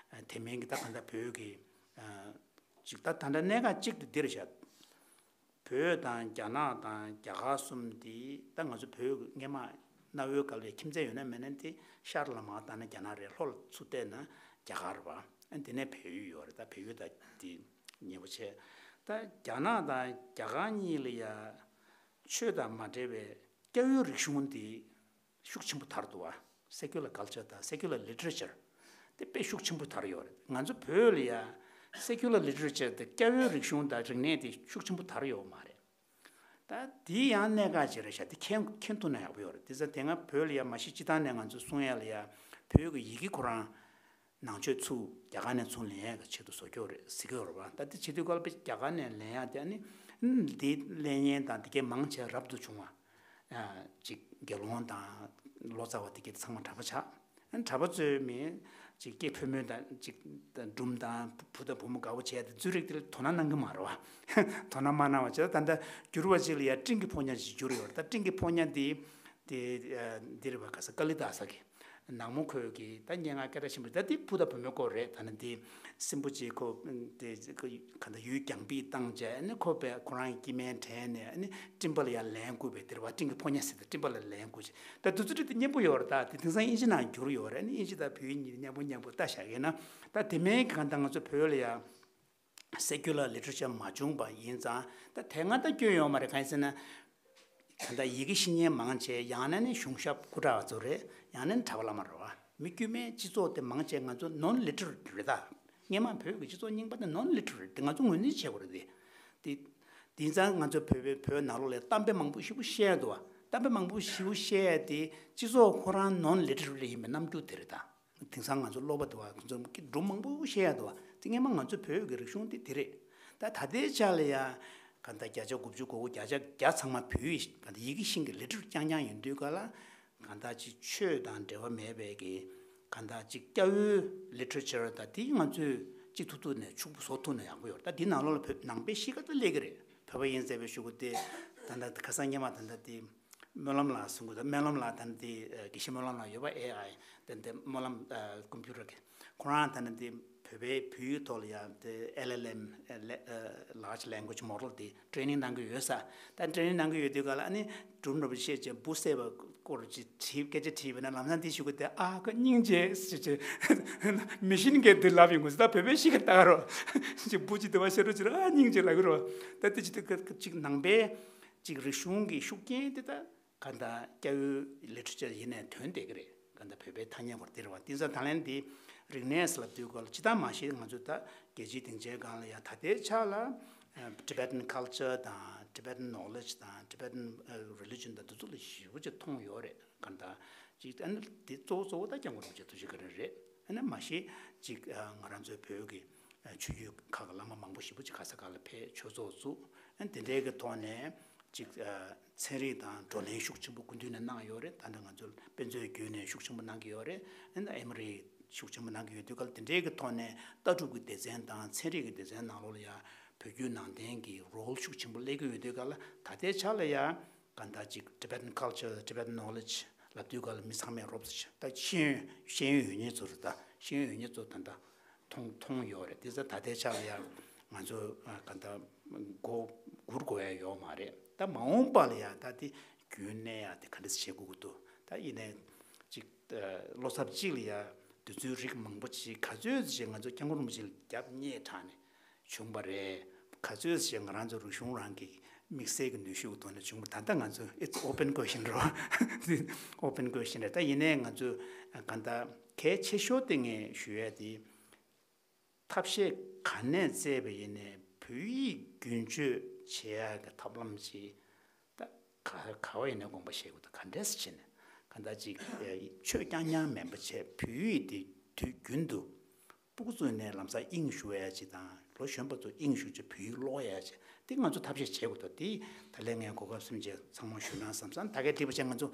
དེ་མིན་གྱི་ད་གང་ལྟར་བོད་ཀྱི་ཅིག་ད་ད་ལྟ་གནད་འགག་གཅིག་དེ་འདིར་བཞག་བོད་དང་རྒྱ་ནག་དང་རྒྱ་གར་གསུམ་དེ་ད་ང་ཚོ་བོད་ཀྱི་སྔས་མ་གནའ་བོའི་སྐབས་ལ་ཁྱིམ་མཚེས་ཡོད་ན་མེད་ན་དེ་ཤར་ལ་མར་བལྟས་ན་རྒྱ་ནག་རེད། ལྷོ་ལ་ཚུར་བལྟས་ན་རྒྱ་གར་རེད་བ། ཨ་དེ་ནས་བལ་ཡུལ་ཡོད་རེད། ད་བལ་ཡུལ་ད་དེ་ཉེ་པོ་བྱས། ད་རྒྱ་ནག་དང་རྒྱ་གར་གཉིས་ལ་ཡ་ཆོས་དང་མ་འབྲེལ་བའི་སྐྱ་བོའི་རིག་གཞུང་དེ་ཤུགས་ཆེན་པོ་དར་འདུག་བ། Secular culture དང་secular literature དེ་དཔེ་ཤུགས་ཆེན་པོ་དར་ཡོད་རེད། ང་ཚོ་བོད་ལ་ཡ་secular literature དེ་སྐྱ་བོའི་རིག་གཞུང་དང་རིག་གནས་དེ་ཤུགས་ཆེན་པོ་དར་ཡོད་མ་རེད། ད་དེ་ཡང་གནད་འགག་ཅིག་རེད་ཤག་དེ་མཁྱེན་མཁྱེན་ཐུབ་ན་ཡག་པོ་ཡོད་རེད། དེ་ཚ་དེ་སྔ་བོད་ལ་ཡ་མ་གཞི་སྤྱི་བཏང་ནས་ང་ཚོ་གསུང་ཡ་ལ་ཡ་བོད་ཀྱི་ཡི་གེ་ཁོ་རང་ནང་ཆོས་ཚུར་རྒྱ་གར་ནས་ཚུར་ལེན་ཡས་ཀྱི་ཆེད་དུ་བཟོ་རྒྱུ་རེད་ཟེར་གྱི་ཡོད་རེད་བ། ད་དེ་བྱེད་དུས་སྐབས་ལ་རྒྱ་གར་ནས་ལེན་ཡས་དེ་ཨ་ནི་འདི་ལེན་མཁན་དང་དེ་གའི་མང་ཆེ་རབ་ཏུ་བྱུང་བ། ཅིག་དགེ་སློང་དང་ལོ་ཙཱ་བ་དེ་གའི་ཚང་མ་གྲྭ་པ་ཆགས། གྲྭ་པ་ཚོའི་མི་ཅིག་སྐྱེས་ཕོ་མོ་དང་ཅིག་སྒྲུང་དང་བུ་དང་བུ་མོ་དགའ་བོ་བྱས་ཏེ་རྩོད་རིགས་དེ་ལ་དོ་སྣང་གནང་གི་མ་རེད་བ། དོ་སྣང་མ་གནང་བ་བྱས་ད་ལྟ་འགྱུར་བ་ཅིག་ལ་ཡ་སྤྲིན་གྱི་ཕོ་ཉ་ཅིག་འགྱུར་ཡོད་རེད། ད་སྤྲིན་གྱི་ཕོ་ཉ་འདི་དེ་འདི་རེད་བ། ག་ས་ཀ་ལི་དཱ་ས་གི་ནག་མོ་ཁོས་ཀྱི་ད་སྙན་ངག་སྐད་གྲགས་ཆེན་པོ་ད་དེ་བུ་དང་བུ་མོའི་སྐོར་རེད། ད་ནི་དེ་སྲིན་པོ་ཅིག་ཁོ་དེ་ག་ད་ཡུལ་རྒྱང་ཕིག་བཏང་བྱས་ནི་ཁོ་པས་ཁོ་རང་གི་སྐྱེ་དམན་དྲན་ནས་ནི་སྤྲིན་པ་ལ་ཡང་ལན་བསྐུར་བས་དེ་རེད་བ། སྤྲིན་གྱི་ཕོ་ཉ་ཟེར་ཏེ་སྤྲིན་པ་ལ་ལན་བསྐུར་བྱས་ད་དུས་ཚོད་དེ་སྙན་པོ་ཡོད་རེད། ད་དེ་དེང་སང་དབྱིན་ཇི་ནང་བསྒྱུར་ཡོད་རེད། ནི་དབྱིན་ཇི་དང་བོད་ཡིག་གཉིས་མཉམ་པོ་མཉམ་པོ་ལྟ་བཞག་ཡིན་ན་ད་དེ་མིན་གང་ལྟར་ང་ཚོ་བོད་ལ་ཡང་secular literature མ་བྱུང་པ་ཡིན་ཙང་ད་དེ་སྔ་ད་སྐྱོན་ཡོད་མ་རེད། གང་ཡིན་ཟེར་ན། ད་ལྟ་ཡི་གེ་ཤེས་མཁན་མང་ཆེ་ཡང་ན་ནི་གཞུང་ཞབས་སྐུ་དྲག་ཚོ་རེད། ཡང་ན་ནི་གྲྭ་པ་བླ་མ་རེད་བ། མི་དཀྱུས་མའི་སྤྱི་ཚོགས་དེ་མང་ཆེ་ང་ཚོ་non literate རེད་ད། སྔས་མ་བོད་ཀྱི་སྤྱི་ཚོགས་རྙིང་པ་དེ་non literate རེད་དེ་ང་ཚོ་ངོས་འཛིན་བྱེད་དགོས་རེད་དེ། དེ་དེང་སང་ང་ཚོ་བོད་པའི་བོད་ནང་ལོགས་ལ་གཏམ་དཔེ་མང་པོ་ཞེ་པོ་བཤད་འདུག་བ། གཏམ་དཔེ་མང་པོ་ཞེ་པོ་བཤད་དེ་སྤྱི་ཚོགས་ཁོ་རང་non literate ཡིན་པའི་རྣམ་འགྱུར་དེ་རེད་ད། དེང་སང་ང་ཚོ་ཀློག་པ་དེ་བ་ཁོ་ཚོ་སྒྲུང་མང་པོ་བཤད་ཡ་དེ་བ་དེ་སྔས་མ་ང་ཚོ་བོད་ཀྱི་རིག་གཞུང་དེ་དེ་རེད། ད་ད་ལྟའི་ཆ་ལ་ཡ་ག་ད་བརྒྱ་ཆ་དགུ་བཅུ་གོ་དགུ་བརྒྱ་ཆ་བརྒྱ་ཚང་མ་བོད་ཡིག་ག་ད་ཡི་གེ་ཤིང་གི་ལི་ཊ་རེ་ཊི་རྐྱང་རྐྱང་ཡིན་དུས་ག་ལ་ག་ད་ཅིག་ཆོས་དང་འབྲེལ་བ་མེད་པའི་གི་ག་ད་ཅིག་སྐྱ་བོའི་ལི་ཊ་རེ་ཅར་ད་དེ་ང་ཚོས་ཅིག་ཐུབ་ཐུབ་ནས་ཕྱུག་པོ་བཟོ་ཐུབ་ན་ཡག་པོ་ཡོད་རེད། ད་དེ་ནང་ལོགས་ལ་བོད་ནང་པའི་གཤིས་ཀ་ད་སླེབས་ཀྱི་རེད། བོད་པ་ཡིན་ཟེར་བའི་ཤོག་གུ་དེ་ད་ད་ཁ་སང་སྔས་མ་ད་ད་དེ། སྨོན་ལམ་ལགས་གསུང་གི་འདུག་སྨོན་ལམ་ལགས་ད་ནི་དེ་དགེ་བཤེས་སྨོན་ལམ་ལགས་ཡོད་པ། ཨེ་ཨའི་དེ་འདི་སྨོན་ལམ་ཀམ་པུ་ཊར་གི་ཁོ་རང་ད་ནི་དེ་བོད་པའི་བོད་ཡིག་ཐོག་ལ་ཡང་དེ་ཨེལ་ཨེལ་ཨེམ་Large Language Model དེ་ཊེ་རེ་ནིང་གནང་གི་ཡོད་ས། ད་ཊེ་རེ་ནིང་གནང་གི་ཡོད་དུས་ག་ལ་ཨ་ནི་དྲུང་རིན་པོ་ཆེ་ཅེ་འབུ་བསད་པ་སྐོར་ཅིག་དྲིས་སྐད་ཆ་དྲིས་པ་ན་ལམ་སང་དེ་ཞུ་གི་དེ་ཨ་ཁོ་སྙིང་རྗེ་ཟེར་ཅེ་མི་ཤིན་གྱི་དེ་ལབ་ཡོང་གི་ཟེར། ད་བོད་པའི་གཤིས་ཀ་ལྟ་ག་རོ་ཅེ་འབུ་ཅིག་དེ་བ་ཤེས་རོ་ཅེ་ར་ཨ་སྙིང་རྗེ་ལབ་གི་རོ། ད་དེ་ཅི་དེ་ཅིག་ནང་པའི་ཅིག་རིག་གཞུང་གི་ཤུགས་རྐྱེན་དེ་ད། ག་ད་སྐྱ་བོའི་ལི་ཊ་རེ་ཅར་ཡིན་ནའི་དོན་བསྡད་ཀྱི་རེད། ག་ད་བོད་པའི་ཐ་སྙད་སྐོར་དེ་རེད་བ། དེང་སང་ད་ལན་འདི་རིག་གནས་ལབ་དུས་སྐོར་ལ་ཅི་ལྟར་མ་ཤེས། ང་ཚོ་ད་རྒྱལ་སྤྱིའི་སྡིངས་ཆའི་སྒང་ལ་ཡ་ད་ལྟའི་ཆ་ལ་Tibetan culture དང་Tibetan knowledge དང་Tibetan religion དང་དེ་ཚོ་ལ་ཞེ་པོ་ཅིག་མཐོང་ཡོད་རེད། ག་ད་ཅིག་ཨ་ནི་དེ་གཙོ་བོ་གཙོ་བོ་ད་སྐྱབས་མགོན་རིན་པོ་ཆེ་ཐུགས་རྗེ་བཀའ་དྲིན་རེད། ཨ་ནི་མ་གཞི་ཅིག་ང་རང་ཚོའི་བོད་ཀྱི་ཆོས་བརྒྱུད་ཁག་གི་བླ་མ་མང་པོ་ཞེ་པོ་ཅིག་ག་ས་ག་ལ་ཕེབས་ཆོས་ཚོགས་བཙུགས། ཨ་ནི་དེ་འདྲའི་གི་ཐོག་ནས་ཅིག་ཚན་རིག་དང་བགྲོ་གླེང་ཤུགས་ཆེན་པོ་སྐུ་མདུན་ནས་གནང་ཡོད་རེད། ད་ལྟ་ང་ཚོ་དཔེ་མཛོད་བརྒྱུད་ནས་ཤུགས་ཆེན་པོ་གནང་གི་ཡོད་རེད། ཨ་ནི་ཨེ་མོ་རི་ཤུགས་ཆེན་པོ་གནང་གི་ཡོད་དུས་ག་ལ་དེ་འདྲའི་གི་ཐོག་ནས་ལྟ་གྲུབ་ཀྱི་སྡེ་ཚན་དང་ཚན་རིག་གི་སྡེ་ཚན་ནང་ལོགས་ལ་ཡང་བོད་བརྒྱུད་ནང་བསྟན་གྱི་རོལ་ཤུགས་ཆེན་པོ་སླེབས་ཀྱི་ཡོད་དུས་ག་ལ་ད་ལྟའི་ཆ་ལ་ཡང་ག་ད་ཅིག་Tibetan culture, Tibetan knowledge ལབ་དུས་ག་ལ་མི་ཚང་མས་རོབ་ཙམ་ཤེས། ད་ཤེས་ཡོན་ཤེས་ཡོན་ཡོད་མཁན་ཚོ་རེད། ད་ཤེས་ཡོན་ཡོད་མཁན་ཚོ་ད་ལྟ་མཐོང་མཐོང་ཡོད་རེད། དེ་ཚོ་ད་ལྟའི་ཆ་ལ་ཡང་ང་ཚོ་ཨ་ག་ད་མགོ་སྒུར་དགོས་ཡ་ཡོད་མ་རེད། ད་མ་འོངས་པ་ལ་ཡང་ད་དེ་རྒྱུན་གནས་ཡ་དེ་ག་འདྲ་བྱེད་དགོས་ཀྱི་འདུག་ད་ཡིན་ནའི་ཅིག་ཨ་བློ་འཚབ་ཅིག་ལ་ཡ་དུས་ཚོད་རིགས་མང་པོ་ཅིག་ག་ཚོད་ཅིག་ང་ཚོ་སྐྱབས་མགོན་རིན་པོ་ཆེ་ལ་རྒྱབ་བསྙེས་དྲགས་ནས་བྱུང་བ་རེད། ག་ཚོད་ཅིག་ང་རང་ཚོ་རིག་གཞུང་རང་གི་དམིགས་བསལ་གྱི་ནུས་ཤུགས་ཐོག་ནས་བྱུང་བ། ད་ལྟ་ང་ཚོ་it's open question རེད་བ། open question རེད། ད་ཡིན་ནའི་ང་ཚོ་ག་ད་གལ་ཆེ་ཤོས་དེ་ངས་ཞུ་ཡ་དེ། ཐབས་ཤེས་ག་ནས་བཙལ་བ་ཡིན་ནའི་བོད་ཡིག་རྒྱུན་སྤྱོད་བྱེད་ཡག་གི་ཐབས་ལམ་ཅིག་ད་ག་ག་བ་ཡིན་ནའི་དགོངས་པ་བཞེས་དགོས། ད་ག་འདྲས་བྱས་ནས་ག་ད་ཅིག་ཆོས་རྐྱང་རྐྱང་མིན་པ་བྱས། བོད་ཡིག་དེ་དུས་རྒྱུན་དུ་སྤུ་གུ་ཚོ་ནས་ལམ་སང་དབྱིངས་ཞུགས་ཡ་ཅིག་དང་། ལོ་གཞོན་པ་ཚོ་དབྱིངས་ཞུགས་བྱས་བོད་ཡིག་ཀློག་ཡ་ཅིག་དེ་ང་ཚོ་ཐབས་ཤེས་བྱེད་དགོས་འདུག་དེ་ད་ལན་ངས་གོ་སྐབས་ཟིན་བྱས་ཚང་མ་ཞུས་ན་བསམ་སོང་། ད་གལ་ཏེ་བྱས་ང་ཚོ་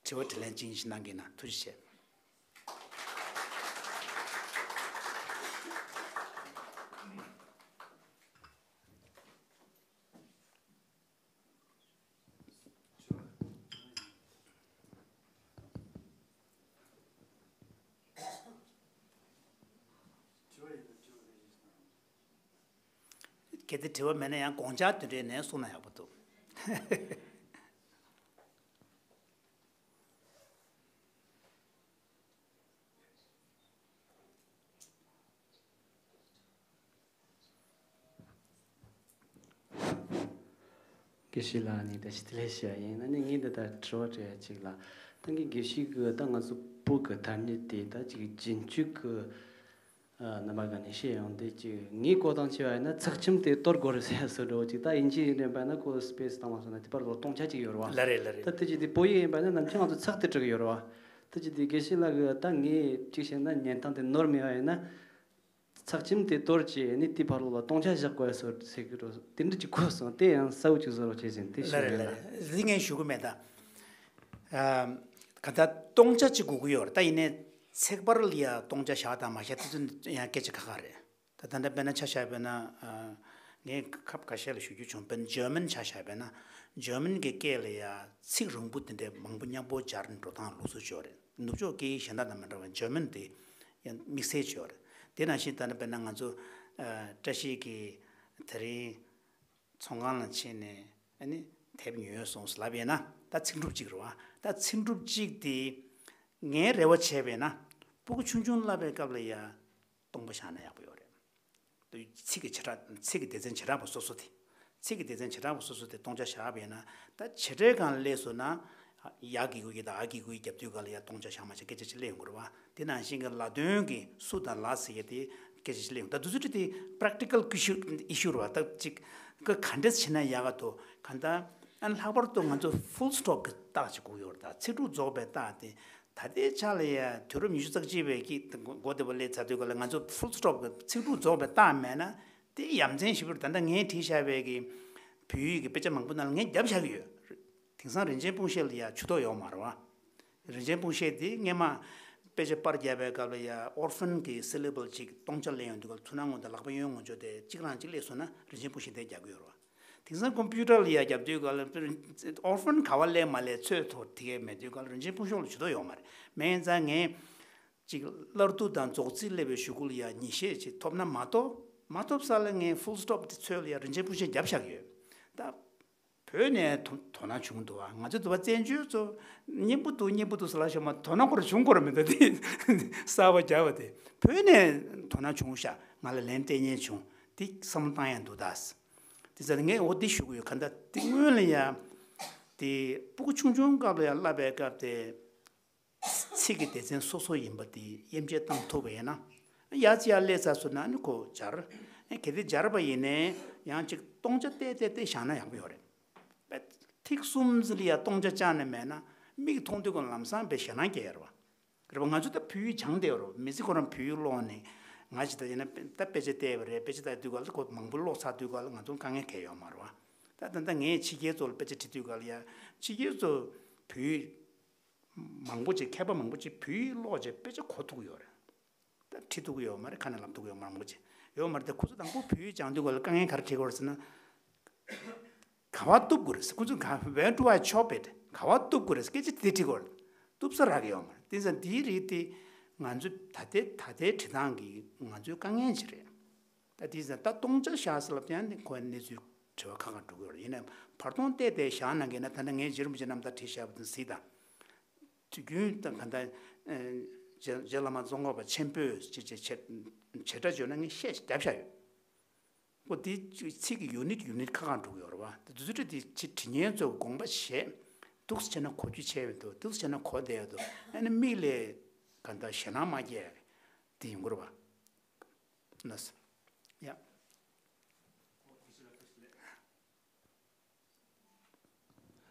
དྲི་བ་དྲིས་ལན་ཅིག་ཞིག་གནང་གི་ཡིན་ན། ཐུགས་རྗེ་ཆེ། གལ་ཏེ་དྲི་བ་མེད་ན་ཡང་དགོངས་འཆར་དེ་འདྲའི་ནས་གསུངས་ན་ཡག་པོ་འདུག་དགེ་བཤེས་ལགས་ནས་བཀྲ་ཤིས་བདེ་ལེགས་ཞུ་བ་ཡིན། ཨ་ནི་ངས་འདི་ལྟར་དྲི་བ་དྲི་ཡ་གཅིག་ལ། ད་ངས་དགེ་བཤེས་ཀྱི་ད་ང་ཚོ་བོད་ཀྱི་ཐ་སྙད་དེ་ད་ཅིག་རྒྱུན་སྤྱོད་ཀྱི་ཨ་རྣམ་པ་ག་ནས་བཤད་ཡོང་དུས། ཅིག་ངས་གོ་སྟངས་བྱས་པ་ཡིན་ན་ཚེག་ཁྱིམ་དེ་གཏོར་དགོས་རེད་ཟེར་ཡ་བཟོ་འདྲ་བོ་ཅིག་ད་དབྱིན་ཇི་ཡིན་པ་ན་ཁོ་སི་པེ་སི་བཏང་བ་སོང་ན་དེ་བར་ལ་སྟོང་ཆ་ཅིག་ཡོད་རེད་བ། ལ་རེད་ལ་རེད། ད་དེ་ཅིག་དེ་བོད་ཡིག་ཡིན་པ་ན་ནམ་རྒྱུན་ང་ཚོ་ཚེག་དེ་སྤྲད་ཀྱི་ཡོད་རེད་བ། ད་ཅིག་དེ་དགེ་བཤེས་ལགས་ཀྱིས་ད་ངས་ཅིག་བཤད་ན་ཉན་སྟངས་དེ་ནོར་མེད་པ་ཡིན་ན། ཚེག་ཁྱིམ་དེ་གཏོར་བྱས་ནས་དེ་བར་ལ་སྟོང་ཆ་བཞག་དགོས་སོ་ཟེར་གི་རོ། དེ་འདྲ་ཅིག་གོ་སོང་། དེ་ཡང་གསལ་བོ་ཅིག་བཟོ་རོགས་བྱས་ཟིན་དེ་ལ་ཞུ་རེད་ཡིན་ལ་ལ། རེད། འདི་ངས་ཞུ་གི་མེད་ད། ཨ་ག་ད་སྟོང་ཆ་ཅིག་དགོས་ཀྱི་ཡོད་རེད། ད་ཡིན་ནའི་ཚེག་བར་ལ་ཡ་སྟོང་ཆ་བཞག་དང་མ་བཞག་དེ་ཚོ་ཡང་སྐད་ཆ་ཁག་ཁག་རེད། ད་ད་ལྟ་དཔེར་ན་ཆ་བཞག་པ་ཡིན་ན། ཨ་ངས་སྐབས་ཁ་ཤས་ལ་ཞུ་རྒྱུ་བྱུང་། དཔེར་ན་འཇར་མན་ཆ་བཞག་པ་ཡིན་ན། འཇར་མན་གྱི་སྐད་ལ་ཡ་ཚིག་རིང་པོ་དེ་འདྲའི་མང་པོ་མཉམ་པོ་སྦྱར་ནས་འགྲོ་སྟངས་ལུགས་སྲོལ་ཅིག་ཡོད་རེད། ནུབ་ཕྱོགས་སྐད་ཡིག་གཞན་དག་དང་མི་འདྲ་བར་འཇར་མན་དེ་ཡང་དམིགས་བསལ་ཅིག་ཡོད་རེད། དེ་ནང་བཞིན་ད་ནི་དཔེར་ན་ང་ཚོ་ཨ་བཀྲ་ཤིས་ཀྱིས་དེ་རིང་ཚོང་ཁང་ལ་ཕྱིན་ནས་ཨ་ནི་དེབ་ཉོས་སོང་ཟེར་ལབ་ཡོད་ན། ད་ཚིག་གྲུབ་གཅིག་རེད་བ། ད་ཚིག་གྲུབ་གཅིག་དེ་ངའི་རེ་བ་བྱས་པས་ན་སྤུ་གུ་ཆུང་ཆུང་བསླབ་པའི་སྐབས་ལ་ཡ། སྟོང་པ་བཞག་ན་ཡག་པོ་ཡོད་རེད། ཚིག་གི་བྱེ་བྲག་ཚིག་གི་སྡེ་ཚན་བྱེ་བྲག་པ་སོ་སོ་དེ། ཚིག་གི་སྡེ་ཚན་བྱེ་བྲག་པ་སོ་སོ་དེ་སྟོང་ཆ་བཞག་པ་ཡིན་ན། ད་བྱེ་བྲག་སྒང་སླེབས་སོང་ན། ཡ་གི་གུ་ཡི་དང་ཨ་གི་གུ་ཡི་རྒྱབ་དུས་སྒང་ལ་ཡ་སྟོང་ཆ་བཞག་མ་བཞག་སྐད་ཆ་ཅིག་སླེབས་ཡོང་གི་རེད་བ། དེ་ནང་བཞིན་གྱི་ལ་དོན་གྱི་སུ་དང་ལ་ཟེར་ཡ་དེ་སྐད་ཆ་ཅིག་སླེབས་ཡོང་། ད་དུས་ཚོད་དེ་practical issue issue རེད་བ། ད་ཅིག་ག་ག་འདྲས་བྱས་ན་ཡག་ག་འདུག་ག་ད། ཨ་ནི་ལྷག་པར་དུ་ང་ཚོ་full stop གི་རྟགས་ཅིག་དགོས་ཀྱི་ཡོད་རེད། ད་ཚིག་གྲུབ་རྫོགས་པའི་རྟགས་དེ། ད་ལྟའི་ཆ་ལ་ཡ་དུས་རབས་ཉི་ཤུ་རྩ་གཅིག་པའི་གི་འགོ་འགོ་དེ་བ་སླེབས་ཚར་དུས་སྒང་ལ་ང་ཚོ་full stop གི་ཚིག་གྲུབ་རྫོགས་པའི་རྟགས་མེད་ན་དེ་ཡ་མཚན་ཞེ་པོ་རེད། ད་ལྟ་ངས་བྲིས་བཞག་པའི་གི་བོད་ཡིག་གི་དཔེ་ཆ་མང་པོ་ནང་ལ་ངས་བརྒྱབ་བཞག་གི་ཡོད། དེང་སང་རིན་ཆེན་སྤུངས་ཤེལ་ལ་ཡ་ཇུས་གཏོགས་ཡོད་མ་རེད་བ། རིན་ཆེན་སྤུངས་ཤེལ་དེ་སྔས་མ་དཔེ་ཆ་པར་བརྒྱབ་པའི་སྐབས་ལ་ཡ་ཨོར་ཕན་གི་syllable གཅིག་སྟོང་ཆ་སླེབས་ཡོང་དུས་སྒང་ལ་ཚུར་ནང་ངོ་དང་ལག་པ་གཡོན་ངོ་ཅོག་དེ་གཅིག་རང་གཅིག་སླེབས་སོང་ན་རིན་ཆེན་སྤུངས་ཤེལ་དེ་རྒྱག་གི་ཡོད་རེད་བ། དེང་སང་ཀམ་པུ་ཊར་ལ་ཡ་བརྒྱབ་དུས་སྒང་ལ་ཨོར་ཕན་ག་བ་སླེབས་མ་སླེབས་ཚོད་ཐོག་དེ་གས་མེད་དུས་སྒང་ལ་རིན་ཆེན་སྤུངས་ཤེལ་ལ་ཇུས་གཏོགས་ཡོད་མ་རེད། མེད་ཙང་ངས་ཅིག་སླར་བསྡུ་དང་རྫོགས་ཚིག་སླེབས་པའི་གཞུག་གུ་ལ་ཡ་ཉིས་ཤད་ཅིག་ཐོབ་ན་མ་གཏོགས། མ་ཐོབ་ས་ལ་ངས་full stop དེ་ཚོད་ལ་ཡ་རིན་ཆེན་སྤུངས་ཤེལ་བརྒྱབ་བཞག་གི་ཡོད། ད་བོད་ནས་དོ་དོ་སྣང་བྱུང་འདུག་བ། ང་ཚོ་འདི་བ་བཙན་བྱོལ་ཚོ་སྙན་པོ་འདུག་སྙན་པོ་འདུག་ཟེར་ལབ་ཤག་མ། དོ་སྣང་ཁོ་རང་བྱུང་ཁོ་རང་མི་འདུག་དེ་གསར་པ་བརྒྱབ་པ་དེ་བོད་ནས་དོ་སྣང་བྱུང་ཤག་ང་ལ་ལན་སྤྲད་མཁན་བྱུང་། དེ་བསམ་བློ་བཏང་ཡ་འདུག་ད། དེ་ཚ་ནི་ངས་འོ་འདི་ཞུ་གི་ཡོད། ག་ད་དེ་སྔོན་ལ་ཡ་དེ་སྤུ་གུ་ཆུང་ཆུང་སྐབས་ལ་ཡ་བསླབ་པའི་སྐབས་དེ་ཚིག་གི་སྡེ་ཚན་སོ་སོ་ཡིན་པ་དེ་དབྱེ་འབྱེད་བཏང་ཐུབ་པ་ཡིན་ན། ཡར་ཅིག་ཡར་སླེབས་ཚར་སོང་ན་ནི་ཁོ་སྦྱར། གལ་ཏེ་སྦྱར་བ་ཡིན་ནའི་ཡང་ཅིག་སྟོང་ཆ་བལྟས་བལྟས་བལྟས་བཞག་ན་ཡག་པོ་ཡོད་རེད། པས་ཐིག་གསུམ་ཙམ་ལ་ཡ་སྟོང་ཆ་བཅག་ནས་མེད་ན་མིག་མཐོང་དུས་ཀྱང་ལམ་སང་དཔེ་ཞེད་སྣང་སྐྱེ་ཡ་རེད་བ། རེད་བ། ང་ཚོ་ད་བོད་ཡིག་སྦྱངས་བསྡད་ཡོད་རེད་བ། མི་ཚེ་ཁོ་རང་བོད་ཡིག་ཀློག་ནས་ང་ཅིག་ད་ཡིན་ན་ད་དཔེ་ཆ་བལྟས་པ་རེད། དཔེ་ཆ་ལྟ་དུས་སྒང་ལ་ཁོ་མང་པོ་ཀློག་ཚར་དུས་སྒང་ལ་ང་ཚོ་དཀའ་ངལ་གང་ཡང་ཡོད་མ་རེད་བ། ད་ད་ལྟ་ངས་ཕྱི་རྒྱལ་ཚོ་ལ་དཔེ་ཆ་འབྲི་དུས་སྒང་ལ་ཡ་ཕྱི་རྒྱལ་ཚོ་བོད་ཡིག་མང་པོ་ཅིག་མཁས་པ་མང་པོ་ཅིག་བོད་ཡིག་ཀློག་བྱས་དཔེ་ཆ་གོ་ཐུབ་ཀྱི་ཡོད་རེད། ད་ཁྲིད་ཐུབ་ཀྱི་ཡོད་མ་རེད། ཁ་ནས་ལབ་ཐུབ་ཀྱི་ཡོད་མ་རེད། མང་པོ་ཅིག་ཡོད་མ་རེད། དེ་ཁོ་ཚོ་དང་པོ་བོད་ཡིག་སྦྱང་དུས་སྒང་ལ་དཀའ་ངལ་ག་རེ་འཕྲད་ཀྱི་ཡོད་རེད་ཟེར་ན། ག་བ་གཏུབ་དགོས་རེད་ཟེར། ཁོ་ཚོས་ག་where do I chop it? ག་བ་གཏུབ་དགོས་རེད། སྐད་ཆ་དེ་དྲི་དགོས་རེད། གཏུབ་ས་རག་གི་ཡོད་མ་རེད། དེ་ཙང་དེའི་རིགས་དེ་ང་ཚོའི་ད་ལྟའི་ད་ལྟའི་བྲིས་སྟངས་ཀྱི་ང་ཚོའི་དཀའ་ངལ་ཅིག་རེད། ད་དེ་ཙང་ད་སྟོང་ཆ་བཞག་ཟེར་ལབ་ཀྱང་ནི་ཁོའི་གནས་ཚུལ་དྲི་བ་ཁག་ཁག་འགྲོ་གི་ཡོད་རེད། ཡིན་ནའི་བར་སྟོང་བལྟས་ཏེ་བཞག་གནང་གི་ན། ད་ལྟ་ངས་རྗེ་རིན་པོ་ཆེ་རྣམ་ཐར་བྲིས་བཞག་པ་དེ་གཟིགས་དང་། དུས་རྒྱུན་དང་ག་འདྲ། རྗེ་རྗེ་བླ་མ་ཙོང་ཁ་པ་ཆེན་པོས་ཅེས་བྱས་བྱས་བྱེད་སྒྲ་བརྗོད་ན་ངས་བཤད་བརྒྱབ་བཞག་ཡོད། འོ་དེ་ཚིག་གི་ཡུ་ནིཊ་ཡུ་ནིཊ་ཁག་ཁག་འགྲོ་གི་ཡོད་རེད་བ། དེ་དུས་ཚོད་དེ་ཕྱི་དྲི་ཉན་ཚོས་དགོངས་པ་བཞེས། འདུག་སེ་བྱས་ན་གོ་རྒྱུ་ཆེ་བས་འདུག་འདུག་སེ་བྱས་ན་གོ་བདེ་བས་འདུག་ཨ་ནི་མིག་ལས་ག་འདྲ་ཞེད་སྣང་མ་སྐྱེ་དེ་ཡོང་གི་རེད་བ། ལགས་སོ། ཡ།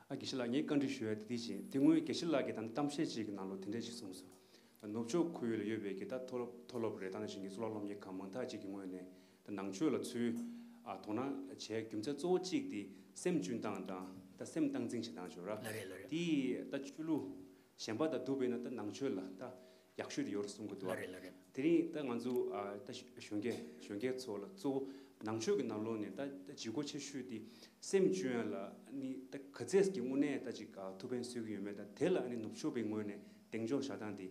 ཨ་དགེ་བཤེས་ལགས། ངས་བཀའ་འདྲི་ཞུ་ཡ་དེ་འདི་བྱས། དེ་སྔོན་དགེ་བཤེས་ལགས་ཀྱིས་ད་གཏམ་བཤད་ཅིག་གི་ནང་ལོགས་དེ་འདྲས་ཅིག་གསུངས་སོང་། ནུབ་ཕྱོགས་ཁོར་ཡུག་ལ་ཡོད་པའི་གི་ད་མཐོ་སློབ་མཐོ་སློབ་རེད། ད་ནང་བཞིན་གྱི་གཙུག་ལག་སློབ་གཉེར་ཁང་མང་དག་ཅིག་གི་ངོས་ནས་ད་ནང་ཆོས་ལ་ཚུར་ཨ་དོ་སྣང་བྱེད་རྒྱུ་མཚན་གཙོ་བོ་གཅིག་དེ་སེམས་བཅུན་སྟངས་དང་ད་སེམས་སྟངས་འཛིན་བྱེད་སྟངས་ཅིག་ཡོད་ར། ལགས་རེད། ལགས་རེད། དེ་ད་ཆོས་ལུགས་གཞན་པ་དང་བསྡུར་བས་ན་ད་ནང་ཆོས་ལ་ད་ཡག་ཤོས་དེ་ཡོད་རེད་གསུང་གི་འདུག་ཨ། ལགས་རེད། ལགས་རེད། དེ་རིང་ད་ང་ཚོ་ཨ་ད་གཞོན་སྐྱེས་གཞོན་སྐྱེས་ཚོ་ལ་གཙོ་བོ་ནང་ཆོས་ཀྱི་ནང་ལོགས་ནས་ད་ད་ལྗིད་ཁོག་ཆེ་ཤོས་དེ་སེམས་བཅོས་ཡ་ལ་ནི་ད་ག་ཚད་ཀྱི་དངོས་གནས་ད་ཅིག་ཨ་ཐུགས་ཕན་གསོས་ཀྱི་ཡོད་མེད། ད་དེ་ལ་ནི་ནུབ་ཕྱོགས་པའི་ངོས་ནས་གདེང་འཇོག་བྱ་སྟངས་དེ་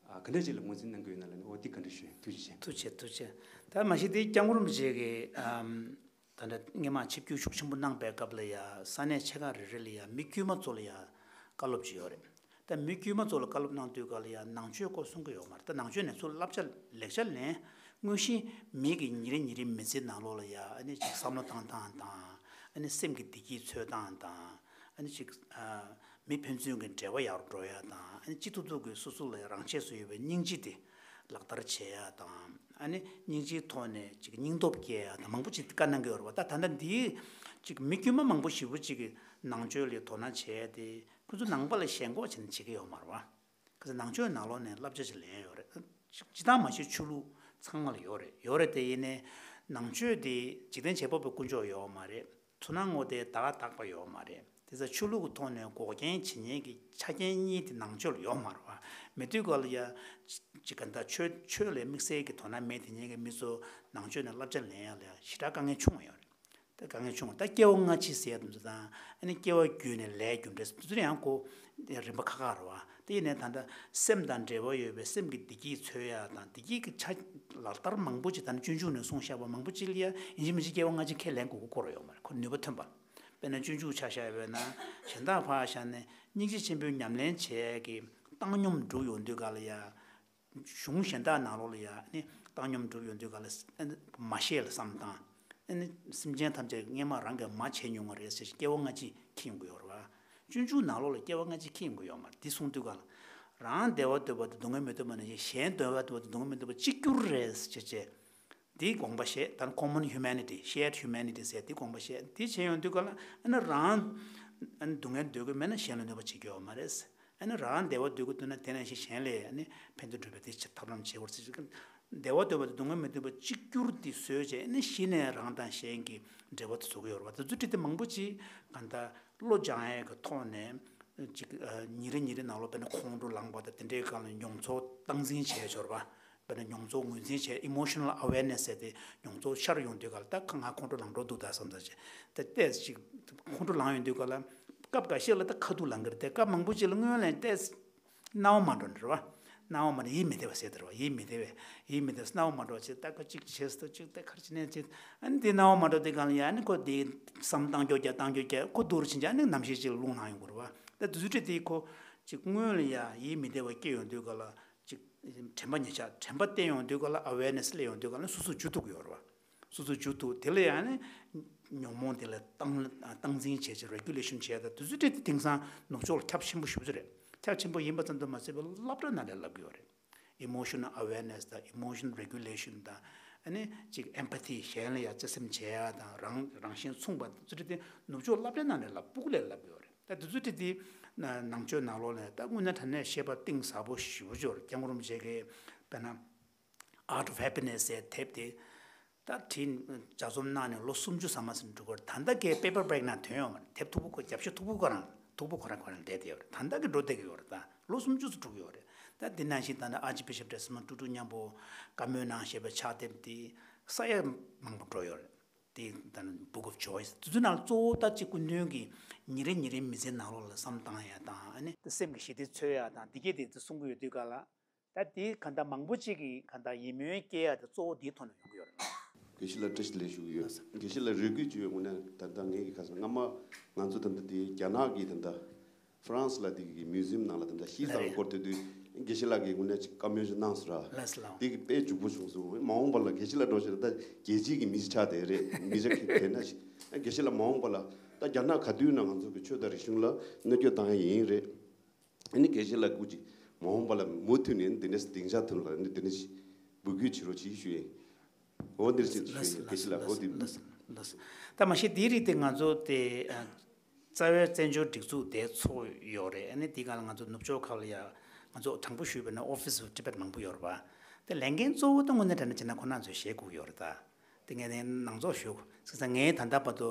ཨ་ག་འདྲ་ཅིག་ལ་ངོས་འཛིན་གནང་གི་ཡོད་ན་ལ་ནི། འོ་དེ་བཀའ་འདྲི་ཞུ་ཡིན། ཐུགས་རྗེ་ཆེ། ཐུགས་རྗེ་ཆེ། ཐུགས་རྗེ་ཆེ། ད་མ་གཞི་དེ་སྐྱབས་མགོན་རིན་པོ་ཆེ་གིས་ཨམ། ད་ལྟ་སྔོན་མ་ཆིབས་བསྒྱུར་ཤུགས་ཆེན་པོ་གནང་པའི་སྐབས་ལ་ཡ་ས་གནས་ཆེ་ཁག་རེ་རེ་ལ་ཡ་མི་དཀྱུས་མ་ཚོ་ལ་ཡ་བཀའ་སློབ་ཅིག་ཡོད་རེད། ད་མི་དཀྱུས་མ་ཚོ་ལ་བཀའ་སློབ་གནང་དུས་ག་ལ་ཡ་ནང་ཆོས་སྐོར་གསུང་གི་ཡོད་མ་རེད། ད་ནང་ཆོས་ནས་ཚུར་བསླབ་བྱ་ལེགས་ཆ་ལེན། དངོས་གཞི་མི་གི་ཉིན་རེ་ཉིན་རེའི་མི་ཚེའི་ནང་ལོགས་ལ་ཡ་ཨ་ནི་ཅིག་བསམ་བློ་བཏང་སྟངས་དང་། ཨ་ནི་སེམས་ཀྱི་བདེ་སྐྱིད་འཚོལ་སྟངས་དང་། ཨ་ནི་ཅིག་ཨ་མི་ཕན་ཚུན་གྱི་འབྲེལ་བ་ཡག་རུ་འགྲོ་ཡ་དང་། ཨ་ནི་སྤྱི་ཐུབ་ཐུབ་ཀྱི་སོ་སོ་ལ་ཡ་རང་ཆས་སུ་ཡོད་པའི་སྙིང་རྗེ་དེ་ལག་བསྟར་བྱེད་ཡ་དང་། ཨ་ནི་སྙིང་རྗེའི་ཐོག་ནས་ཅིག་སྙིང་སྟོབས་སྐྱེ་ཡ་དང་མང་པོ་ཅིག་བཀའ་གནང་གི་ཡོད་རེད་བ། ད་ད་ལྟ་འདིའི་ཅིག་མི་དཀྱུས་མ་མང་པོ་ཞེ་པོ་ཅིག་གིས་ནང་ཆོས་ལ་དོ་སྣང་བྱེད་ཡ་དེ་ཁོ་ཚོ་ནང་པ་ལ་ཞེན་ཁོག་བྱས་ནས་བྱེད་ཀྱི་ཡོད་མ་རེད་བ། ག་ཚོད་ནང་ཆོས་ནང་ལོགས་ནས་བསླབ་བྱ་ཅིག་ལེན་ཡོད་རེད། སྤྱིར་བཏང་མ་གཞི་ཆོས་ལུགས་ཚང་མ་ལ་ཡོད་རེད། ཡོད་རེད་དེ། ཡིན་ནའི་ནང་ཆོས་དེ་འཇིག་རྟེན་བྱེད་པ་པོའི་དཀོན་མཆོག་ཡོད་མ་རེད། ཚུར་སྣང་ངོ་དེ་བདག་བདག་པ་ཡོད་མ་རེད། དེ་ཚོ་ཆོས་ལུགས་ཀྱི་ཐོག་ནས་འགོག་རྐྱེན་བྱེད་མཁན་གྱི་ཆ་རྐྱེན་གཉིས་དེ་ནང་ཆོས་ལ་ཡོད་མ་རེད་བ། མེད་དུས་ག་ལ་ཡ་ཅིག་ག་འདྲ་ཆོས་ཆོས་ལ་དམིགས་བསལ་གྱི་དོ་སྣང་མེད་དེ་ཉན་གྱི་མི་ཚོ་ནང་ཆོས་ནས་བསླབ་བྱ་ལེན་ཡ་ལ་ཡ་ཞེ་དྲག་དཀའ་ངལ་བྱུང་བ་ཡོད་རེད། ད་དཀའ་ངལ་བྱུང་བ། ད་སྐྱེ་བ་སྔ་ཕྱི་ཟེར་ཡ་དེ་ཚོ་དང་། ཨ་ནི་སྐྱེ་བ་བརྒྱུད་ནས་ལས་རྒྱུ་འབྲས་ཟེར་དེ་ཚོ་ཡང་ཁོ་རིམ་པ་ཁག་ཁག་རེད་བ། དེ་ཡིན་ནའི་ད་ལྟ་སེམས་དང་འབྲེལ་བ་ཡོད་པའི་སེམས་ཀྱི་བདེ་སྐྱིད་འཚོལ་ཡ་དང་། བདེ་སྐྱིད་ཀྱི་ཆ་ལག་བསྟར་མང་པོ་ཅིག་ད་ནི་སྤྱོད་འཇུག་ནས་གསུངས་བཞག་པ་མང་པོ་ཅིག་ལ་ཡ་ཡིན་གཅིག་མིན་གཅིག་སྐྱེ་བ་སྔ་ཕྱི་ཁས་ལེན་དགོས་ཀྱི་སྐོར་ཡོད་མ་རེད། ཁོ་ནུས་པ་ཐོན་པ། དཔེར་ན་སྤྱོད་འཇུག་ཆ་བཞག་ཡོད་ན་གཞན་དག་ཕར་བཞག་ནས་སྙིང་རྗེ་ཆེན་པོའི་ཉམས་ལེན་བྱེད་ཡས་ཀྱི་བཏང་སྙོམས་འགྲུབ་ཡོང་དུས་ག་ལ་ཡ། གཞུང་གཞན་དག་ནང་ལོགས་ལ་ཡ་ནི་བཏང་སྙོམས་གྲུབ་ཡོང་དུས་ག་ལ་ཨ་ནི་མ་ཤེས་ལ་བསམ་བཏང་། ཨ་ནི་སེམས་ཅན་ཐམས་ཅད་སྔོན་མ་རང་གིས་མ་བྱས་མྱོང་བ་རེད་ཟེར་ཞིག་སྐྱེ་བ་སྔ་ཕྱི་ཁེངས་དགོས་ཡོད་རེད་བ། སྤྱོད་འཇུག་ནང་ལོགས་ལ་སྐྱེ་བ་སྔ་ཕྱི་ཁེངས་དགོས་ཡོད་མ་རེད། འདི་གསུང་དུས་ག་ལ་རང་བདེ་བ་འདོད་པ་དང་སྡུག་བསྔལ་མི་འདོད་པ་ནང་བཞིན་གཞན་བདེ་བ་འདོད་པ་དང་སྡུག་བསྔལ་མི་འདོད་པ་གཅིག་གྱུར་རེད་ཟེར་བྱས་བྱས། འདིའི་དགོངས་པ་བཞེས། ད་ནི་common humanity, shared humanity ཟེར་འདིའི་དགོངས་པ་བཞེས། འདི་བྱས་ཡོང་དུས་ག་ལ་ཨ་ནི་རང་ཨ་ནི་སྡུག་བསྔལ་འདོད་ཀྱི་མེད་ན་གཞན་ལ་གནོད་པ་བྱེད་རྒྱུ་ཡོད་མ་རེད། ཨ་ནི་རང་བདེ་བ་འདོད་ཀྱི་འདུག་ན་དེ་ནང་བཞིན་གཞན་ལ་ཨ་ནི་ཕན་ཐོགས་སྒྲུབ་པའི་དེ་ཐབས་ལམ་བྱེད་དགོས་ཟེར། བདེ་བ་འདོད་པ་དང་སྡུག་བསྔལ་མི་འདོད་པ་གཅིག་གྱུར་དེ་བཟོས་བྱས་ཨ་ནི་གཞི་ནས་རང་དང་གཞན་གྱི་འབྲེལ་བ་དེ་བཟོ་གི་ཡོད་རེད་བ། དེ་ཚོ་བྲིས་ཏེ་མང་པོ་ཅིག་གང་ལྟར་བློ་སྦྱང་ཡས་ཀྱི་ཐོག་ནས་ཅིག་ཨ་ཉིན་རེ་ཉིན་རེ་ནང་ལོགས་དཔེར་ན་ཁོང་ཁྲོ་ལངས་པ་དང་དེ་འདྲའི་སྒང་ལ་མྱོང་ཚོར་སྟངས་འཛིན་བྱས་ཡོད་རེད་བ། དཔེར་ན་མྱོང་ཚོར་ངོས་འཛིན་བྱས། emotional awareness ཟེར་ཏེ་མྱོང་ཚོར་ཤར་ཡོང་དུས་ག་ལ་ད་ཁ་ང་ཁོང་ཁྲོ་ལངས་འགྲོ་འདུག་ད་བསམ་ཚར་བྱས། ད་ཏོག་ཙམ་ཅིག་ཁོང་ཁྲོ་ལངས་ཡོང་དུས་ག་ལ་སྐབས་འགའ་ཤས་ལ་ད་ཁ་ཐུག་ལངས་ཀྱི་རེད་དེ། སྐབས་མང་པོ་ཅིག་ལ་སྔོན་ལ་ཏོག་ཙམ་སྣང་བ་མ་འགྲོ་འདྲ་བ། སྣང་བ་མ་འགྲོ། ཡིད་མི་བདེ་བ་ཟེར་དེ་རེད་བ། ཡིད་མི་བདེ་བས། ཡིད་མི་བདེ་སྣང་བ་མ་འགྲོ་བྱས། ད་ཁ་ཅིག་བྱས་སོ་ཅིག་ད་ཁར་ཅི་ནས་ཅིག་ཨ་ནི་དེ་སྣང་བ་མ་འགྲོ་དེ་ག་ལ་ཡ་ཨ་ནི་ཁོ་དེ་བསམ་བཏང་རྒྱུ་རྒྱ་བཏང་རྒྱུ་རྒྱ་ཁོ་སྡུག་རུ་ཕྱིན་བྱས་ཨ་ནི་ནམ་ཞིག་ཅིག་ལ་རླུང་ལངས་ཡོང་གི་རེད་བ། ད་དུས་ཚོད་དེ་ཁོ་ཅིག་སྔོན་ལ་ཡ་ཡིད་མི་བདེ་བ་སྐྱེ་ཡོང་དུས་ག་ལ། ཅིག་དྲན་པ་ཉེ་ཆར་དྲན་པ་བསྟེན་ཡོང་དུས་ག་ལ། awareness སླེབས་ཡོང་དུས་ག་ལ་སོ་སོ་འཇུ་ཐུབ་ཀྱི་ཡོད་རེད་བ། སོ་སོ་འཇུ་ཐུབ། དེ་ལ་ཡང་ནི་ཉོན་མོངས་དེ་ལ་སྟངས་སྟངས་འཛིན་བྱས་བྱས་regulation བྱས། ད་དུས་ཚོད་དེ་དེང་སང་ནུབ་ཕྱོགས་ལ་ཁྱབ་ཆེན་པོ་ཞེ་པོ་ཅིག་རེད། ཁྱབ་ཆེན་པོ་ཡིན་པ་ཙམ་དུ་མ་ཟད་པའི་སློབ་གྲྭ་ནང་ལ་བསླབ་ཀྱི་ཡོད་རེད། emotional awareness དང་emotional regulation དང་། ཨ་ནི་ཅིག་empathy གཞན་ལ་ཡང་བརྩེ་སེམས་བྱེད་ཡ་དང་། རང་རང་བཞིན་མཚུངས་པ་དེ་ཚོ་དེ་ནུབ་ཕྱོགས་སློབ་གྲྭ་ནང་ལ་བསླབ། ཕྲུ་གུ་ལ་བསླབ་ཀྱི་ཡོད་རེད། ད་དེ་ཚོ་དེ་དེ་ནང་ཆོས་ནང་ལོགས་ནས་ད་དངོས་གནས་དྲང་གནས་བཤད་པ་གཏིང་ཟབ་པོ་ཞེ་པོ་ཅིག་ཡོད་རེད། སྐྱབས་མགོན་རིན་པོ་ཆེ་གིས་དཔེར་ན་Art of Happiness ཟེར་དེབ་དེ་ད་བྲིས་ལྗགས་རྩོམ་གནང་ནས་ལོ་སུམ་ཅུ་ཙམ་མ་ཟིན་འགྲོ་གི་རེད། ད་ལྟ་གའི་paperback ནང་ཐོན་ཡོད་མ་རེད། དེབ་མཐུག་པོ་ཁོ་རྒྱབ་ཤོག་མཐུག་པོ་ཁོ་རང་མཐུག་པོ་ཁོ་རང་ཁོ་རང་བསྡད་དེ་ཡོད་རེད། ད་ལྟ་གི་འགྲོ་བསྡད་ཀྱི་ཡོད་རེད། ད་ལོ་སུམ་ཅུ་ཙམ་འགྲོ་གི་ཡོད་རེད། ད་འདི་ནང་བཞིན་ད་ནི་Archbishop Desmond Tutu མཉམ་པོ་བཀའ་མོལ་གནང་བཞག་པའི་ཕྱག་དེབ་དེ་ས་ཡ་མང་པོ་འགྲོ་ཡོད་རེད། དེ་ད་Book of Joys དེ་ཚོའི་ནང་ལ་གཙོ་བོ་ད་གཅིག་སྐུ་མདུན་གྱི་ཉིན་རེ་ཉིན་རེའི་མི་ཚེའི་ནང་ལོགས་ལ་བསམ་བཏང་ཡ་དང་ཨ་ནི་སེམས་ཀྱི་ཞི་བདེ་འཚོལ་ཡ་དང་འདི་གས་དེ་ཚོ་གསུང་གི་ཡོད་དུས་ག་ལ། ད་དེའི་གང་ལྟར་མང་པོ་ཅིག་གིས་གང་ལྟར་ཡིད་སྨོན་སྐྱེ་ཡ་དེ་གཙོ་བོ་འདིའི་ཐོག་ནས་ཡོང་གི་ཡོད་རེད། དགེ་བཤེས་ལགས་བཀྲ་ཤིས་བདེ་ལེགས་ཞུ་གི་ཡོད། དགེ་བཤེས་ལགས་རེ་སྐུལ་ཅིག་ཡོད། དངོས་གནས་ད་ལྟ་ངེད་ཀྱི་ཁ་སང་སྔ་མ་ང་ཚོ་ད་ལྟ་དེ་རྒྱ་ནག་གི་ད་ལྟ་ཧྥ་རན་སི་ལ་དེ་གི་མིའུ་ཛིམ་ནང་ལ་ད་ལྟ་ཤིས་ཙང་སྐོར་དེ་དུས་དགེ་བཤེས་ལགས་ཀྱིས་དངོས་གནས་ཅིག་བཀའ་མོལ་ཅིག་གནང་སོང་ར། ལགས་སོ་ལགས། དེ་གི་དཔེ་འཇུག་པོ་བྱུང་སོང་། མ་འོངས་པ་ལ་དགེ་བཤེས་ལགས་འགྲོ་ཕྱིར་ད་རྒྱལ་སྤྱིའི་གི་མི་ཆགས་དེ་རེད། མི་ཆགས་ཁེ་དེ་ན་ཞིག་དགེ་བཤེས་ལགས་མ་འོངས་པ་ལ་ད་རྒྱ་ནག་ག་དུས་ན་ང་ཚོ་གི་ཆོས་དང་རིག་གཞུང་ལ་གནོད་སྐྱོན་བཏང་ཡ་ཡིན་རེད། ཨ་ནི་དགེ་བཤེས་ལགས་སྐུ་མཁྱེན་མ་འོངས་པ་ལ་མུ་མཐུད་ནས་འདི་འདྲའི་སྡིངས་ཆ་ཐོན་ལ་ནི་འདི་འདྲ་ཞིག་འབོད་སྐུལ་བྱེད་རོགས་གྱིས་ཞུ་ཡིན། འོ་འདིར་ཅིག་ཞུ་ཡིན་དགེ་བཤེས་ལགས། འོ་འདི་ལགས་ལགས། ད་མ་གཞི་འདིའི་རིགས་དེ་ང་ཚོ་དེ་རྩ་བའི་བཙན་བྱོལ་སྒྲིག་འཛུགས་དེ་ཚོགས་ཡོད་རེད། ཨ་ནི་དེའི་སྒང་ལ་ང་ཚོ་ནུབ་ཕྱོགས་ཁག་ལ་ཡ་ང་ཚོ་དྲང་པོ་ཞུས་པ་ན་Office of Tibet མང་པོ་ཡོད་རེད་པ། དེ་ལས་འགན་གཙོ་བོ་ད་དངོས་གནས་དྲང་གནས་བྱས་ན་ཁོ་རང་ཚོས་བཞེས་དགོས་ཡོད་རེད་ད། དེ་ངས་ནས་ནང་ཚོགས་ཞུ། བྱས་ཙང་ངས་ད་ལྟ་བར་དུ་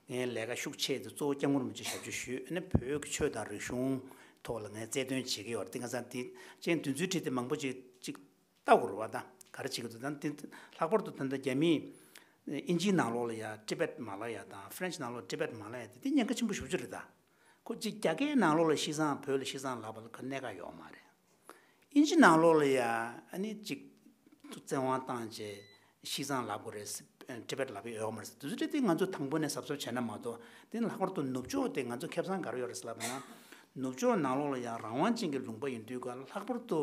ངའི་ལས་ཀ་ཤུགས་ཆེ་དེ་གཙོ་བོ་སྐྱབས་མགོན་རིན་པོ་ཆེ་ཞབས་ཕྱི་ཞུས། ཨ་ནི་བོད་ཀྱི་ཆོས་དང་རིག་གཞུང་ཐོག་ལ་ངས་རྩལ་འདོན་བྱེད་ཀྱི་ཡོད་རེད། དེ་ང་ཚང་དེ་ཅན་དུས་ཚོད་ཁྲིད་དེ་མང་པོ་ཅིག་ཅིག་ལྟ་དགོས་རེད་པ། ད་ག་རེ་བྱེད་ཀྱི་འདུག་ད་དེ་ལྷག་པར་དུ་ད་ལྟ་རྒྱ་མིས་དབྱིན་ཇིའི་ནང་ལོགས་ལ་ཡ་ཊི་བེཊ་མ་ལབ་ཡ་དང་ཧྥ་རན་སི་ནང་ལོགས་ཊི་བེཊ་མ་ལབ་ཡ་དེ་དེ་ཉེན་ཁ་ཆེན་པོ་ཞེ་པོ་ཅིག་རེད་ད། ཁོ་ཅིག་རྒྱ་སྐད་ནང་ལོགས་ལ་ཤིས་ཙང་བོད་ལ་ཤིས་ཙང་ལབ་པ་ལ་ཁ་གནད་འགག་ཡོད་མ་རེད། དབྱིན་ཇི་ནང་ལོགས་ལ་ཡ་ཨ་ནི་ཅིག་བཙན་དབང་བཏང་བྱས་ཤིས་ཙང་ལབ་དགོས་རེད། ཊི་བེཊ་ལབ་ཡ་ཡོད་མ་རེད། དེ་ཚོ་དེ་ང་ཚོ་དང་པོ་ནས་གཟབ་གཟབ་བྱས་ན་མ་གཏོགས། དེ་ནི་ལྷག་པར་དུ་ནུབ་ཕྱོགས་དེ་ང་ཚོ་ཁེ་བཟང་ག་རེ་ཡོད་རེད་ཟེར་ལབ་ན། ནུབ་ཕྱོགས་ནང་ལོགས་ལ་ཡ་རང་དབང་ཅན་གྱི་ལུང་པ་ཡིན་དུས་ག་ལྷག་པར་དུ་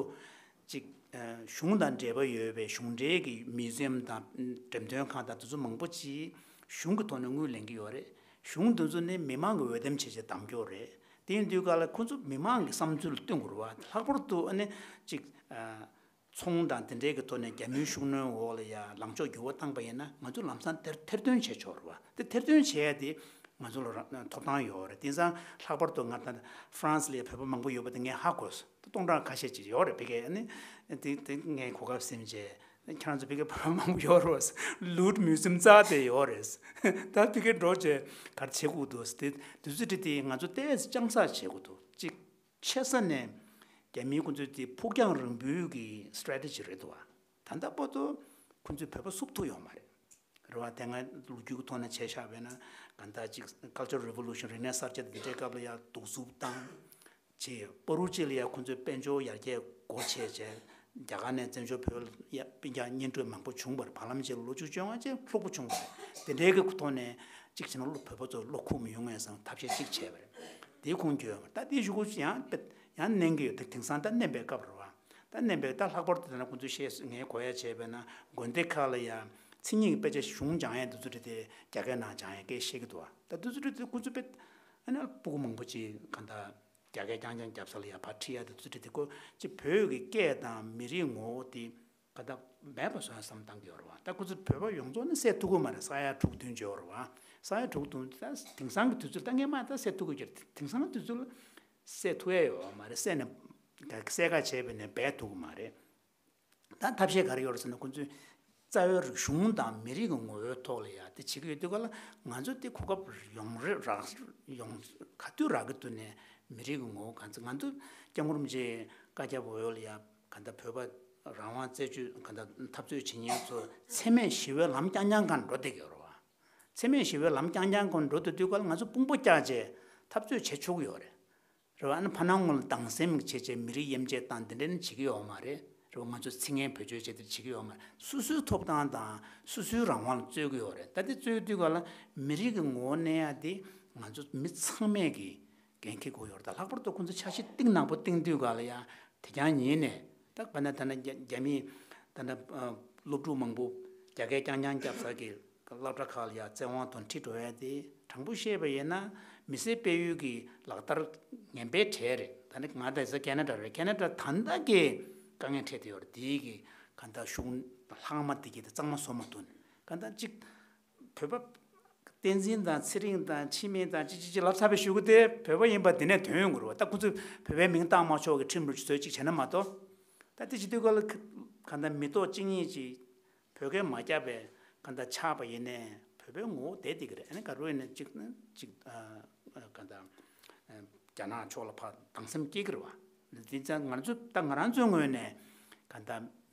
ཅིག་གཞུང་དང་འབྲེལ་བ་ཡོད་པའི་གཞུང་འབྲེལ་གྱི་མིའུ་ཛི་ཡམ་དང་འགྲེམས་སྟོན་ཁང་དང་དེ་ཚོ་མང་པོ་ཅིག་གཞུང་གི་ཐོག་ནས་དངུལ་ལེན་གྱི་ཡོད་རེད། གཞུང་དེ་ཚོ་ནི་མི་མང་གི་འོས་འདེམས་བྱས་བྱས་བདམས་རྒྱུ་རེད། དེ་ཡིན་དུས་ག་ལ་ཁོ་ཚོ་མི་མང་གི་བསམ་ཚུལ་ལ་བསྟུན་དགོས་རེད་པ། ལྷག་པར་དུ་ཨ་ནི་ཅིག་ཚོང་དང་དེ་འབྲེལ་གྱི་ཐོག་ནས་རྒྱ་མིའི་ཤུགས་སྣོན་འོག་ལ་ཡ་ལངས་ཕྱོགས་འགྱུར་བ་བཏང་པ་ཡིན་ན་ང་ཚོ་ལམ་སང་དེར་ཐེར་འདོན་བྱེད་ཆོག་རེད་པ། དེ་ཐེར་འདོན་བྱས་ཏེ་ང་ཚོ་ལ་ར་ཐོབ་ཐང་ཡོད་རེད། དེང་སང་ལྷག་པར་དུ་ང་ད་ཧྥ་རན་སི་ལ་བོད་པ་མང་པོ་ཡོད་པ་དེ་ངས་ཧ་གོ་སོང་། སྟོང་ཕྲག་ཁ་ཤས་ཅིག་ཡོད་རེད། ཕ་གིར་ཨ་ནི་དེ་དེ་ངས་གོ་སྐབས་ཟིན་བྱས་ཁྱེད་རང་ཚོ་ཕ་གིར་བོད་པ་མང་པོ་ཡོད་རེད། ལུཊ་མིའུ་ཛི་ཡམ་རྩ་དེ་ཡོད་རེད། ད་ཕ་གིར་འགྲོ་བྱས་ག་རེ་བྱེད་དགོས་འདུག་དེ་དུས་ཚོད་དེ་ང་ཚོ་ཏོག་ཙམ་ཅང་སེ་བྱེད་དགོས་འདུག་གཅིག་ཆེ་ས་ནས་རྒྱ་མིའི་ཁོང་ཚོའི་དེ་ཕུགས་རྒྱང་རིང་པོའི་གི་སི་ཊེ་རེ་ཊེ་ཇི་རེད་འདུག་བ། ད་ལྟ་བར་དུ་ཁོང་ཚོས་བོད་པ་བསུབ་ཐུབ་ཡོད་མ་རེད། རེད་བ། དེ་སྔ་ལོ་རྒྱུས་ཀྱི་ཐོག་ནས་བྱས་བཞག་པ་ཡིན་ན་གང་ལྟར་ཅིག་Cultural Revolution རིག་གནས་གསར་བརྗེ་དང་འདི་འདྲའི་སྐབས་ལ་ཡང་གདུག་རྩུབ་བཏང་བྱས། པ་རུ་ཅི་ལ་ཡང་ཁོང་ཚོས་དཔལ་འབྱོར་ཡར་རྒྱས་སྒོ་ཕྱེ་བྱས་རྒྱ་གར་ནས་བཙན་བྱོལ་བོད་ལ་ཡ་སྤུན་ཀྱག་གཉེན་སྒྲིག་མང་པོ་བྱུང་བ་རེད། བར་ལམ་ཅིག་ལ་ལོ་བཅུ་བཅོ་ལྔ་ཅིག་ལྷུག་པོ་བྱུང་བ་རེད། དེ་འདྲའི་གི་ཐོག་ནས་ཅིག་བྱས་ན་བློ་བོད་པ་ཚོ་བློ་ཁུག་མི་ཡོང་ངེས་བསམ་ཐབས་ཤེས་ཅིག་བྱས་པ་རེད། དེའི་ཁུངས་སྐྱོལ་ད་དེའི་གཞུག་གུ་ཡང་ཡང་གནོན་གྱི་ཡོད། དེ་དེང་སང་ད་གནོན་པའི་སྐབས་རེད་བ། ད་གནོན་པའི་ད་ལྷག་པར་དུ་ད་ན་ཁོང་ཚོས་བཤད་ངས་གོ་ཡ་བྱས་པས་ན་དགོན་སྡེ་ཁག་ལ་ཡ་མཚན་ཉིད་ཀྱི་དཔེ་ཆ་གཞུང་སྦྱང་ཡ་འདི་ཚོ་རེད་དེ་རྒྱ་སྐད་ནང་སྦྱང་ཡ་སྐད་བཤད་ཀྱི་འདུག་བ། ད་འདི་ཚོ་རེད་དེ་ཁོང་ཚོ་དཔེ་ཨ་ནི་སྤུ་གུ་མང་པོ་ཅིག་གང་ལྟར་རྒྱ་སྐད་རྐྱང་རྐྱང་རྒྱབ་ས་ལ་ཡ་ཕར་ཁྲིད་ཡ་འདི་ཚོ་རེད་དེ་ཁོ་ཅིག་བོད་ཀྱི་སྐད་དང་མི་རིགས་ངོ་བོ་དེ་ག་ད་མེད་པ་བཟོ་ཡ་བསམ་བཏང་གི་ཡོད་རེད་བ། ད་ཁོ་ཚོ་བོད་པ་ཡོངས་རྫོགས་ནི་བསད་ཐུབ་ཀྱི་མ་རེད། ས་ཡ་དྲུག་བདུན་བརྗོད་རེད་བ། ས་ཡ་དྲུག་བདུན་ད་དེང་སང་གི་དུས་ཚོད་ད་སྔས་མ་ད་བསད་ཐུབ་ཀྱི་ཡོད་རེད། དེང་སང་གི་དུས་ཚོད་ལ་བསད་ཐུབ་ཡ་ཡོད་མ་རེད། བསད་ནས་བསད་ཁ་བྱས་པས་ནས་སྦས་ཐུབ་ཀྱི་མ་རེད། ད་ཐབས་ཤེས་ག་རེ་ཡོད་རེད་ཟེར་ན་ཁོ་ཚོས་རྩ་བའི་རིག་གཞུང་དང་མི་རིགས་ཀྱི་ངོ་བོའི་ཐོག་ལ་ཡ་དེ་བྱེད་ཀྱི་ཡོད་དུས་ག་ལ་ང་ཚོ་དེ་གོ་སྐབས་ཡོང་རེ་རག་ཡོང་ག་དུས་རག་གི་འདུག་ནས་མི་རིགས་ཀྱི་ངོ་བོ་གང་ཚེ་ང་ཚོ་སྐྱབས་མགོན་རིན་པོ་ཆེའི་བཀའ་ཁྱབ་འོག་ལ་ཡ་ག་ད་བོད་པ་རང་དབང་རྩད་གཅོད་ག་ད་འཐབ་རྩོད་བྱེད་མཁན་ཚོ་འཚེ་མེད་ཞི་བའི་ལམ་རྐྱང་རྐྱང་སྒང་འགྲོ་བསྡད་ཀྱི་ཡོད་རེད་བ། འཚེ་མེད་ཞི་བའི་ལམ་རྐྱང་རྐྱང་སྒང་འགྲོ་བསྡད་དུས་ག་ལ་ང་ཚོ་དཔུང་པ་བཀྱག་བྱས་འཐབ་རྩོད་བྱེད་ཆོག་གི་ཡོད་རེད། རེད་བ། ཨ་ནི་ཕ་ནང་ངོ་ལ་སྡང་སེམས་བྱས་བྱས་མི་རིགས་དབྱེ་འབྱེད་དང་འདི་འདྲ་ནི་བྱེད་ཀྱི་ཡོད་མ་རེད། རེད་བ། ང་ཚོ་ཚིག་ངན་བེད་སྤྱོད་བྱས་དེ་བྱེད་ཀྱི་ཡོད་མ་རེད། སོ་སོའི་ཐོབ་ཐང་དང་སོ་སོའི་རང་དབང་ལ་རྩོད་ཀྱི་ཡོད་རེད། ད་དེ་རྩོད་དུས་ག་ལ་མི་རིགས་ཀྱི་ངོ་བོ་གནས་ཡ་དེ་ང་ཚོ་མི་ཚང་མས་ཀྱི་འགན་འཁྱེར་དགོས་ཡོད་རེད། ད་ལྷག་པར་དུ་ཁོང་ཚོ་འཆར་གཞི་གཏིང་ནག་པོ་བཏིང་དུས་ག་ལ་ཡ་དེ་རྐྱང་ཉིད་ནས་ད་དཔེར་ན་ད་ན་རྒྱ་རྒྱ་མིའི་ད་ན་སློབ་ཕྲུག་མང་པོ་རྒྱ་སྐད་རྐྱང་རྐྱང་རྒྱབ་ས་གི་སློབ་གྲྭ་ཁག་ལ་ཡ་བཙན་དབང་དང་ཁྲིད་འགྲོ་ཡ་དེ་དྲང་པོ་བཤད་པ་ཡིན་ན་མི་སེར་སྤེལ་ཡུལ་གྱི་ལག་བསྟར་ངན་པའི་གྲས་རེད། ད་ནི་ང་ད་ས་ཁེ་ན་ཌ་རེད། ཁེ་ན་ཌ་ད་ལྟ་གི་དཀའ་ངལ་འཕྲད་དེ་ཡོད་རེད། དེའི་གི་ག་ད་གཞུང་ལྷག་མ་དེ་གི་དེ་གཙང་མ་བཟོ་མ་ཐུབ་ནས་ག་ད་གཅིག་བོད་པ་བསྟན་འཛིན་དང་ཚེ་རིང་དང་འཆི་མེད་དང་ཅི་ཅི་ཅི་ལབ་ཚར་བའི་གཞུག་གུ་དེ་བོད་པ་ཡིན་པ་དེ་ནས་ཐོན་ཡོང་གི་རེད་བ། ད་ཁོ་ཚོས་བོད་པའི་མིང་བཏགས་མ་ཆོག་གི་ཁྲིམས་ལུགས་ཀྱི་བཟོས་གཅིག་བྱས་ན་མ་གཏོགས། ད་དེ་བྱེད་དུས་ག་ལ་ག་ད་མི་ཐོག་གཅིག་གཉིས་ཅིག་བོད་སྐད་མ་རྒྱབ་པའི་ག་ད་ཆགས་པ་ཡིན་ནའི་བོད་པའི་ངོ་བོ་བསྡད་བསྡད་ཀྱི་རེད། ཨ་ནི་ག་རེ་ཡིན་ནའི་གཅིག་ནི་གཅིག་ག་ད་རྒྱ་ནག་ཕྱོགས་ལ་ཕར་སྡང་སེམས་སྐྱེ་གི་རེད་བ། དེ་ཙང་ང་ཚོ་ད་ང་རང་ཚོའི་ངོས་ནས་ག་ད་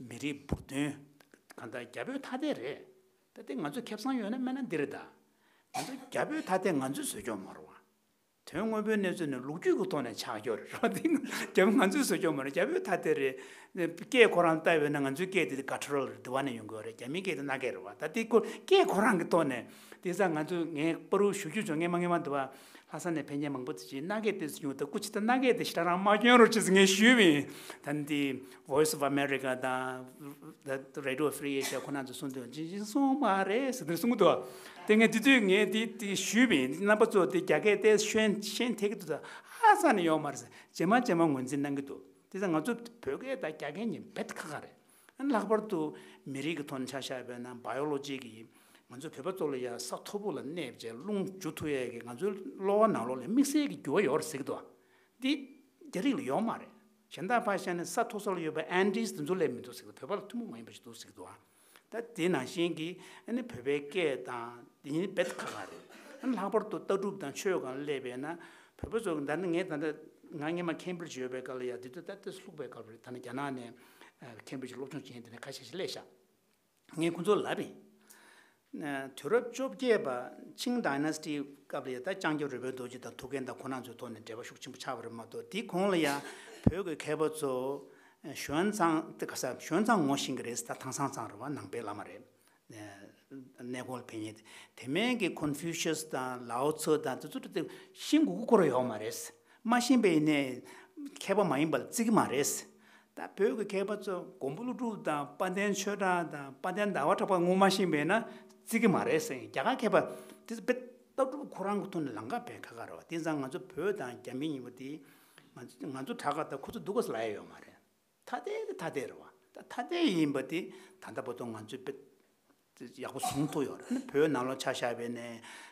མི་རིགས་འབུར་འདོན་ག་ད་རྒྱབ་ཡོད་ཐ་དད་རེད། ད་དེ་ང་ཚོ་ཁེ་བཟང་ཡོད་ན་མེད་ན་འདི་རེད་ད། ང་ཚོ་རྒྱ་བོད་ཐ་དད་ང་ཚོས་བཟོས་ཀྱོག་མ་རེད་བ། དོན་དངོས་པོའི་གནས་ཚུལ་ནི་ལོ་རྒྱུས་ཀྱི་ཐོག་ནས་ཆགས་ཀྱོག་རེད་བ། དེ་རྒྱ་བོད་ང་ཚོས་བཟོས་ཀྱོག་མ་རེད། རྒྱ་བོད་ཐ་དད་རེད། སྐད་ཁོ་རང་ལྟ་བས་ན་ང་ཚོའི་སྐད་དེ་ག་ཊ་རལ་རེད། དེ་བ་ནས་ཡོང་གི་ཡོད་རེད། རྒྱ་མིའི་སྐད་དེ་སྣ་སྐད་རེད་བ། ད་དེ་ཁོ་སྐད་ཁོ་རང་གི་ཐོག་ནས་དེ་ས་ང་ཚོ་ངས་པ་རུ་ཞུ་རྒྱུ་བྱུང་། སྔས་མ་སྔས་མ་འདི་བ་ལྷ་ས་ནས་ཕན་ཆད་མང་པོ་དེ་ཅིག་སྣ་སྐད་དེ་ཚོ་ཡོང་། ད་སྐུ་ཅི་ད་སྣ་སྐད་དེ་ཞེ་དྲག་རང་མ་སྐྱོན་རོགས་བྱེད་ཟེར་ངས་ཞུས་པ་ཡིན། ད་འདི་Voice of America་དང་ད་Radio Free Asia་ཁོ་རང་ཚོ་གསུང་དུས་ཅི་ཅི་གསུང་མ་རེད་ཟེར་དེ་གསུང་གི་འདུག་དེ་ངས་དེ་དུས་ངས་དེ་དེ་ཞུས་པ་ཡིན། རྣམ་པ་ཚོ་དེ་རྒྱ་སྐད་དེ་ཤེས་ཤེས་ཐེག་གི་འདུག་ད་ཧ་ས་ནས་ཡོང་མ་རེད་ཟེར་རྗེས་མ་རྗེས་མ་ངོས་འཛིན་གནང་གི་འདུག་དེ་ཚོ་ང་ཚོ་བོད་སྐད་དང་རྒྱ་སྐད་གཉིས་རྦད་ཁག་ཁག་རེད། ལྷག་པར་དུ་མི་རིགས་ཀྱི་ཐོག་ནས་ཆ་བཞག་པ་ཡིན་ན་Biology་གི་ང་ཚོ་བོད་པ་ཚོ་ལ་ཡ་ས་མཐོ་པོ་ལ་གནས་བྱས་རླུང་རྒྱུ་ཐུབ་ཡས་ཀྱི་ང་ཚོའི་གློ་བ་ནང་ལོགས་ལ་དམིགས་བསལ་གྱི་འགྱུར་བ་ཡོད་རེད་ཟེར་གྱི་འདུག་འདི་རྒྱ་རིགས་ལ་ཡོད་མ་རེད། གཞན་དག་ཕར་བཞག་ནས་ས་མཐོ་ས་ལ་ཡོད་པའི་Andes་དེ་ཚོ་ལས་མི་འདུག་ཟེར་གྱི་འདུག་བོད་པ་ལ་ཐུན་མོང་མ་ཡིན་པ་ཞིག་འདུག་ཟེར་གྱི་འདུག་ད་དེ་ནང་བཞིན་གྱི་ཨ་ནི་བོད་པའི་སྐད་དང་དེ་ཉིད་རྦད་ཁག་ཁག་རེད། ཨ་ནི་ལྷག་པར་དུ་ལྟ་གྲུབ་དང་ཆོས་སྒང་སླེབས་པས་ན་བོད་པ་ཚོ་གི་ད་ནི་ངས་ད་ལྟ་ང་སྔས་མ་Cambridge་ཡོད་པའི་སྐབས་ལ་ཡ་དེ་དུས་ད་ལྟ་ལྷུག་པའི་སྐབས་རེད། ད་ནི་རྒྱ་ནག་ནས་Cambridge་སློབ་སྦྱོང་བྱེད་མཁན་དེ་ནས་ཁ་ཤས་ཤིག་སླེབས་ཤག་ངས་ཁོ་ཚོར་ལབ་པས། དུས་རབས་བཅོ་བརྒྱད་པ་Qing Dynasty་སྐབས་ལ་ཡ་ད་ལྕང་སྐྱ་རོལ་པའི་རྡོ་རྗེ་དང་ཐུའུ་བཀྭན་དང་ཁོ་རང་ཚོའི་ཐོག་ནས་འབྲེལ་བ་ཤུགས་ཆེན་པོ་ཆགས་པ་རེད་མ་གཏོགས། དེའི་གོང་ལ་ཡ་བོད་ཀྱི་མཁས་པ་ཚོ་ཞོན་ཙང་དེ་ག་ས་ཞོན་ཙང་ངོ་ཤེས་ཀྱི་རེད། ད་ཐང་སང་ཙང་རེད་བ། ནང་པའི་བླ་མ་རེད། གནས་སྐོར་ལ་ཕེབས་མཁན་དེ་མིན་གྱི་Confucius་དང་Lao Tzu་དང་དེ་ཚོ་དེ་ཤེས་དགོས་ཀྱི་སྐོར་ཡོད་མ་རེད། མ་ཤེས་པ་ཡིན་ནའི་མཁས་པ་མ་ཡིན་པ་ལ་བརྩི་གི་མ་རེད། ད་བོད་ཀྱི་མཁས་པ་ཚོ་མགོན་པོ་ཀླུ་སྒྲུབ་དང་དཔལ་ལྡན་ཆོས་གྲགས་དང་དཔལ་ལྡན་ཟླ་བ་གྲགས་པ་ངོ་མ་ཤེས་པས་ན་བརྩི་གི་མ་རེད་ཟེར། རྒྱ་གར་མཁས་པ་དེ་ཚོ་དཔེ་ལྟ་གྲུབ་ཁོ་རང་གི་ཐོག་ནས་ལམ་ཁ་སྤེལ་ཁག་ཁག་རེད་བ། དེ་ཙང་ང་ཚོ་བོད་དང་རྒྱ་མི་གཉིས་པོ་དེ་ང་ཚོ་ང་ཚོ་དྲག་ག་ད་ཁོ་ཚོ་སྡུག་ག་ལབ་ཡ་ཡོད་མ་རེད། ཐ་དད་དེ་ཐ་དད་རེད་བ། ད་ཐ་དད་ཡིན་པ་དེ་ད་ལྟ་བར་དུ་ང་ཚོས་དཔེ་ཡག་པོ་བཟུང་ཐུབ་ཡོད་རེད། ཨ་ནི་བོད་ནང་ལོགས་ཆ་བཞག་པ་ཡིན་ནའི་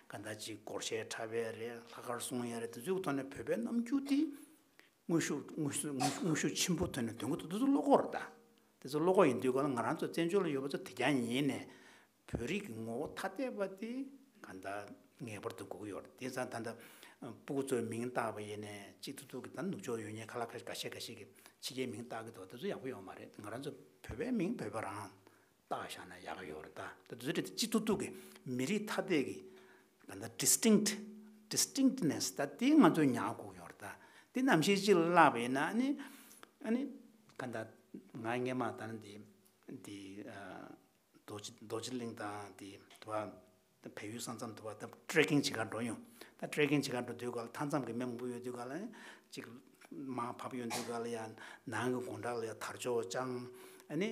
ག་འདྲ་ཅིག་སྒོར་གཞས་འཁྲབ་ཡ་རེད། ལྷག་དཀར་གསུང་ཡ་རེད། དེ་ཚོའི་ཐོག་ནས་བོད་པའི་རྣམ་འགྱུར་དེ་དངོས་ཤུགས་དངོས་ཤུགས་དངོས་ཤུགས་ཆེན་པོ་ཐོན་ནས་ཐོན་གྱི་འདུག་དེ་ཚོ་བློ་ཁོག་རེད་ད། དེ་ཚོ་བློ་ཁོག་ཡིན་དུས་ག་ལ་ང་རང་ཚོ་བཙན་བྱོལ་ལ་ཡོད་པ་ཚོ་དེ་རྐྱང་ཡིན་ནའི་བོད་རིགས་ཀྱི་ངོ་བོ་ཐ་དད་པ་དེ་ག་འདྲ་ངེས་པར་དུ་དགོས་ཀྱི་ཡོད་རེད། དེ་ཙང་ད་ལྟ་སྤུ་གུ་ཚོའི་མིང་བཏགས་པ་ཡིན་ནའི་གཅིག་ཐུབ་ཐུབ་ཀྱི་ད་ནུབ་ཕྱོགས་ཡོད་མཁན་ཁ་ལག་ཁ་ཤས་ཁ་ཤས་ཀྱིས་ཕྱི་རྒྱལ་མིང་བཏགས་ཀྱི་འདུག་དེ་ཚོ་ཡག་པོ་ཡོད་མ་རེད། ང་རང་ཚོ་བོད་པའི་མིང་བོད་པ་རང་བཏགས་བཞག་ན་ཡག་གི་ཡོད་རེད་ད། ད་དེ་ཚོ་རེད། གཅིག་ཐུབ་ཐུབ་ཀྱི་མི་རིགས་ཐ་དད་ཀྱི་ག་འདྲ་distinct distinctness་ད་དེ་ང་ཚོས་ཉར་དགོས་ཀྱི་ཡོད་རེད་ད། དེ་ནམ་ཞིག་ཅིག་ལ་བརླག་པ་ཡིན་ན་ཨ་ནི་ཨ་ནི་ག་འདྲ་ང་སྔས་མ་ད་ནི་དེ་དེ་རྡོ་རྗེ་རྡོ་རྗེ་གླིང་དང་དེ་དུ་བ་བལ་ཡུལ་ས་མཚམས་དུ་བ་ད་trekking་བྱེད་གར་འགྲོ་ཡོང་། ད་trekking་བྱེད་གར་འགྲོ་དུས་ག་ལ་མཐའ་མཚམས་ཀྱི་མི་མང་པོ་ཡོད་དུས་ག་ལ་ཅིག་མར་བབས་ཡོང་དུས་ག་ལ་ཡང་ནང་གི་དགོང་དག་ལ་ཡང་དར་ལྕོག་བཅངས། ཨ་ནི་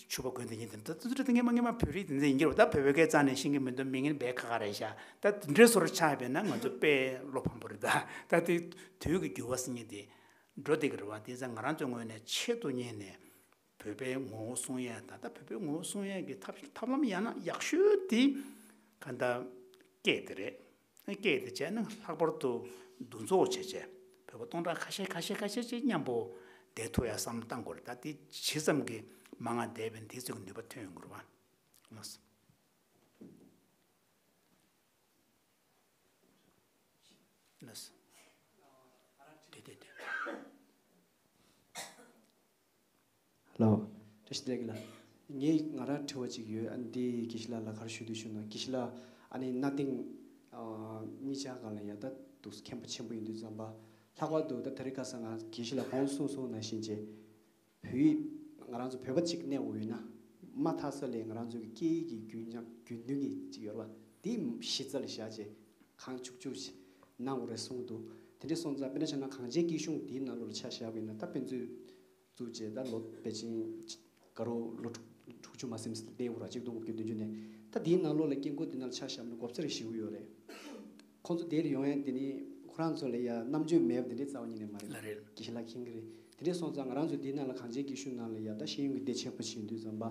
ཕྱུ་པ་གོན་དེ་ཉིན་དེ་ད་དུ་དུ་དུ་ངེས་མ་ངེས་མ་བོད་རིགས་དེ་འདྲ་ཡིན་གྱི་རེད་པ། ད་བོད་པའི་སྐད་རྩ་ནས་ཤེས་ཀྱི་མི་འདུག་མི་ངན་བས་ཁ་ཁ་རེད་ཤག་ད་དེ་འདྲའི་བཟོ་འདྲ་ཆགས་པས་ན་ང་ཚོ་དཔེ་བློ་ཕམ་པོ་རེད་ད། ད་དེ་དུས་ཀྱི་འགྱུར་བ་ཟེར་མཁན་དེ་འགྲོ་བསྡད་ཀྱི་རེད་པ། དེ་ཙང་ང་རང་ཚོའི་ངོས་ནས་ཆེད་དུ་གཉེར་ནས། བོད་པའི་ངོ་བོ་སྲུང་ཡས་དང་ད་བོད་པའི་ངོ་བོ་སྲུང་ཡས་ཀྱི་ཐབས་ཐབས་ལམ་ཡང་ན་ཡག་ཤོས་དེ་ག་འདྲ་སྐད་དེ་རེད། སྐད་དེ་བྱས་ན་ལྷག་པར་དུ་འདུ་འཛོམས་བྱས་བྱས་བོད་པ་སྟོང་ཕྲག་ཁ་ཤས་ཁ་ཤས་ཁ་ཤས་ཅིག་མཉམ་པོ་བསྡད་ཐུབ་ཡ་བསམ་བློ་བཏང་དགོས་རེད། ད་དེ་ཇི་ཙམ་གྱིས་མང་ང་བསྡད་པས་དེ་ཙམ་གྱི་ནུས་པ་ཐོན་ཡོང་གི་རེད་པ། ལགས་སོ། ལགས་སོ། དེ་དེ་དེ། ཧེ་ལོ། བཀྲ་ཤིས་བདེ་ལེགས་ལགས། ངས་ང་རང་དྲི་བ་གཅིག་ཡོད། ཨ་ནི་འདི་དགེ་བཤེས་ལགས་ལ་ག་རེ་ཞུ་འདོད་བྱུང་ན། དགེ་བཤེས་ལགས་ཨ་ནི་གནའ་དེང་ཨ་གཉིས་ཆ་སྒང་ལ་ཡ་ད་འདུག་སེ་མཁྱེན་པ་ཆེན་པོ་ཡིན་དུས་ཙམ་པ། ལྷག་པར་དུ་ད་དེ་རིང་ཁ་སང་ང་དགེ་བཤེས་ལགས་གོང་གསུངས་སོང་ནང་བཞིན་བྱས། བོད་ཡིག་ང་རང་ཚོ་བོད་པ་གཅིག་གནས་འོ་ཡོད་ན། མ་མཐའ་ས་ལས་ང་རང་ཚོ་གི་སྐད་ཡིག་གི་རྒྱུན་ཉམས་རྒྱུན་མཐུད་ཀྱི་གཅིག་ཡོད་རེད་པ། དེ་གཞི་རྩ་ལ་བཞག་བྱས་གང་ལྕོགས་ལྕོགས་ཤིག་གནང་དགོས་རེད་གསུངས་འདུག་དེ་འདྲ་སོང་ཙང་དཔེར་ན་ཆ་ན་གངས་ཅན་སྐྱིད་གཤོངས་དེའི་ནང་ལོགས་ལ་ཆ་བཞག་པ་ཡིན་ན། ད་དཔེ་མཛོད་བཙུགས་བྱས་ད་ལོ་ཕལ་ཆེར་དགའ་རོགས་ལོ་དྲུག་དྲུག་ཅུ་མ་ཟིན་ཙམ་གནས་ཡོད་རེད། གཅིག་སྟོང་དགུ་བརྒྱ་བདུན་ཅུ་ནས། ད་དེའི་ནང་ལོགས་ལ་སྐྱེ་འགོ་དེ་ནང་ལ་ཆ་བཞག་ན་གོ་ཚོད་ཞེ་པོ་ཡོད་རེད། ཁོང་ཚོ་དེ་ལ་ཡོང་ཡ་དེ་ནི་ཁོ་རང་ཚོ་ལ་ཡ་རྣམ་དཔྱོད་མེད་པ་དེ་འདྲའི་རྩ་བ་ཉིད་ནས་མ་རེད། ལགས་རེད། དགེ་བཤེས་ལགས་མཁྱེན་གྱི་རེད། དེ་འདྲ་སོང་ཙང་ང་རང་ཚོ་དེའི་ནང་ལ་གངས་ཅན་སྐྱིད་གཤོངས་ནང་ལ་ཡ་ད་ཤེས་ཡོན་གྱི་སྡེ་ཆེན་པོ་ཅིག་ཡིན་དུས་ཙམ་པ།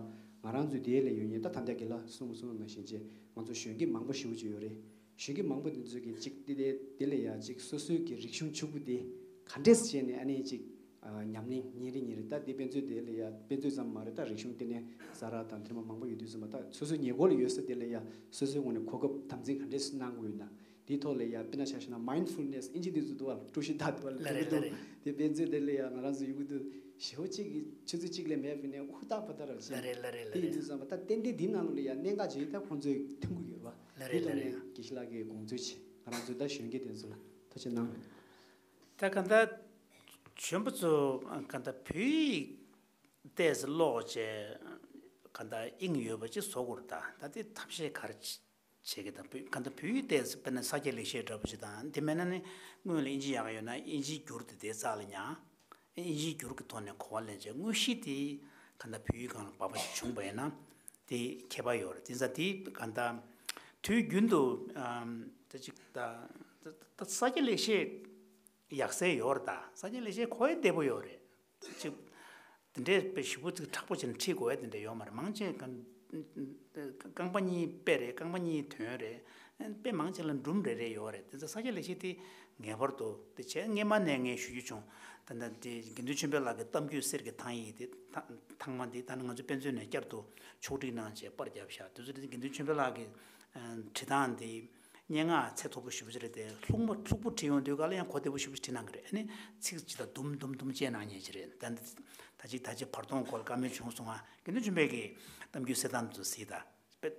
ང་རང་ཚོའི་དེ་ལ་ཡོད་མཁན་ད་ད་ལྟ་དགེ་ལགས་གསུངས་སོང་ནང་བཞིན་བྱས་ང་ཚོ་གཞོན་སྐྱེས་མང་པོ་ཞེ་པོ་ཅིག་ཡོད་རེད། གཞོན་སྐྱེས་མང་པོ་དེ་ཚོ་གིས་གཅིག་དེ་དེ་དེ་ལ་ཡ་གཅིག་སོ་སོའི་གི་རིག་གཞུང་ཕྱུག་པོ་དེ་ག་འདྲས་བྱས་ནས་ཨ་ནི་གཅིག་ཨ་ཉམས་ལེན་ཉིན་རེ་ཉིན་རེ། ད་དེ་དཔེ་མཛོད་དེ་ལ་ཡ་དཔེ་མཛོད་ཙམ་མ་རེད། ད་རིག་གཞུང་ལྟེ་གནས་ས་ར་དང་དེ་མ་མང་པོ་ཡོད་དུས་ཙམ་པ། ད་སོ་སོའི་ཉེ་འཁོར་ལ་ཡོད་ས་དེ་ལ་ཡ་སོ་སོའི་ངོས་ནས་གོ་སྐབས་དམ་འཛིན་ག་འདྲས་གནང་དགོས་ཡོད་ན། དེའི་ཐོག་ལ་ཡ་དཔེར་ན་ཆ་བཞག་ན་མའིན་ཌ་ཕུལ་ནེ་སི་ཨིན་ཇི་དེ་ཚོ་འདུག་བ། དཀྲུག་ཤིང་བདག་འདུག་བ། ལ་རེད་ལ་རེད། དེ་དཔེ་མཛོད་དེ་ལ་ཡ་ང་རང་ཚོ་ཡོང་གི་འདུག་ཞེ་པོ་གཅིག་གི་ཆུ་ཚོད་གཅིག་ལས་མེད་པ་ནས་ཧུར་ཐག་ཧུར་ཐག་རང་བྱས། ལ་རེད་ལ་རེད་ལ་དེ་ཡིན་རེད། དུས་ཙམ་པ་ད་ཏན་ཏན་དེའི་ནང་ལ་ཡ་གནད་འགག་ཅིག་ད་ཁོང་ཚོས་མཐོང་གི་ཡོད་བ། ལ་རེད་ལ་རེད། དེ་ཐོག་ནས་དགེ་བཤེས་ལགས་ཀྱིས་དགོངས་ཚུལ་ཆེ། ང་རང་ཚོ་ད་གཞོན་སྐྱེས་དེ་ཚོ་ལ་ཐུགས་རྗེ་གནང་། ད་ག་ད་གཞོན་པ་ཚོ་ག་ད་བོད་ཡིག་ཏོག་ཙམ་ཀློག་བྱས་ག་ད་དབྱིངས་ཡོད་པ་ཅིག་བཟོ་དགོས་རེད། ད་ད་དེ་ཐབས་ཤེས་ག་རེ་བྱེད་བྱེད་ཀྱི་དང་། བོད་གང་ལྟར་བོད་ཡིག་ཏོག་ཙམ་དཔེར་ན་ས་སྐྱ་ལེགས་བཤད་འདྲ་པོ་ཞིག་དང་། དེ་མིན་ན་ནི་སྔོན་ལ་ཨིན་ཇི་ཡག་ཡོད་ན་ཨིན་ཇི་བསྒྱུར་ཏེ་དེ་རྩ་ལ་ཉར། ཨིན་ཇི་བསྒྱུར་གྱི་ཐོག་ནས་གོ་བ་ལེན་བྱས། དངོས་གཞི་དེ་གང་ལྟར་བོད་ཡིག་སྒང་ལ་བབས་པ་ཞིག་བྱུང་བ་ཡིན་ན་དེ་ཁྱད་པར་ཡོད་རེད། དེ་ཙང་དེ་གང་ལྟར་དུས་རྒྱུན་དུ་ཨམ་ད་ཅིག་ད་ད་ད་ས་སྐྱ་ལེགས་བཤད་ཡག་ས་ཡོད་རེད། ད་ས་སྐྱ་ལེགས་བཤད་གོ་ཡ་བདེ་པོ་ཡོད་རེད། ཅིག་དེ་འདྲའི་དཔེ་ཞིབ་པོ་ཅིག་མཁྲེགས་པོ་བྱས་ནས་ཁྲིད་དགོས་ཡ་དེ་འདྲ་ཡོད་མ་རེད། མང་ཆེ་གང་རྐང་པ་གཉིས་དཔེ་རེད། རྐང་པ་གཉིས་དོན་རེད། དཔེ་མང་ཆེ་ལ་སྒྲུང་རེ་རེ་ཡོད་རེད། དེ་ཚོ་ས་སྐྱ་ལེགས་བཤད་དེ་ངེས་པར་དུ་དེ་བྱས། སྔས་མ་ནས་ངས་ཞུ་རྒྱུ་བྱུང་། ད་ལྟ་དེ་དགེ་འདུན་ཆོས་འཕེལ་ལགས་ཀྱི་གཏམ་རྒྱུད་གསེར་གྱི་ཐང་ཡིག་དེ་ཐང་ཐང་མ་འདི་ད་ནི་ང་ཚོ་དཔེ་མཛོད་ནས་བསྐྱར་དུ་ཕྱོགས་སྒྲིག་གནང་བྱས་པར་བརྒྱབ་བཞག་དེ་ཚོ་དེ་དགེ་འདུན་ཆོས་འཕེལ་ལགས་ཀྱི་ཨ་བྲིས་སྟངས་དེ་སྙན་ངག་ཚད་མཐོ་པོ་ཞེ་པོ་ཅིག་རེད་དེ། ལྷུག་མ་ལྷུག་པོ་བྲིས་ཡོང་དུས་ག་ལ་ཡང་གོ་བདེ་པོ་ཞེ་པོ་ཅིག་བྲིས་གནང་གི་རེད། ཨ་ནི་ཚིག་ཇི་ལྟར་དུམ་དུམ་དུམ་བཅད་གནང་མཁན་ཅིག་རེད། ད་ད་ཅིག་ད་ཅིག་བར་སྟོང་སྐོར་བཀའ་མོལ་བྱུང་སོང་ང་། དགེ་འདུན་ཆོས་འཕེལ་གྱི་གཏམ་རྒྱུད་གསེར་ཐང་དུ་གཟིགས་དང་། དཔེ་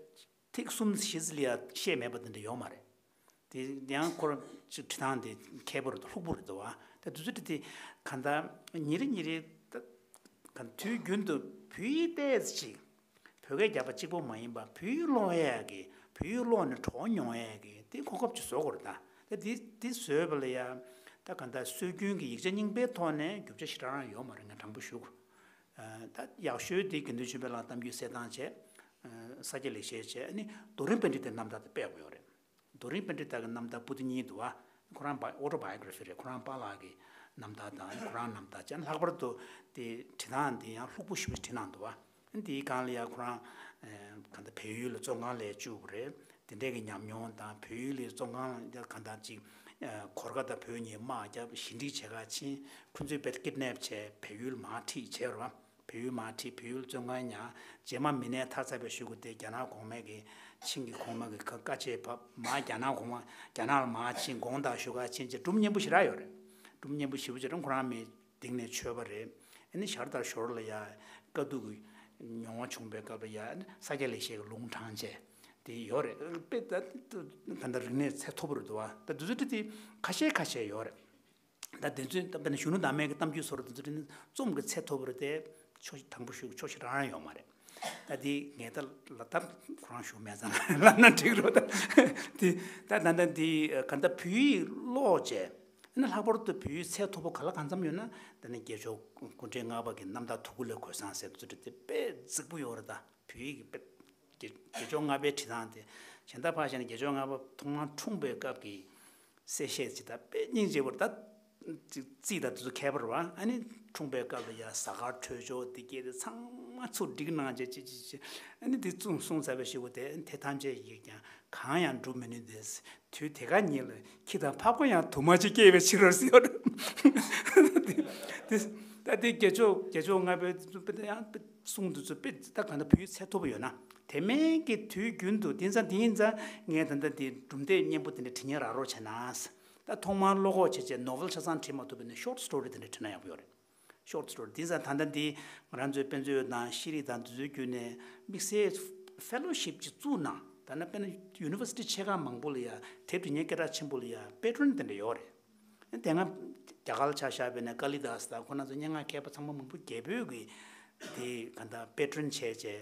ཐིག་གསུམ་བཞི་ཙམ་ལ་ཡང་བཤད་མེད་པ་དེ་འདྲ་ཡོད་མ་རེད། དེ་ཡང་ཁོ་རང་ཅིག་བྲིས་སྟངས་དེ་མཁས་པོ་རེད་འདུག་ལྷུག་པོ་རེད་འདུག་བ། དེ་དུས་ཚོད་དེ་གང་ལྟར་ཉིན་རེ་ཉིན་རེ་ད་གང་དུས་རྒྱུན་དུ་བོད་ཡིག་ཏོག་ཙམ་ཅིག་བོད་སྐད་རྒྱབ་པ་གཅིག་པོ་མ་ཡིན་པ། བོད་ཡིག་ཀློག་ཡས་ཀྱི་བོད་ཡིག་ཀློག་ནས་གྲོགས་མྱོང་ཡས་ཀྱི་དེ་གོ་སྐབས་ཅིག་བཟོ་དགོས་རེད་ད། ད་དེ་དེ་བཟོས་པ་ལ་ཡ་ད་གང་ལྟར་སྲོལ་རྒྱུན་གྱི་ཡིག་ཆ་རྙིང་པའི་ཐོག་ནས་རྒྱུ་ཆ་ཞེ་དྲག་རང་ཡོད་མ་རེད། ངས་དྲང་པོ་ཞུ་དགོས། ད་ཡག་ཤོས་དེ་དགེ་འདུན་ཆོས་འཕེལ་ལགས་གཏམ་རྒྱུད་གསེར་ཐང་བྱས། ས་སྐྱ་ལེགས་བཤད་བྱས། ཨ་ནི་རྡོ་རིང་པཎྜི་ཏའི་རྣམ་ཐར་དེ་དཔེ་ཡག་པོ་ཡོད་རེད། རྡོ་རིང་པཎྜི་ཏ་གི་རྣམ་ཐར་པོ་ཏི་གཉིས་འདུག་བ། ཁོ་རང་ཨོ་ཊོ་བྷ་ཡོ་གྷ་ར་ཕི་རེད། ཁོ་རང་པཱ་ལགས་ཀྱི་རྣམ་ཐར་དང་ཁོ་རང་རྣམ་ཐར་བྱས། ལྷག་པར་དུ་དེ་བྲིས་སྟངས་དེ་ཡང་ལྷུག་པོ་ཞེ་པོ་བྲིས་གནང་འདུག་བ། དེའི་སྒང་ལ་ཡང་ཁོ་རང་གང་ལྟར་བལ་ཡུལ་ལ་བཙོན་ཁང་ལ་བཅུག་པ་རེད། དེ་འདྲའི་གི་ཉམས་མྱོང་དང་། བལ་ཡུལ་ལ་བཙོན་ཁང་ལ་གང་ལྟར་ཅིག་གོར་ཁ་ཏ་བོད་གཉིས་དམག་བརྒྱབ། ཞི་འགྲིག་བྱེད་ག་ཕྱིན། ཁོ་ཚོས་དཔེ་ཀིཌ་ནེབ་བྱས་བལ་ཡུལ་མར་ཁྲིད་བྱས་རེད་བ། བལ་ཡུལ་མར་ཁྲིད། བལ་ཡུལ་བཙོན་ཁང་ཉར། རྗེས་མ་མི་སྣ་ཐར་ཚར་བའི་གཞུག་གུ་དེ་རྒྱ་ནག་གོང་མའི་གི་ཆིང་གི་གོང་མ་གི་བཀའ་བཀའ་ཆད་བབས། མར་རྒྱ་ནག་གོང་མ་རྒྱ་ནག་ལ་མར་ཕྱིན། དགོངས་དག་ཞུ་ག་ཕྱིན་བྱས་སྒྲུང་སྙན་པོ་ཞེ་དྲག་ཡོད་རེད། སྒྲུང་སྙན་པོ་ཞེ་པོ་ཅིག་རེད། ཁོ་རང་མི་སྡིག་ནས་ཆོས་པ་རེད། ཨ་ནི་ཞར་དང་ཞོར་ལ་ཡ་དཀའ་སྡུག་གི་མྱོང་བ་བྱུང་བའི་སྐབས་ལ་ཡ་ས་སྐྱ་ལེགས་བཤད་ཀྱི་ལུང་དྲངས་བྱས་དེ་ཡོད་རེད། དཔེ་ད་ད་ལྟ་རིག་གནས་ཚད་མཐོ་པོ་རེད་འདུག་བ། ད་དེ་ཚོ་འདྲ་དེ་ཁ་ཤས་ཁ་ཤས་ཡོད་རེད། ད་དེ་ཚོའི་ད་དཔེར་ན་གཞོན་ནུ་དར་མའི་གི་གཏམ་རྒྱུད་བཟོ་འདྲ་དེ་ཚོ་འདྲ་ནི་རྩོམ་གྱི་ཚད་མཐོ་པོ་རེད་དེ། ཕྱོགས་དྲང་པོ་ཞུ། ཕྱོགས་ཞེ་དྲག་རང་ཡོད་མ་རེད། ད་དེ་ངས་ད་ལ་ད་ཁོ་རང་ཞུ་མེད་ཙང་ལབ་ན་འགྲིག་རོ། ད་དེ་ད་ད་ད་དེ་ག་ད་བོད་ཡིག་ཀློག་བྱས། ཨ་ནི་ལྷག་པར་དུ་བོད་ཡིག་ཚད་མཐོ་པོ་ག་ལ་གང་འཚམ་ཡོད་ན། ད་ནི་དགེ་མཆོག་སྐུ་ཕྲེང་ལྔ་པ་གི་རྣམ་ཐར་དུ་ཁུ་ལས་གོས་བཟང་ཟེར་དུས་དེ་དཔེ་རྫིག་པོ་ཡོད་རེད། ད་བོད་ཡིག་གི་དཔེ་དགེ་དགེ་མཆོག་ལྔ་པའི་བྲིས་སྟངས་དེ། གཞན་དག་ཕར་བཞག་ན་དགེ་མཆོག་ལྔ་པ་ཐོག་མར་འཁྲུངས་པའི་སྐབས་ཀྱི་གསལ་བཤད་ཅིག་ད་དཔེ་སྙིང་རྗེ་པོ་རེད། ད་རྩིས་དང་དེ་ཚོ་མཁས་པོ་རེད་བ། ཨ་ནི་འཁྲུངས་པའི་སྐབས་ལ་ཡ་གཟའ་སྐར་འཕྲོད་སྦྱོར་དེ་སྐད་དེ་ཚང་མ་ཚུར་བསྒྲིགས་གནང་བྱས་ཅི་ཅི་ཅི། ཨ་ནི་དེ་གསུངས་གསུངས་ཚར་བའི་གཞུག་གུ་དེ། དེ་ཐམས་ཅད་ཡིས་ཀྱང་གང་ཡང་འགྲུབ་མི་ནུས་ཏེ། དུས་དེ་ཀ་ཉིད་ལ་ཁྱི་དང་ཕག་པ་ཡང་དུ་མ་ཅིག་སྐྱེས་པའི་ཕྱིར་རོ་ཟེར་བ་རེད། དེ་དེ་ད་དེ་དགེ་མཆོག་དགེ་མཆོག་ལྔ་པའི་དེ་ཚོ་དཔེ་ཡང་དཔེ་གསུང་དེ་ཚོ་དཔེ་ད་གང་ལྟར་བོད་ཡིག་ཚད་མཐོ་པོ་ཡོད་ན། དེ་མིན་གྱི་དུས་རྒྱུན་དུ་དེང་སང་དེ་ཡིན་ཙང་ངས་ད་ལྟ་དེ་གྲུབ་འབྲས་སྙན་པོ་དེ་འདྲ་བྲིས་མཁན་རག་རོགས་བྱས་ན། ད་ཐོག་མར་བློ་ཁོག་བྱས་བྱས་ནོ་ཝེལ་ཆ་ཚང་བྲིས་མ་ཐུབ་པ་ཡིན་ན་ཤོར་ཊི་སི་ཊོ་རི་དེ་འདྲ་བྲིས་ན་ཡག་པོ་ཡོད་རེད། ཤོར་ཊི་སི་ཊོ་རི། དེང་སང་ད་ལྟ་འདི་ང་རང་ཚོའི་དཔེ་མཛོད་དང་ཤེས་རིག་དང་དེ་ཚོའི་བརྒྱུད་ནས་དམིགས་བསལ་ཕེ་ལོ་ཤིབ་ཅིག་བཙུགས་གནང་། ད་ནི་དཔེར་ན་ཡུ་ནི་ཝར་སི་ཊི་ཆེ་ཁག་མང་པོ་ལ་ཡ་དེབ་འབྲི་མཁན་སྐད་གྲགས་ཆེན་པོ་ལ་ཡ་པེ་ཊོན་དེ་འདྲ་ཡོད་རེད། དེ་སྔ་རྒྱ་གར་ལ་ཆ་བཞག་པ་ཡིན་ན་ཀ་ལི་དཱ་སི་དང་ཁོ་རང་ཚོ་སྙན་ངག་མཁས་པ་ཚང་མ་མང་པོ་རྒྱལ་པོའི་གི་དེ་ག་ད་པེ་ཊོན་བྱས་བྱས་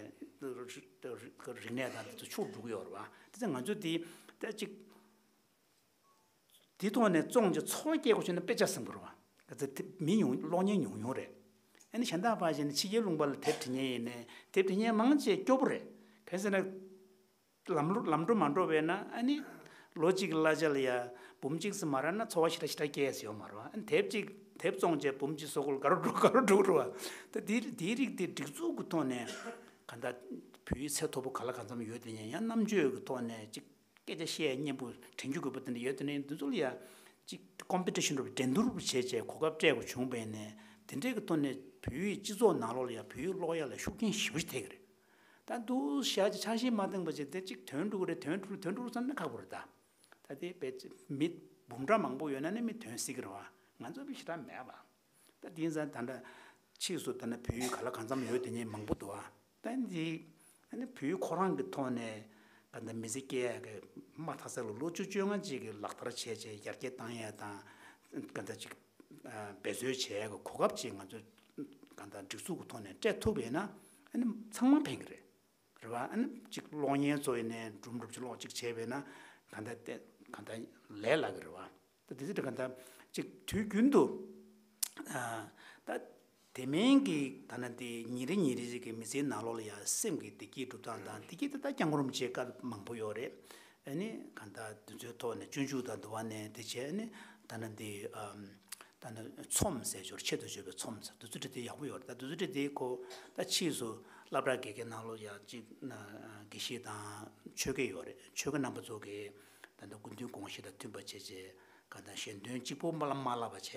རིག་གནས་དང་དེ་ཚོ་ཕྱོགས་འགྲོ་གི་ཡོད་རེད་བ། དེ་ཚོ་ང་ཚོ་དེ་ད་ཅིག་དེ་ཐོག་ནས་བཙོང་བྱས་ཚོར་བ་སྐྱེ་དགོས་བྱུང་ན་དཔེ་ཆ་བཟང་པོ་རེད་བ། ག་ཚོད་དེ་མི་ཉུང་། གློག་བརྙན་ཉུང་ཉུང་རེད། ཨ་ནི་གཞན་དག་ཕར་བཞག་ན་ཕྱི་རྒྱལ་ལུང་པ་ལ་དེབ་འབྲི་མཁན་ཡིན་ནའི་དེབ་འབྲི་མཁན་མང་ཆེ་སྐྱོ་པོ་རེད། གང་ཟེར་ན། ལམ་ལམ་འགྲོ་མ་འགྲོ་བས་ན་ཨ་ནི་ལོ་གཅིག་གི་གླ་ཆ་ལ་ཡ་འབུམ་གཅིག་ཙམ་མ་རག་ན་ཚོར་བ་ཞེ་དྲག་ཞེ་དྲག་སྐྱེ་ཡས་ཡོད་མ་རེད་བ། ཨ་ནི་དེབ་གཅིག་དེབ་བཙོང་བྱས་འབུམ་གཅིག་བཟོ་དགོས་ལ་ག་རུ་འགྲོ་ག་རུ་འགྲོ་རེད་བ། ད་དེ་དེའི་རིགས་དེ་སྒྲིག་འཛུགས་ཀྱི་ཐོག་ནས་ག་ད་བོད་ཡིག་ཚད་མཐོ་པོ་ག་ལ་གང་འཚམ་ཡོད་དེ་ཡིན་ཡང་རྣམ་དཔྱོད་ཀྱི་ཐོག་ནས་ཅིག་སྐད་ཆ་བཤད་སྙན་པོ་དྲན་རྒྱུ་དགོས་པ་དེ་འདྲ་ཡོད་དེ་ནས་འདི་ཚོ་ལ་ཡ་ཅིག་ཀོམ་པི་ཊི་ཤན་རུ་འགྲན་བསྡུར་རུ་བྱས་བྱས་གོ་སྐབས་སྤྲད་དགོས་བྱུང་བས་ནས་དེ་འདྲའི་གི་ཐོག་ནས་བོད་ཡིག་སྤྱི་ཚོགས་ནང་ལོགས་ལ་ཡ་བོད་ཡིག་ཀློག་ཡ་ལ་ཤུགས་རྐྱེན་ཞེ་པོ་ཞིག་ཐེབས་ཀྱི་རེད། ད་འདུག་བྱས་ཅིག་འཆར་གཞི་མ་བཏིང་བ་བྱས་དེ་ཅིག་དོན་འགྲུབ་ཀྱི་རེད། དོན་འགྲུབ་དོན་འགྲུབ་བསམ་ན་ཁག་པོ་རེད་ད། ད་དེ་བས་མི་འབུམ་ཕྲག་མང་པོ་ཡོད་ན་ནི་མི་ཐོན་སྲིད་ཀྱི་རེད་བ། ང་ཚོ་མི་ཞེ་དྲག་མེད་པ། ད་དེ་ཡིན་ཙང་ད་ལྟ་ཕྱིས་སུ་ད་ལྟ་བོད་ཡིག་ག་ལ་གང་འཚམ་ཡོད་དེ་ཉིད་མང་པོ་འདུག་བ། ད་འདི་ཨ་ནི་བོད་ཡིག་ཁོ་རང་གི་ཐོག་ནས་ད་ལྟ་མི་ཚེ་སྐྱེལ་ཡག་གི་དམའ་མཐའ་ཚད་ལ་ལོ་བཅུ་བཅོ་ལྔ་ཅིག་གི་ལག་བསྟར་བྱས་བྱས་ཡར་རྒྱས་བཏང་ཡག་དང་ད་ལྟ་ཅིག་འབད་རྩོལ་བྱེད་ཡག་གི་གོ་སྐབས་ཅིག་ང་ཚོས་ད་ལྟ་སྒྲིག་འཛུགས་ཀྱི་ཐོག་ནས་སྤྲད་ཐུབ་པ་ཡིན་ན་ཨ་ནི་ཚང་མ་ཕན་གྱི་རེད། རེད་བ། ཨ་ནི་གཅིག་གློག་བརྙན་བཟོ་ཡས་ནས་སྒྲུང་འདྲ་པོ་ཅིག་ཀློག་ཅིག་བྱས་པས་ན་ག་འདྲ་བལྟས་ག་འདྲ་ལས་སླ་གི་རེད་བ། ད་དེ་ཚོ་ག་འདྲ་གཅིག་དུས་རྒྱུན་དུ་ཨ་ད་དེ་མིན་གྱི་ད་ན་དེ་ཉིན་རེ་ཉིན་རེ་ཅིག་གི་མི་ཚེའི་ནང་ལོགས་ལ་ཡང་སེམས་ཀྱི་བདེ་སྐྱིད་སྒྲུབ་སྟངས་དང་བདེ་སྐྱིད་དེ་ད་སྐྱབས་མགོན་རིན་པོ་ཆེའི་བཀའ་མང་པོ་ཡོད་རེད། ཨ་ནི་ག་འདྲ་དེ་ཚོའི་ཐོག་ནས་སྤྱོད་འཇུག་དང་འདུལ་བ་ནས་དེ་བྱས་ཨ་ནི་ད་ན་དེ་ཨམ། ད་ནི་ཚོམས་ཟེར་ཞོར་ཆེད་དུ་བརྗོད་པའི་ཚོམས་ཟེར་དུས་ཚོད་དེ་ཡག་པོ་ཡོད་རེད། ད་དུས་ཚོད་དེ་ཁོ་ད་ཕྱིས་སུ་སློབ་གྲྭ་དགེ་རྒན་ནང་ལོགས་ཡང་གཅིག་ན་དགེ་བཤེས་དང་ཆོས་དགེ་ཡོད་རེད། ཆོས་དགེ་རྣམ་པ་ཚོ་གིས་ད་ལྟ་སྐུ་མདུན་དགོངས་གཞི་དང་མཐུན་པ་བྱས་བྱས་ག་ད་ཞལ་འདོན་གཅིག་པོ་མ་ལབ་མ་ལབ་པ་བྱས་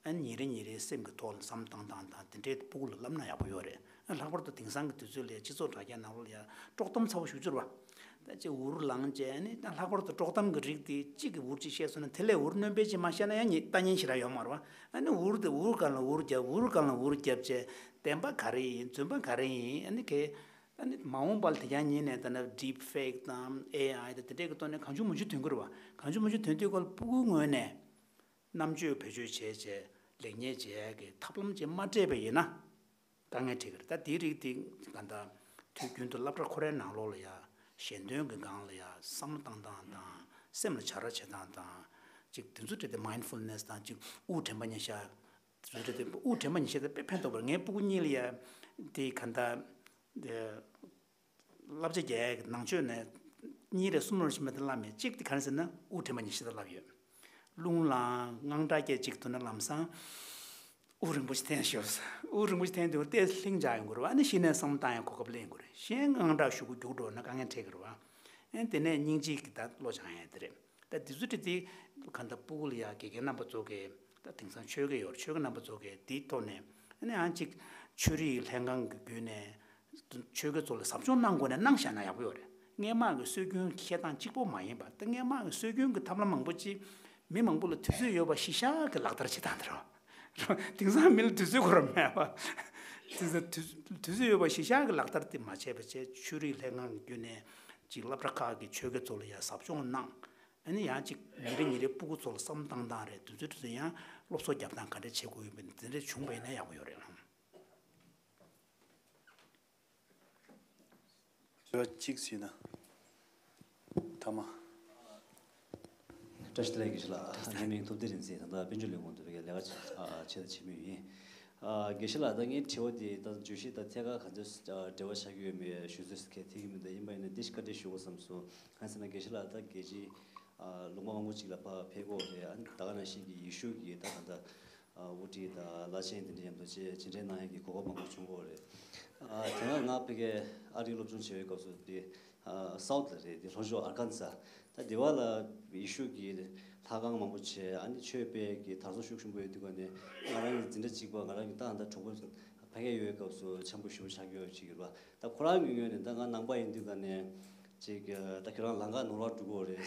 ཨ་ཉིན་རེ་ཉིན་རེ་སེམས་ཀྱི་ཐོག་ལ་བསམ་བཏང་སྟངས་དང་དེ་འདྲའི་སྤུ་གུ་ལ་བསླབ་ན་ཡག་པོ་ཡོད་རེད། ལྷག་པར་དུ་དེང་སང་གི་དུས་ཚོད་ལ་སྤྱི་ཚོགས་དྲ་རྒྱ་ནང་ལོགས་ལ་ཡང་དཀྲོག་གཏམ་ཚ་པོ་ཞེ་པོ་ཅིག་རེད་བ། ད་ཅིག་འུར་ལངས་བྱས་ནི་ད་ལྷག་པར་དུ་དཀྲོག་གཏམ་གྱི་རིགས་དེ་གཅིག་གིས་འུར་ཅིག་བཤད་སོང་ན་དེ་ལས་འུར་སྣོན་པ་ཅིག་མ་བཤད་ན་ཡང་ཉེ་ལྟ་ཉན་ཞེ་དྲག་ཡོད་མ་རེད་བ། ཨ་ནི་འུར་དེ་འུར་སྒང་ལ་འུར་རྒྱབ། འུར་སྒང་ལ་འུར་རྒྱབ་བྱས་བདེན་པ་ག་རེ་ཡིན་རྫུན་པ་ག་རེ་ཡིན། ཨ་ནི་གས་ཨ་ནི་མ་འོངས་པ་ལ་དེ་རྐྱང་ཉིད་ནས་ད་ནི་ཌིབ་ཕེག་དང་ཨེ་ཨའི་དང་དེ་འདྲས་ཀྱི་ཐོག་ནས་གང་བྱུང་མང་བྱུང་ཐོན་གྱི་རེད་བ། གང་བྱུང་མང་བྱུང་ཐོན་དུས་སྐབས་ལ་སྤུ་གུའི་ངོས་ནས་རྣམ་དཔྱོད་བེད་སྤྱོད་བྱས་བྱས་ལེགས་ཉེས་འབྱེད་ཡག་གི་ཐབས་ལམ་ཅིག་མ་སྤྲད་པ་ཡིན་ན། དཀའ་ངལ་འཕྲད་ཀྱི་རེད། ད་དེའི་རིགས་དེ་ག་འདྲ་དུས་རྒྱུན་དུ་སློབ་གྲྭ་ཁོ་རའི་ནང་ལོགས་ལ་ཡ་ཞལ་འདོན་གྱི་སྒང་ལ་ཡ་བསམ་བློ་བཏང་སྟངས་དང་སེམས་ལ་བྱ་ར་བྱེད་སྟངས་དང་ཅིག་དེ་ཚོ་འདྲ་དེ་མའིན་ཌ་ཕུལ་ནེ་སི་དང་ཅིག་དབུགས་དྲན་པ་ཉེར་བཞག་དེ་ཚོ་འདྲ་དེ་དབུགས་དྲན་པ་ཉེར་བཞག་དེ་དཔེ་ཕན་ཐོགས་པ་རེད། ངའི་སྤུ་གུ་གཉིས་ལ་ཡ་དེ་ག་འདྲ་དེ་བསླབ་བྱ་རྒྱག་ཡག་གི་ནང་ཆོས་ནས་གཉིས་རེ་གསུམ་རེ་ཞིག་མ་གཏོགས་བསླབས་མེད། གཅིག་དེ་ག་རེ་ཟེར་ན་དབུགས་དྲན་པ་ཉེར་བཞག་དེ་བསླབས་ཡོད། རླུང་ལངས་དངངས་སྐྲག་སྐད་ཅིག་ཐོན་ན་ལམ་སང་དབུགས་རིང་པོ་ཞིག་འཐེན་ཤོག་དབུགས་རིང་པོ་ཞིག་འཐེན་དུས་ལྟས་ལྷིང་འཇགས་ཡོང་གི་རེད་བ། ཨ་ནི་གཞི་ནས་བསམ་བློ་བཏང་ཡག་གོ་སྐབས་ལེན་དགོས་རེད། གཞན་དངངས་སྐྲག་ཤུགས་ཀྱིས་རྒྱུག་འགྲོ་ན་དཀའ་ངལ་འཕྲད་ཀྱི་རེད་བ། ཨ་ནི་དེ་ནས་སྙིང་རྗེ་གི་ད་བློ་སྦྱང་ཡག་དེ་རེད། ད་དེ་ཚོ་དེ་དེ་ག་འདྲ་སྤུ་གུ་ལ་ཡ་དགེ་རྒན་རྣམ་པ་ཚོ་གིས་ད་དེང་སང་ཆོས་དགེ་ཡོད་རེད། ཆོས་དགེ་རྣམ་པ་ཚོ་གིས་དེའི་ཐོག་ནས་ཨ་ནི་ཡང་ཅིག་ཆོས་རིག་ལྷན་ཁང་གི་བརྒྱུད་ནས་ཆོས་དགེ་ཚོ་ལ་ཟབ་སྦྱོང་གནང་དགོས་ན་གནང་བཞག་ན་ཡག་པོ་ཡོད་རེད། སྔས་མ་གི་སྲོལ་རྒྱུན་འཁྱེར་སྟངས་གཅིག་པོ་མ་ཡིན་པ། ད་སྔས་མ་གི་སྲོལ་རྒྱུན་གྱི་ཐབས་ལམ་མང་པོ་ཅིག་མི་མང་པོ་ལ་དུས་ཚོད་ཡོད་པ་གཞི་བཞག་གི་ལག་བསྟར་བྱེད་སྟངས་དེ་རེད། དེང་སང་མི་ལ་དུས་ཚོད་ཁོ་རང་མེད་པ། དེང་སང་དུས་དུས་ཚོད་ཡོད་པ་གཞི་བཞག་གི་ལག་བསྟར་དེ་མ་བྱས་པ་བྱས། ཆོས་རིག་ལྷན་ཁང་གི་བརྒྱུད་ནས་ཅིག་སློབ་གྲྭ་ཁག་གི་ཆོས་དགེ་ཚོ་ལ་ཡང་ཟབ་སྦྱོང་གནང་། ཨ་ནི་ཡང་ཅིག་ཉིན་རེ་ཉིན་རེ་སྤུ་གུ་ཚོ་ལ་བསམ་བཏང་སྟངས་རེད། དུས་ཚོད་དུས་ཚོད་ཡང་སློབ་གསོ་རྒྱབ་སྟངས་ག་འདྲ་བྱེད་དགོས་ཡོད་མེད་དེ་འདྲ་བྱུང་བ་ཡིན་ན་ཡག་པོ་ཡོད་རེད་ལགས། དྲི་བ་གཅིག་ཞུས་ན། ཐ་མ། བཀྲ་ཤིས་བདེ་ལེགས་དགེ་བཤེས་ལགས། ངའི་མིང་ཐུབ་བསྟན་རིག་འཛིན། ད་ལྟ་དཔལ་འབྱོར་ལས་ཁུངས་དུ་བའི་ལས་ཀ་བྱེད་ཨ་བྱེད་བྱེད་མུས་ཡིན། ཨ་དགེ་བཤེས་ལགས། ད་ངའི་དྲི་བ་འདི་ད་བརྗོད་གཞི་དང་ཐད་ཀར་ག་ཚོད་ཨ་འབྲེལ་བ་ཆགས་ཀྱི་ཡོད་མེད་ཞུ་ཚོད་ཁས་ཐེག་གི་མི་འདུག་ཡིན་པ་ཡིན་ན་འདི་ཞིག་བཀའ་འདྲི་ཞུ་དགོས་བསམ་སོང་། གང་ཟེར་ན་དགེ་བཤེས་ལགས་ད་རྒྱལ་སྤྱིའི་ཨ་ལུང་པ་མང་པོ་ཅིག་ལ་ཕར་ཕེབས་ཀྱི་ཡོད་རེད། ཨ་ད་ག་ནང་བཞིན་གྱི་ཡེ་ཤུ་གི་ད་ད་ལྟ་ཨ་དབུ་ཁྲིད་དང་བླ་ཆེན་དེ་འདྲ་མཉམ་དུ་བཅས་མཇལ་འཕྲད་གནང་ཡས་ཀྱི་གོ་སྐབས་མང་པོ་བྱུང་ཡོད་རེད། ཨ་དེ་སྔ་ང་ཕ་གིར་ཨ་རིའི་སློབ་སྦྱོང་བྱེད་པའི་སྐབས་སུ་དེ་ཨ་སའུ་ཐི་ལ་རེད། དེ་ལྷོ་ཕྱོགས་ཨར་ཁན་ས་ད་དེ་བ་ལ་ཡེ་ཤུ་གི་ལྷ་ཁང་མང་པོ་བྱས། ཨ་ནི་ཆོས་སྤེལ་གྱི་དར་སྲོལ་ཤུགས་ཆེན་པོ་ཡོད་དུས་ག་ནས་ང་རང་གི་འཛིན་གྲྭ་གཅིག་པ་ང་རང་གི་ཏང་དང་གྲོགས་པོ་ཕ་གིར་ཡོད་པའི་སྐབས་སུ་འཆམ་པོ་ཞེ་པོ་ཆགས་ཀྱི་ཡོད་ཅིག་ཡོད་རེད་པ། ད་ཁོ་རང་གི་ངོས་ནས་ད་ང་ནང་པ་ཡིན་དུས་ག་ནས་ཅིག་ཨ་ད་ཁྱོད་རང་ལམ་ཁ་ནོར་བ་འགྲོ་གི་རེད།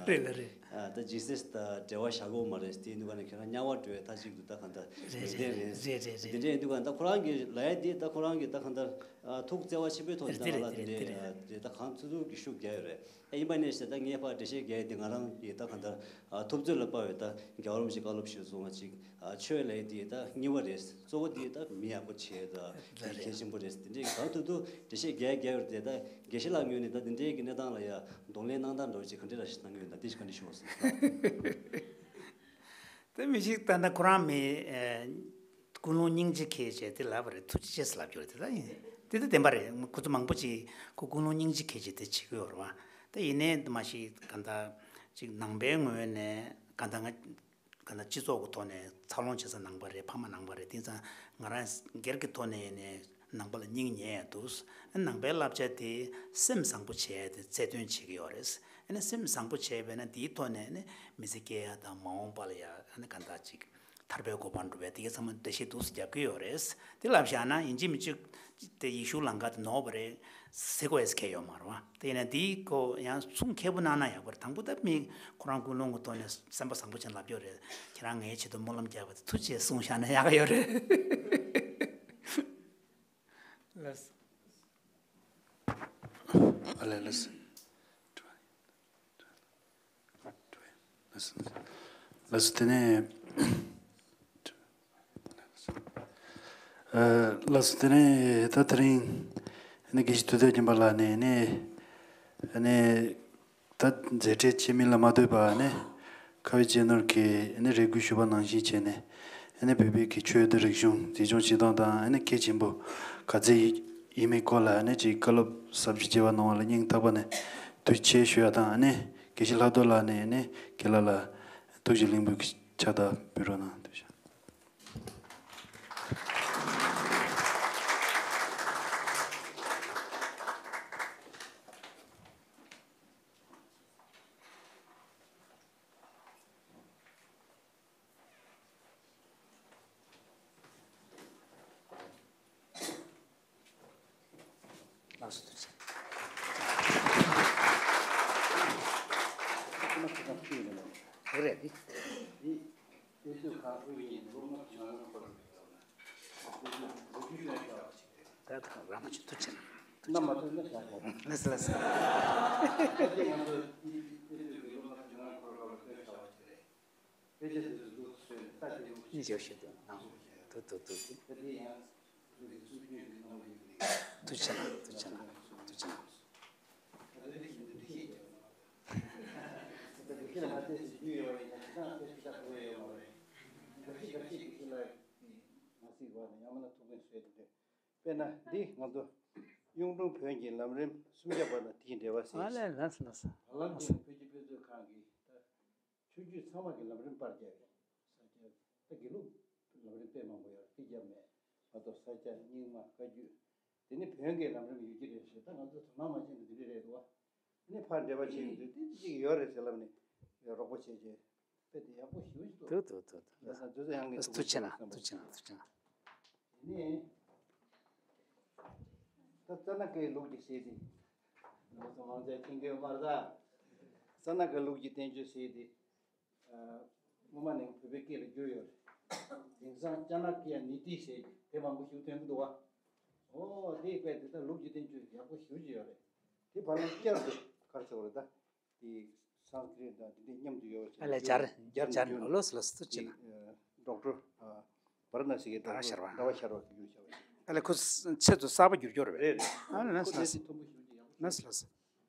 རེད་ལ་རེད། ཨ་ད་ཇི་སི་ཨེསི་དང་འབྲེལ་བ་བཞག་གི་ཡོད་མ་རེད། དེ་ཡིན་དུས་ག་ནས་ཁྱོད་རང་དམྱལ་བ་འགྲོ་བའི་མཐའ་གཅིག་ཏུ་ད་གང་ལྟར་རེད་ཡོན་ཏན་རེད། རེད་རེད་རེད། དེ་འདྲ་ཡིན་དུས་ག་ནས་ད་ཁོ་རང་གི་ལབ་ཡ་འདི་ད་ཁོ་རང་གི་ད་གང་ལྟར་ཨ་ཐུགས་བརྩེ་བ་ཆེན་པོའི་ཐོག་ནས་ད་རེད་ང་ལ་རེད་དེ་འདྲ་རེད། རེད། ད་གང་ཐུབ་ཐུབ་ཀྱི་ཤུགས་རྒྱག་ཡོད་རེད། ཨ་ཡིན་པ་ནས་ཟེར་ད་ངས་ཕར་འགྲེལ་བཤད་རྒྱག་ཡས་དེ་ང་རང་གི་ད་གང་ལྟར་ཨ་ཐུབ་ཚོད་ལ་དཔག་པའི་ད་རྒྱལ་བ་རིན་པོ་ཆེའི་བཀའ་སློབ་ཞིག་སོང་བ་ཅིག་ཨ་ཆོས་ལབ་ཡས་དེ་ད་གཉིས་པ་རེད། གཙོ་བོ་དེ་ད་མི་ཡག་པོ་བྱེད་ད་དེ་གལ་ཆེན་པོ་རེད། དེ་འདྲའི་གང་ཐུབ་ཐུབ་འགྲེལ་བཤད་རྒྱག་རྒྱག་ཡོད་རེད། ད་དགེ་བཤེས་ལགས་ངོས་ནས་ད་དེ་འདྲའི་གི་གནས་སྟངས་ལ་ཡ་གདོང་ལེན་གནང་སྟངས་འདྲ་བོ་ཅིག་ག་འདྲ་ར་ཞིག་གནང་གི་ཡོད་ན་དེ་ཞིག་ག་འདྲ་ཞུ་བ་སོང་། དེ་མི་ཞིག་ད་ལྟ་ཁོ་རང་མི་ཨེ་ཀུན་སློང་སྙིང་རྗེ་ཁེལ་བྱས་དེ་ལབ་པ་རེད། ཐུགས་རྗེ་ཆེ་ཟེར་ལབ་རྒྱུ་རེད། དེ་ད་ཡིན་དེ་ད་བདེན་པ་རེད། ཁོ་ཚོ་མང་པོ་ཅིག་ཁོ་ཀུན་སློང་སྙིང་རྗེ་ཁེལ་བྱས་དེ་བྱེད་ཀྱི་ཡོད་རེད་བ། ད་ཡིན་ནའི་མ་གཞི་གང་ལྟར་ཅིག་ནང་པའི་ངོས་ནས་གང་ལྟར་ང་གང་ལྟར་སྤྱི་ཚོགས་ཀྱི་ཐོག་ནས་འཚར་ལོངས་བྱེད་ས་ནང་པ་རེད། ཕ་མ་ནང་པ་རེད། དེ་ཙང་ང་རང་སྒེར་གྱི་ཐོག་ནས་ཡིན་ནའི་ནང་པ་ལ་སྙིང་ཉེ་ཡ་འདུག་ནང་པའི་བསླབ་བྱ་དེ་སེམས་བཟང་པོ་བྱས་ཏེ་རྩལ་འདོན་བྱེད་ཀྱི་ཡོད་རེད། ཨ་ནི་སེམས་བཟང་པོ་བྱས་པས་ན་དེའི་ཐོག་ནས་ནི་མི་ཚེ་སྐྱེལ་ཡ་དང་མ་འོངས་པ་ལ་ཡ་ཨ་ནི་གང་ལྟར་ཅིག་ ཐར་པའི་གོ་འཕང་སྒྲུབ་པའི་དེ་གའི་ཚང་མ་འགྲེལ་བཤད་འདུག་སེ་རྒྱབ་ཀྱི་ཡོད་རེད། དེ་ལབ་བཞག་ན་ཡིན་གཅིག་མིན་གཅིག་དེ་ཡེ་ཤུ་ལམ་ཁ་དེ་ནོར་བ་རེད་ཟེར་དགོས་ཡས་ཁེལ་ཡོད་མ་རེད་བ། དེ་ཡིན་ན་དེའི་སྐོར་ཡང་གསུང་མཁས་པོ་གནང་ན་ཡག་པོ་རེད། དང་པོ་ད་མི་ཁོ་རང་ཀུན་སློང་གི་ཐོག་ནས་སེམས་པ་བཟང་པོ་ཅན་ལབ་ཀྱི་ཡོད་རེད། ཁྱེད་རང་ངའི་ཆེད་དུ་སྨོན་ལམ་རྒྱག་པ་དེ་ཐུགས་རྗེ་ཆེ་གསུངས་བཞག་ན་ཡག་ཡོད་རེད། ལགས་སོ། ཨ་ལས་ལགས་སོ། ལགས་སོ། ལགས་སོ། དེ་ནས་ཨ་ལགས་སོ། དེ་ནས་ད་དེ་རིང་ནི་དགེ་བཤེས་དུས་ཚོད་རྒྱུན་པ་ལགས་ནས་ནི་ནི་ད་མཛད་འཕྲིན་ཆེ་མིན་ལ་མ་ལྟོས་པར་ནི་ཁ་བའི་གཅེས་ནོར་གྱིས་ནི་རེ་སྐུལ་ཞུས་པ་ནང་བཞིན་བྱས་ནས་ནི་བོད་པའི་གི་ཆོས་དང་རིག་གཞུང་འཛིན་སྐྱོང་བྱེད་སྟངས་དང་ནི་གལ་ཆེན་པོ་ག་ཚོད་ཡིན་མིན་སྐོར་ལ་ནི་ཅིག་བཀའ་སློབ་ཟབ་ཞི་བྱེད་པ་གནང་བ་ལ་སྙིང་ཐག་པ་ནས་ཐུགས་རྗེ་ཆེ་ཞུ་ཡ་དང་ནི་དགེ་བཤེས་ལྷག་རྡོར་ལགས་ནས་ནི་དགེ་ལགས་ལ་ཐུགས་རྗེ་གླིང་བུའི་ཕྱག་རྟགས་འབུལ་རོགས་གནང་། ཐུགས་རྗེ་ཆེ། ལགས་སོ། ཐུགས་རྗེ་ཆེ། ཁོ་རེད་འདི། ད་ཐང་ར་མ་ཆུ་ཐུགས་རྗེ་ཆེ། ཐུགས་རྗེ་ཆེ། ལགས་སོ་ལགས་སོ། ཡིན་ཞེས་ཞུས་ཏེ་ནང་དུ་དུ་དུ་དུ། ཐུགས་རྗེ་ཆེ་གནང་། ཐུགས་རྗེ་ཆེ་གནང་། ཐུགས་རྗེ་ཆེ་གནང་། དཔེར་ན་འདི་ང་ཚོ་གཡུང་དྲུང་བོན་གྱི་ལམ་རིམ་སུམ་བརྒྱ་པ་དང་དེའི་འགྲེལ་པ་ཟེར། ཨ་ལས། ལགས་སོ་ལགས་སོ། བར་ལམ་གྱི་བོད་ཀྱི་དཔེ་མཛོད་ཁང་གིས་ད་ཆོས་བརྒྱུད་ཚང་མ་གི་ལམ་རིམ་པར་བརྒྱབ་ཡོད། ས་སྐྱ་ད་དགེ་ལུགས་ལམ་རིམ་དཔེ་མང་པོ་ཡོད་རེད། དེ་བརྒྱབ་མེད་མ་གཏོགས་ས་སྐྱ་རྙིང་མ་བཀའ་བརྒྱུད་དེ་ནི་བོན་གྱི་ལམ་རིམ་ཡོད་ཀྱི་རེད་ཞེས་ད་ང་ཚོ་དོ་སྣང་མ་བྱས་ན་འདི་འདྲ་རེད་འདུག་བ། དེ་ནི་ཕར་འགྲེལ་པ་བྱེད་ཀྱི་འདུག་དེ་གཅིག་ཡོད་རེད་ཟེར་ལབ་ནས་རོགས་པ་བྱས་རྗེས་དཔེ་དེ་ཡག་པོ་ཞེ་པོ་ཞིག་འདུག་ཐུག་ཐུག་ཐུག་ཐུག་ལགས་སོ། དེ་ཚོ་ཡང་ངས་ཐུགས་ཁུར་ཆེ་ན་ཐུགས་ཆེ་ན་ཐུགས་ཆེ་ན། དེ་ནས་ད་རྩ་ན་ཀའི་ལུགས་ཀྱི་ཟེར་དེ། ང་ཚོ་མང་ཆེ་མཁྱེན་གྱི་ཡོད་མ་རེད་ད། རྩ་ན་ཀའི་ལུགས་ཀྱི་བསྟན་བཅོས་ཟེར་དེ། ཨ། སྔོན་མ་ནས་བོད་པའི་སྐད་ལ་བསྒྱུར་ཡོད་རེད། དེང་སང་ཅ་ན་ཀི་ཡ་ནི་ཏི་ཟེར་དེ་མང་པོ་ཞིག་ཐོན་གྱི་འདུག་བ། ཨོ་དེའི་སྐད་དེ་ད་ལུགས་ཀྱི་བསྟན་བཅོས་ཡག་པོ་ཞེ་པོ་ཅིག་ཡོད་རེད། དེ་བར་ལ་བསྐྱར་དུ་ག་རེ་ཟེར་བ་རེད་ད། དེ་སཾ་སྐྲྀཏ་དང་དེ་འདྲས་མཉམ་དུ་ཡོད་པ་ཞིག་ཨ་ལས་སྦྱར་སྦྱར་ནས་བསྒྱུར། ལོས་ལོས་ཐུགས་རྗེ་ཆེ་གནང་། ཨ་ཌོག་ཊར་ཨ་བ་ར་ཎ་སི་གི་ཌོག་ཊར་ཟླ་བ་ཤར་བ། ཟླ་བ་ཤར་བ་གིས་བསྒྱུར་བྱས་པ་ཞིག་ཨ་ལས་ཁོ་ཆེད་དུ་གསར་པ་བསྒྱུར་རྒྱུ་རེད་པས། རེད་རེད། ཨ་ལས་ལགས་སོ་ལགས་སོ། ཁོ་དེ་དེ་མཐོན་པོ་ཞེ་པོ་ཅིག་ཡག་པོ་ཞིག་ལགས་སོ་ལགས་སོ།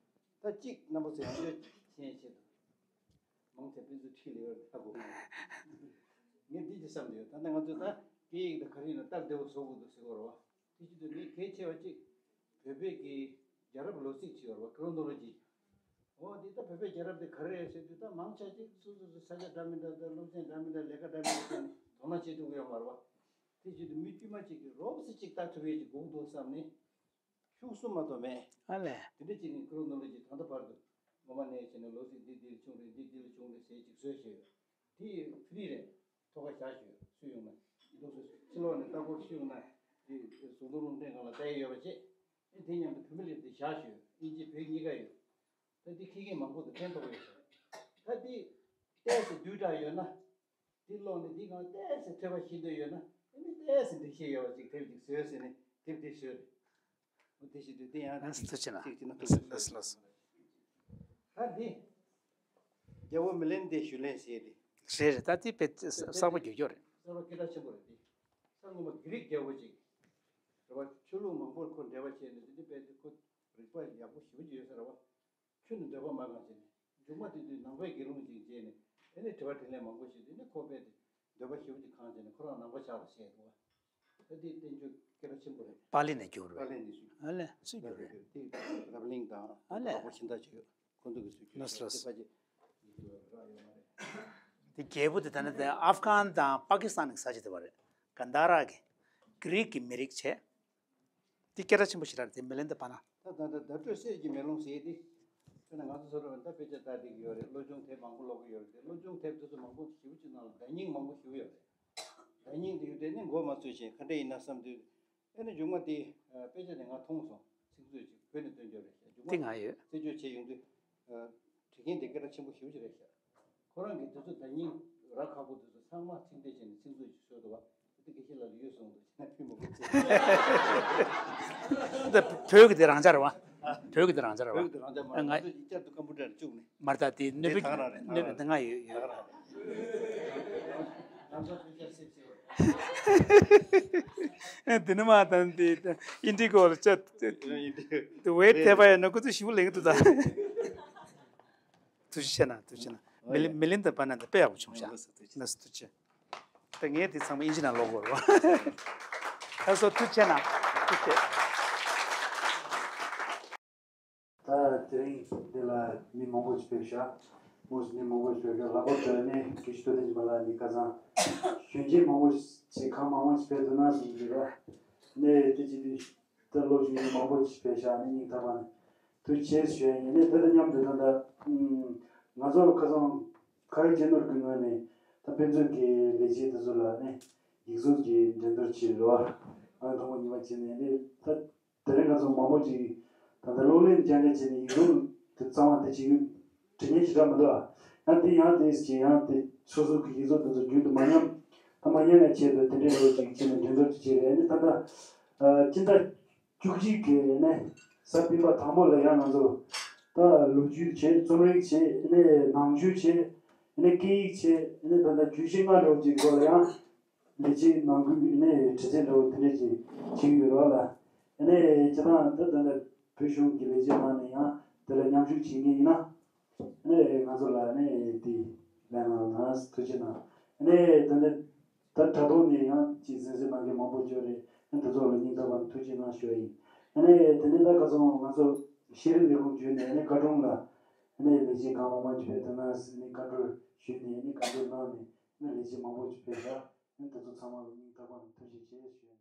ད་གཅིག་རྣམ་པ་ཚོས་ཡང་བསྐྱར་མཁྱེན་ཆེད་དུ། མང་ཆེ་ཕན་ཚུན་ཁྲིད་ལེ་ཡོད་ལྟ་གོ། ངས་འདི་ཅི་བསམ་དུ་ཡོད། ད་ལྟ་ང་ཚོས་ད་སྐད་ཡིག་དང་ག་རེ་ཡིན་ན་ལྟར་བདེ་བོ་བཟོ་དགོས་འདུག་ཟེར་གོ་རེད་བ། དེ་བཞིན་དུ་ངས་གལ་ཆེ་བ་གཅིག་བོད་པའི་གི་རྒྱལ་རབས་ལོ་ཚིགས་ཅིག་ཡོད་རེད་བ། ཁོ་རོ་ནོ་ལོ་ཇི། འོ་འདི་ལྟ་བོད་པའི་རྒྱལ་རབས་དེ་ག་རེ་རེད་ཟེར་དུས་ད་མང་ཆེ་ཅིག་སོ་སོ་སོ་ས་ཆ་འདྲ་མི་འདྲ་དང་སློབ་ཚན་འདྲ་མི་འདྲ་ལས་ཀ་འདྲ་མི་འདྲ་བྱས་ནས་དོ་སྣང་བྱེད་ཐུབ་ཀྱི་ཡོད་མ་རེད་བ། དེ་བཞིན་དུ་མི་དཀྱུས་མ་ཅིག་གིས་རོབ་ཙམ་ཅིག་ལྟ་ཐུབ་ཡས་ཅིག་དགོས་འདུག་བསམ་ནས། ཤུགས་གསུམ་མ་གཏོགས་མེད། ཨ་ལས། དེ་འདྲ་ཅིག་ནི་ཁོ་རོ་ནོ་ལོ་ཇི་ད་ལྟ་བར་དུ་སྔོན་མ་ནས་བྱས་ནས་ལོ་ཚིགས་འདི་འདི་ལ་བྱུང་རེད། འདི་འདི་ལ་བྱུང་རེད་ཟེར་ཅིག་བཟོས་བཞག་ཡོད། དེ་ཡི་ཕི་རི་རེད། ཐོ་ཁ་བཞག་ཞུ་སུ་ཡོང་ན་འདུག་སེ་ཕྱི་ལོགས་ནས་ལྟ་སྐོར་ཞུ་ཡོང་ན་དེ་གཟུགས་མཐོང་རླུང་འཕྲིན་སྒང་ལ་བལྟས་ཡོད་པ་བྱས། ཨེ་དེ་མཉམ་དུ་ཕེ་མི་ལི་དེ་བཞག་ཞུ། ཨིན་ཇི་བོད་གཉིས་ཀ་ཡོད། ད་འདི་ཁྱེད་མཁན་མང་པོ་དང་ཕན་ཐོགས་ཡོད་ས། ད་འདི་ཏོག་ཙམ་བསྡུས་དྲགས་ཡོད་ན། འདི་ཀློག་ནས་འདི་སྒང་ཏོག་ཙམ་ཐོས་པ་ཤེས་འདོད་ཡོད་ན། ཨ་ནི་ཏོག་ཙམ་འགྲེལ་བཤད་ཡོད་པ་ཅིག་དེབ་ཅིག་བཟོས་ཟེར་ནས་དེབ་འདི་བཟོས་རེད། འོ་དེ་བཞིན་དུ་འདི་ཡང་ལགས་སོ། ཐུགས་རྗེ་ཆེ་གནང་། ཅིག་ཅིག་ན་ལགས་སོ་ལགས་སོ་ལགས་སོ། ད་འདི་རྒྱལ་པོ་མི་ལན་དེ་ཞུ་ལན་ཟེར་ཏེ། རེད་རེད། ད་འདི་དཔེ་གསར་པ་བསྒྱུར་རྒྱུ་རེད། གསར་པ་སྐད་གྲགས་ཆེན་པོ་རེད་འདི། ས་སྔོན་མ་གྷི་རིག་རྒྱལ་པོ་ཅིག་རེད་བ། ཆོས་ལུགས་མང་པོར་ཁོ་འབྲེལ་བ་བྱས་ནས་འདི་འདི་དཔེ་དེ་ཁོ་རིག་པ་ཡག་པོ་ཞེ་པོ་ཅིག་ཡོད་ས་རེད་བ། ཆོས་ནི་འདོད་པ་མ་གང་བྱས་ནས། མཇུག་མ་དེ་དུས་ནང་པའི་དགེ་སློང་ཅིག་མཇལ་ནས་ཨེ་ནས་དྲི་བ་དྲིས་ལན་མང་པོ་ཞུས་དུས་ནི་ཁོ་དཔེ་དེ་འདོད་པ་ཞེ་པོ་ཅིག་གང་བྱས་ནས་ཁོ་རང་ནང་པ་ཆགས་པ་བཤད་འདུག་བ། ད་དེ་བསྟན་བཅོས་སྐད་གྲགས་ཆེན་པོ་རེད། པཱ་ལི་ནས་བསྒྱུར་བ་པཱ་རེད། ལི་ནས་བསྒྱུར། ཨ་ལས་སུས་བསྒྱུར་རེད། དེ་རབ་གླིང་དང་ཨ་ལས་གྲོགས་པོ་གཞན་དག་ཅིག་ཡོད། ཁོང་ཚོ་གིས་སུས་བསྒྱུར་ལགས་སོ་ལགས་སོ། དེ་ཕ་གི་དེ་རྒྱལ་པོ་དེ་ད་ནི་དེ་ཨབ་གྷན་དང་པ་ཀི་སི་ཐན་གྱི་ས་ཆ་དེ་བ་རེད། གན་དྷ་ར་གི་གྷི་རིག་གི་མི་རིགས་བྱས། དེ་སྐད་གྲགས་ཆེན་པོ་ཞིག་རེད་དེ་མི་ལན་དུ་པ་ན། ད་ད་ད་བརྡ་སྤྲོད་གསེར་གྱི་མེ་ལོང་ཟེར་ཏེ། དཔེར་ན་ང་ཚོ་ཚོ་རོ་ད་དཔེ་ཆ་ལྟ་བསྡད་ཀྱི་ཡོད་རེད། སློབ་སྦྱོང་དེབ་མང་པོ་ཀློག་གི་ཡོད་རེད་དེ། སློབ་སྦྱོང་དེབ་དེ་ཚོ་མང་པོ་ཞེ་པོ་ཅིག་ནང་ལ་བརྡ་རྙིང་མང་པོ་ཞེ་པོ་ཡོད་རེད། ད་སྙིང་དེ་ཡོད་དེ་ནི་མགོ་མ་ཚོས་ཤིང་ག་འདྲ་ཡིན་ན་བསམ་དུས། ཨེ་ནི་མཇུག་མ་དེ་དཔེ་ཆ་དེ་ང་མཐོང་སོང་། ཚིག་མཛོད་ཅིག་བོད་ནས་བཏོན་འཇོག་རེད་ཤག་མཇུག་དེ་མ་ང་ཡོད། རྩད་གཅོད་བྱས་ཡོང་དུས། བྲིས་མཁན་དེ་སྐད་གྲགས་ཆེན་པོ་ཞེ་པོ་ཅིག་རེད་ཤག་ཁོ་རང་གིས་དེ་ཚོ་ད་སྙིང་རག་ཁག་པོ་དེ་ཚོ་ཚང་མ་ཚིག་འགྲེལ་བྱས་ནས་ཚིག་མཛོད་ཅིག་བཟོས་འདུག་བ། དེ་དགེ་བཤེས་ལགས་ལ་ཡོད་གསུངས་འདུག་བྱས་ན་ཕུལ་མི་དགོས་ཚེ། ད་བོད་ཀྱི་དེ་རང་འཇགས་རེད་བ། བོད་ཀྱི་དེ་རང་འཇགས་རེད་བ། བོད་ཀྱི་དེ་རང་འཇགས་མ་རེད། ང་ཚོ་བསྐྱར་དུ་ཀམ་པུ་ཊར་བཅུག་ནས། མ་རེད། ད་དེ་གནོད་པའི་དེ་ད་ག་རང་རེད། གནོད་པའི་དེ་ང་ཡོད་ཡོད། ད་ག་རང་རེད། རང་ཚོ་བོད་ཀྱི་སེམས་ཤེས་པ། དེ་ནི་མ་དང་དེ་ཨིན་ཌི་གོ་ལ་ཅད་དེ་ཝེ་ཊི་ཐེབས་པ་ཡིན་ན་ཁོ་ཚོ་ཞིབ་ལེགས་འདུག་ད། ཐུགས་རྗེ་ཆེ་གནང་། ཐུགས་རྗེ་ཆེ་གནང་། མི་ལི་མི་ལིན་ད་པ་ན་ད་དཔེ་ཡག་པོ་བྱུང་ཤག་ལགས་སོ་ཐུགས་རྗེ། ལགས་སོ་ཐུགས་རྗེ། ད་ངས་དེ་ཚང་མ་ཨིན་ཇི་ནང་ཀློག་དགོས་རེད་བ། ལགས་སོ་ཐུགས་རྗེ་གནང་། ཐུགས་རྗེ། ད་དེ་རིང་འདི་ལ་མི་མང་པོ་ཞིག་ཕེབས་ཤག་མོས་མི་མང་པོ་ཞིག་ཕེབས་ཤག་ལྷག་པར་དུ་ནི་དགེ་བཤེས་བསྟོད་ལྡན་འབྱེད་མ་ལགས་ནི་ཁ་སང་གཞོན་སྐྱེས་མང་པོ་ཞིག་གང་མང་མང་ཞིག་ཕེབས་འདུག་ན་ཟེར་གྱི་རེད་བ། ནས་དེ་ཅི་དུས་ད་ལོ་རྒྱུས་མང་པོ་ཞིག་ཕེབས་ཤག་ནི་སྙིང་ཐག་པ་ནས་ཐུགས་རྗེ་ཆེ་ཞུ་ཡ་ཡིན། ནས་དེ་དང་མཉམ་དུ་ད་ལྟ་ང་ཚོ་ཁ་སང་ཁ་ཡོད་གཅེས་ནོར་གྱི་ངོས་ནས་ད་ཕན་ཚུན་གྱི་ལས་བྱེད་དེ་ཚོ་ལ་ནི་ཡིག་གཟུགས་ཀྱི་འགྲན་བསྡུར་བྱས་རེད་བ། ང་ཐོག་མ་ཉི་མ་བྱས་ནས་ནི་ད། དེ་རིང་ང་ཚོ་མང་པོ་ཅིག་ད་ལྟ་གློག་ཀླད་རྐྱང་རྐྱང་བྱས་ནས་ཡིག་ཚང་དེ་གཙང་མ་དེ་བྱེད་ཀྱི་དྲི་ངན་ཞེ་དྲག་མི་འདུག་ཨ། ཡང་དེ་ཡང་དེ་བྱས་ཡང་དེ་སོ་སོ་གི་ཡིག་ཚང་དེ་ཚོ་རྒྱུན་དུ་མ་ཉམས། ད་མ་ཉམས་ཡ་ཆེད་དུ་དེ་འདྲའི་ལོ་ཅིག་བྱས་ནས་འགྲན་བསྡུར་ཅིག་བྱས་རེད། ཨ་ནི་ད་ལྟ་སྤྱི་ཟླ་བཅུ་གཅིག་གི་ནས་གཟའ་སྤེན་པ་དང་པོ་ལ་ཡང་ང་ཚོ་ད་ལོ་རྒྱུས་བྱས། རྩོམ་རིག་བྱས། ཨ་ནི་ནང་ཆོས་བྱས། ཨ་ནི་སྐད་ཡིག་བྱས། ཨ་ནི་ད་ལྟ་རྒྱུད་བཞི་ལྔ་འདྲ་བོ་ཅིག་སྐོར་ལ་ཡང་། ལས་བྱེད་ནང་ཁུལ་ནས་དྲི་རྩད་འདྲ་བོ་དེ་འདྲས་ཅིག་བྱེད་ཀྱི་ཡོད་རེད་བ་ལ། ནས་སྤྱིར་བཏང་ད་ལྟ་བོད་གཞུང་གི་ལས་བྱེད་ནང་ནས་ཡང་དེ་ལ་མཉམ་ཞུགས་བྱེད་མཁན་ཡིན་ན། ནས་ང་ཚོ་ལ་ནས་དེ་ལན་གནང་ན་ཐུགས་རྗེ་གནང་། ནས་ད་ལྟ་ད་དྲ་ཐོག་ནས་ཡང་ཅིག་གཟིགས་གཟིགས་གནང་མཁན་མང་པོ་ཡོད་རེད། ནས་དེ་ཚོ་ལ་སྙིང་ཐག་པ་ནས་ཐུགས་རྗེ་གནང་ཞུ་བ་ཡིན། ནས་དེ་ནས་ད་ཁ་སང་ང་ཚོ་ཤེས་རིག་ལས་ཁུངས་བརྒྱུད་ནས་ནས་བཀའ་དྲུང་ལ་ནས་ལས་བྱེད་གང་མང་མང་ཅིག་ཕེབས་ཐུབ་ན་ཟེར་ནས་བཀའ་འཁྲོལ་ཞུས་ནས་ནས་བཀའ་འཁྲོལ་གནང་ནས་ནས་ལས་བྱེད་མང་པོ་ཅིག་ཕེབས་ཤག་ནས་དེ་ཚོ་ཚང་མ་ལ་སྙིང་ཐག་པ་ནས་ཐུགས་རྗེ་ཆེ་ཞུ།